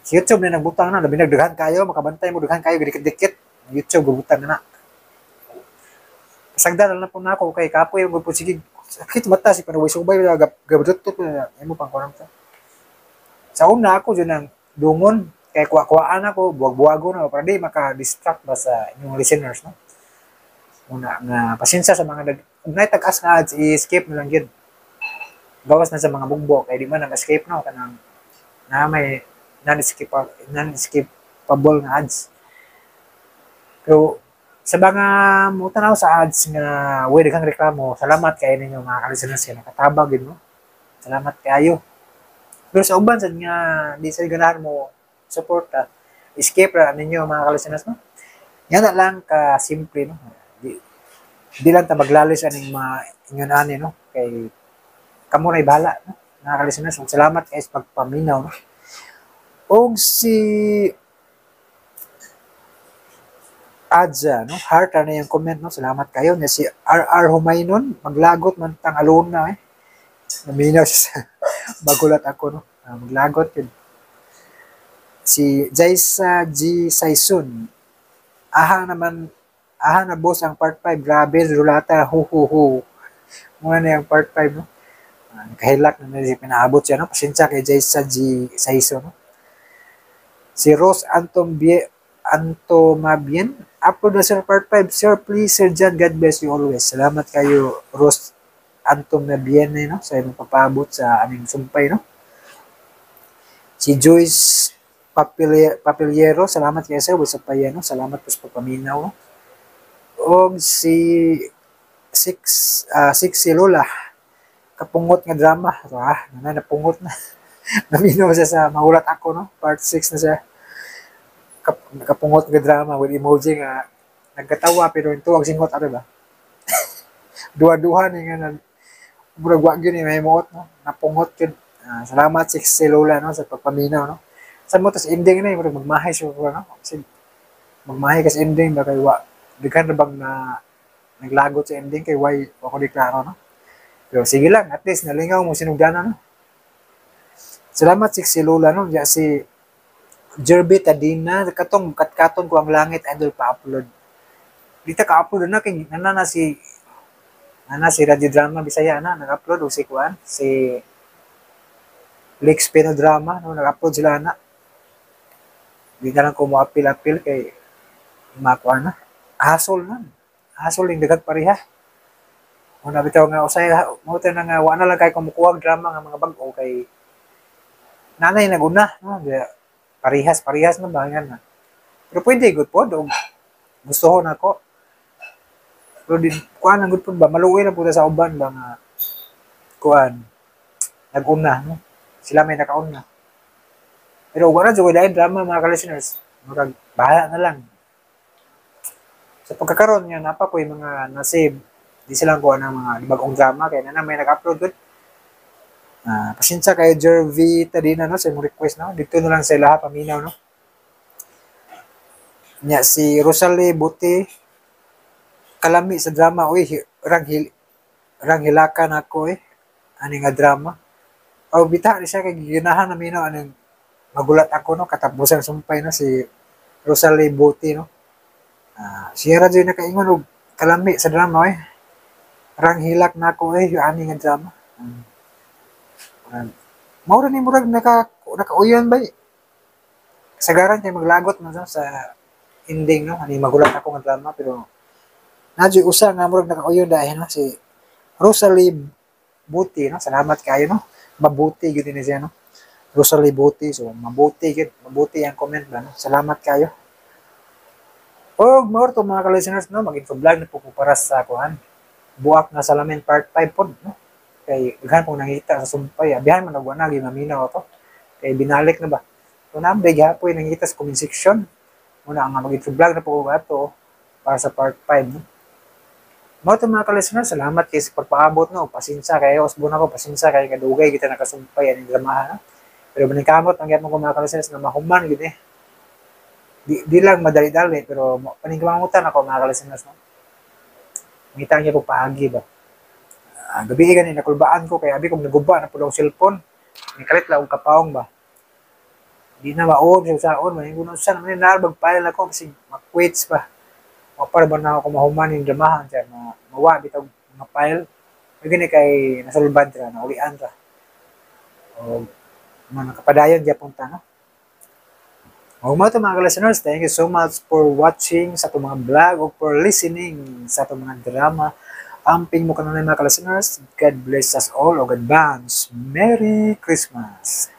Si YouTube na nagbutang na, labi nagdaghan kayo, makabantay mo daghan kayo dikit-dikit. YouTube gubutang na na. Pasagdan na po na ako kay kapoy mo po, sige sakit mata si panuway subay gabdot na imo pang kuno ta. Sa una ako jud ang dungon kay kuha-kuhaan ako, buwag-buwago na para di maka-distract ba sa inyong listeners, no? Una nga pasensya sa mga ug nay tag-as nga ads, i-skip na lang gyud. Gawas na sa mga bugbo kay di man na escape, no, kanang na may non-skippable nga ads. Pero sa mga mutanaw sa ads nga way daghang reklamo, salamat kayo ninyo, mga ka-listeners, kay nakatabag gid mo. Salamat kayo. Pero sa uban sad nga di sa ganahan mo suporta, escape ra ninyo, mga ka-listeners, no. Nga na lang ka simple, no. Di lang ta maglalis aning mga ingon ani, no, kay kamo nay bahala, no, mga ka-listeners. Ug salamat kay sa pagpaminaw, no. Og si Adza, no? Heart na yung comment, no? Salamat kayo. Na si RR Humaynon, maglagot man tang aluna, eh. Naminaw siya sa magulat ako, no? Maglagot yun. Si Jaisa G. Saisun, aha naman, aha na boss ang part 5, grabe, rulata, hu hu hu. Muna na yung part 5, no? Nakahilak na na pinaabot siya, no? Pasensya kay Jaisa G. Saisun, no? Si Rose Antomabien, upload na sir part 5. Sir, please, Sir John, God bless you always. Salamat kayo, Rose Antomabien, eh, no? Sa imong papaabot sa aming sumpay, no? Si Joyce Papiliero, salamat kayo, sir. What's up pa yan, no? Salamat po sa pagpaminaw, no? Og si Six si Lola, kapungot nga drama. Na napungot na. Naminaw siya sa mahulat ako, no? Part 6 na siya. Kapungot nga drama with emoji nga nagkatawa pero ito ang singot ano ba? Duha-duha ni nga murag wa gyud ni mahimuot, no? Napungot gyud. Salamat si Lola, no, sa pagpaminaw, no? Sa mo tas ending na murag magmahay siya, no? Kasi magmahay kasi ending ba kay wa daghan ra bang na naglagot sa ending kay why wa ko di klaro, no? Pero sige lang, at least nalingaw mo sinugdanan, no? Salamat si Lola, no? Ya si Jerby Tadina, katong katkaton ko ang langit, idol, pa-upload. Dita ka-upload na kay nana si Radio Drama Bisaya na nag-upload og si kuan si Lex Pino Drama, no, nag-upload sila na. Di na lang ko mo-appeal-appeal kay makuha na. Hasol na. Hasol ning daghan pareha. Una bitaw nga usay mo na nga wa na lang kay kumukuha og drama nga mga bag-o kay nanay naguna, no? Parihas na ba nga na. Pero pwede good pod og gusto na ako. Pero din kuan ang good pod ba maluoy na pud sa uban ba nga kuan naguna, no? Sila may nakauna. Pero wala jud lain drama, mga ka-listeners. Murag bahala na lang. Sa pagkakaroon nga napa ko yung mga na-save, di sila kuha ng mga bagong drama kay na may nag-upload gud. Pasensya kayo Jervy Tadina, no, sa imong request, no. Dito na lang sa ilaha paminaw, no. Nya si Rosalie Buti, kalami sa drama, uy, rang hilakan ako, eh, ani nga drama. O bita ni siya kay giginahan na minaw aning magulat ako, no, katapusan sumpay, no, si Rosalie Buti, no. Siya ra jud nakaingon og kalami sa drama, eh. Rang hilak na ako, eh, ani nga drama. Mao ra ni murag nakauyon bay. Kasagaran kay maglagot man sa ending, no? Ani magulat ako nga drama, pero nadyo'y usa nga murag nakauyon dahil, no? Si Rosalie Buti, no? Salamat kayo, no? Mabuti gyud ni siya, no? Rosalie Buti, so mabuti gyud, mabuti ang comment ba, no? Salamat kayo. Og mao to, mga ka-listeners, no, mag-info vlog na po ko para sa kuan. Buak nga Salamin part 5 pod, no? Kay daghan pong nangita sa sumpay, abihan man og wala maminaw to. Kay binalik na ba. So naambay gihapoy nangita sa comment section. Muna ang mag-info vlog na po ko ato para sa part 5, no? Mao to, mga ka-listeners, salamat kay sa pagpaabot, no. Pasensya kayo, usbon ako, pasensya kayo kadugay kita nakasumpay aning dramahan, no? Pero maningkamot ang gyapon ko, mga ka-listeners, nga mahuman gid eh. Di lang madali-dali pero paningkamutan ako, mga ka-listeners, no. Ngita niya po paagi ba. Gabi gani nakulbaan ko kay abi kong naguba na pud ang cellphone. Nikalit lang og kapaong ba. Di na maon sa saon man ingon sa naman narbag file ako kasi makwits ba. Wa pa ba na ako mahuman yung dramahan siya ma mawa bitaw mga file. May gani kay nasulbad ra na ulian ra. O mga nakapadayon gyapon ta, no. O mao to, mga listeners, thank you so much for watching sa atong mga vlog o for listening sa atong mga drama. Amping mo kanunay, mga listeners. God bless us all o advance. Merry Christmas!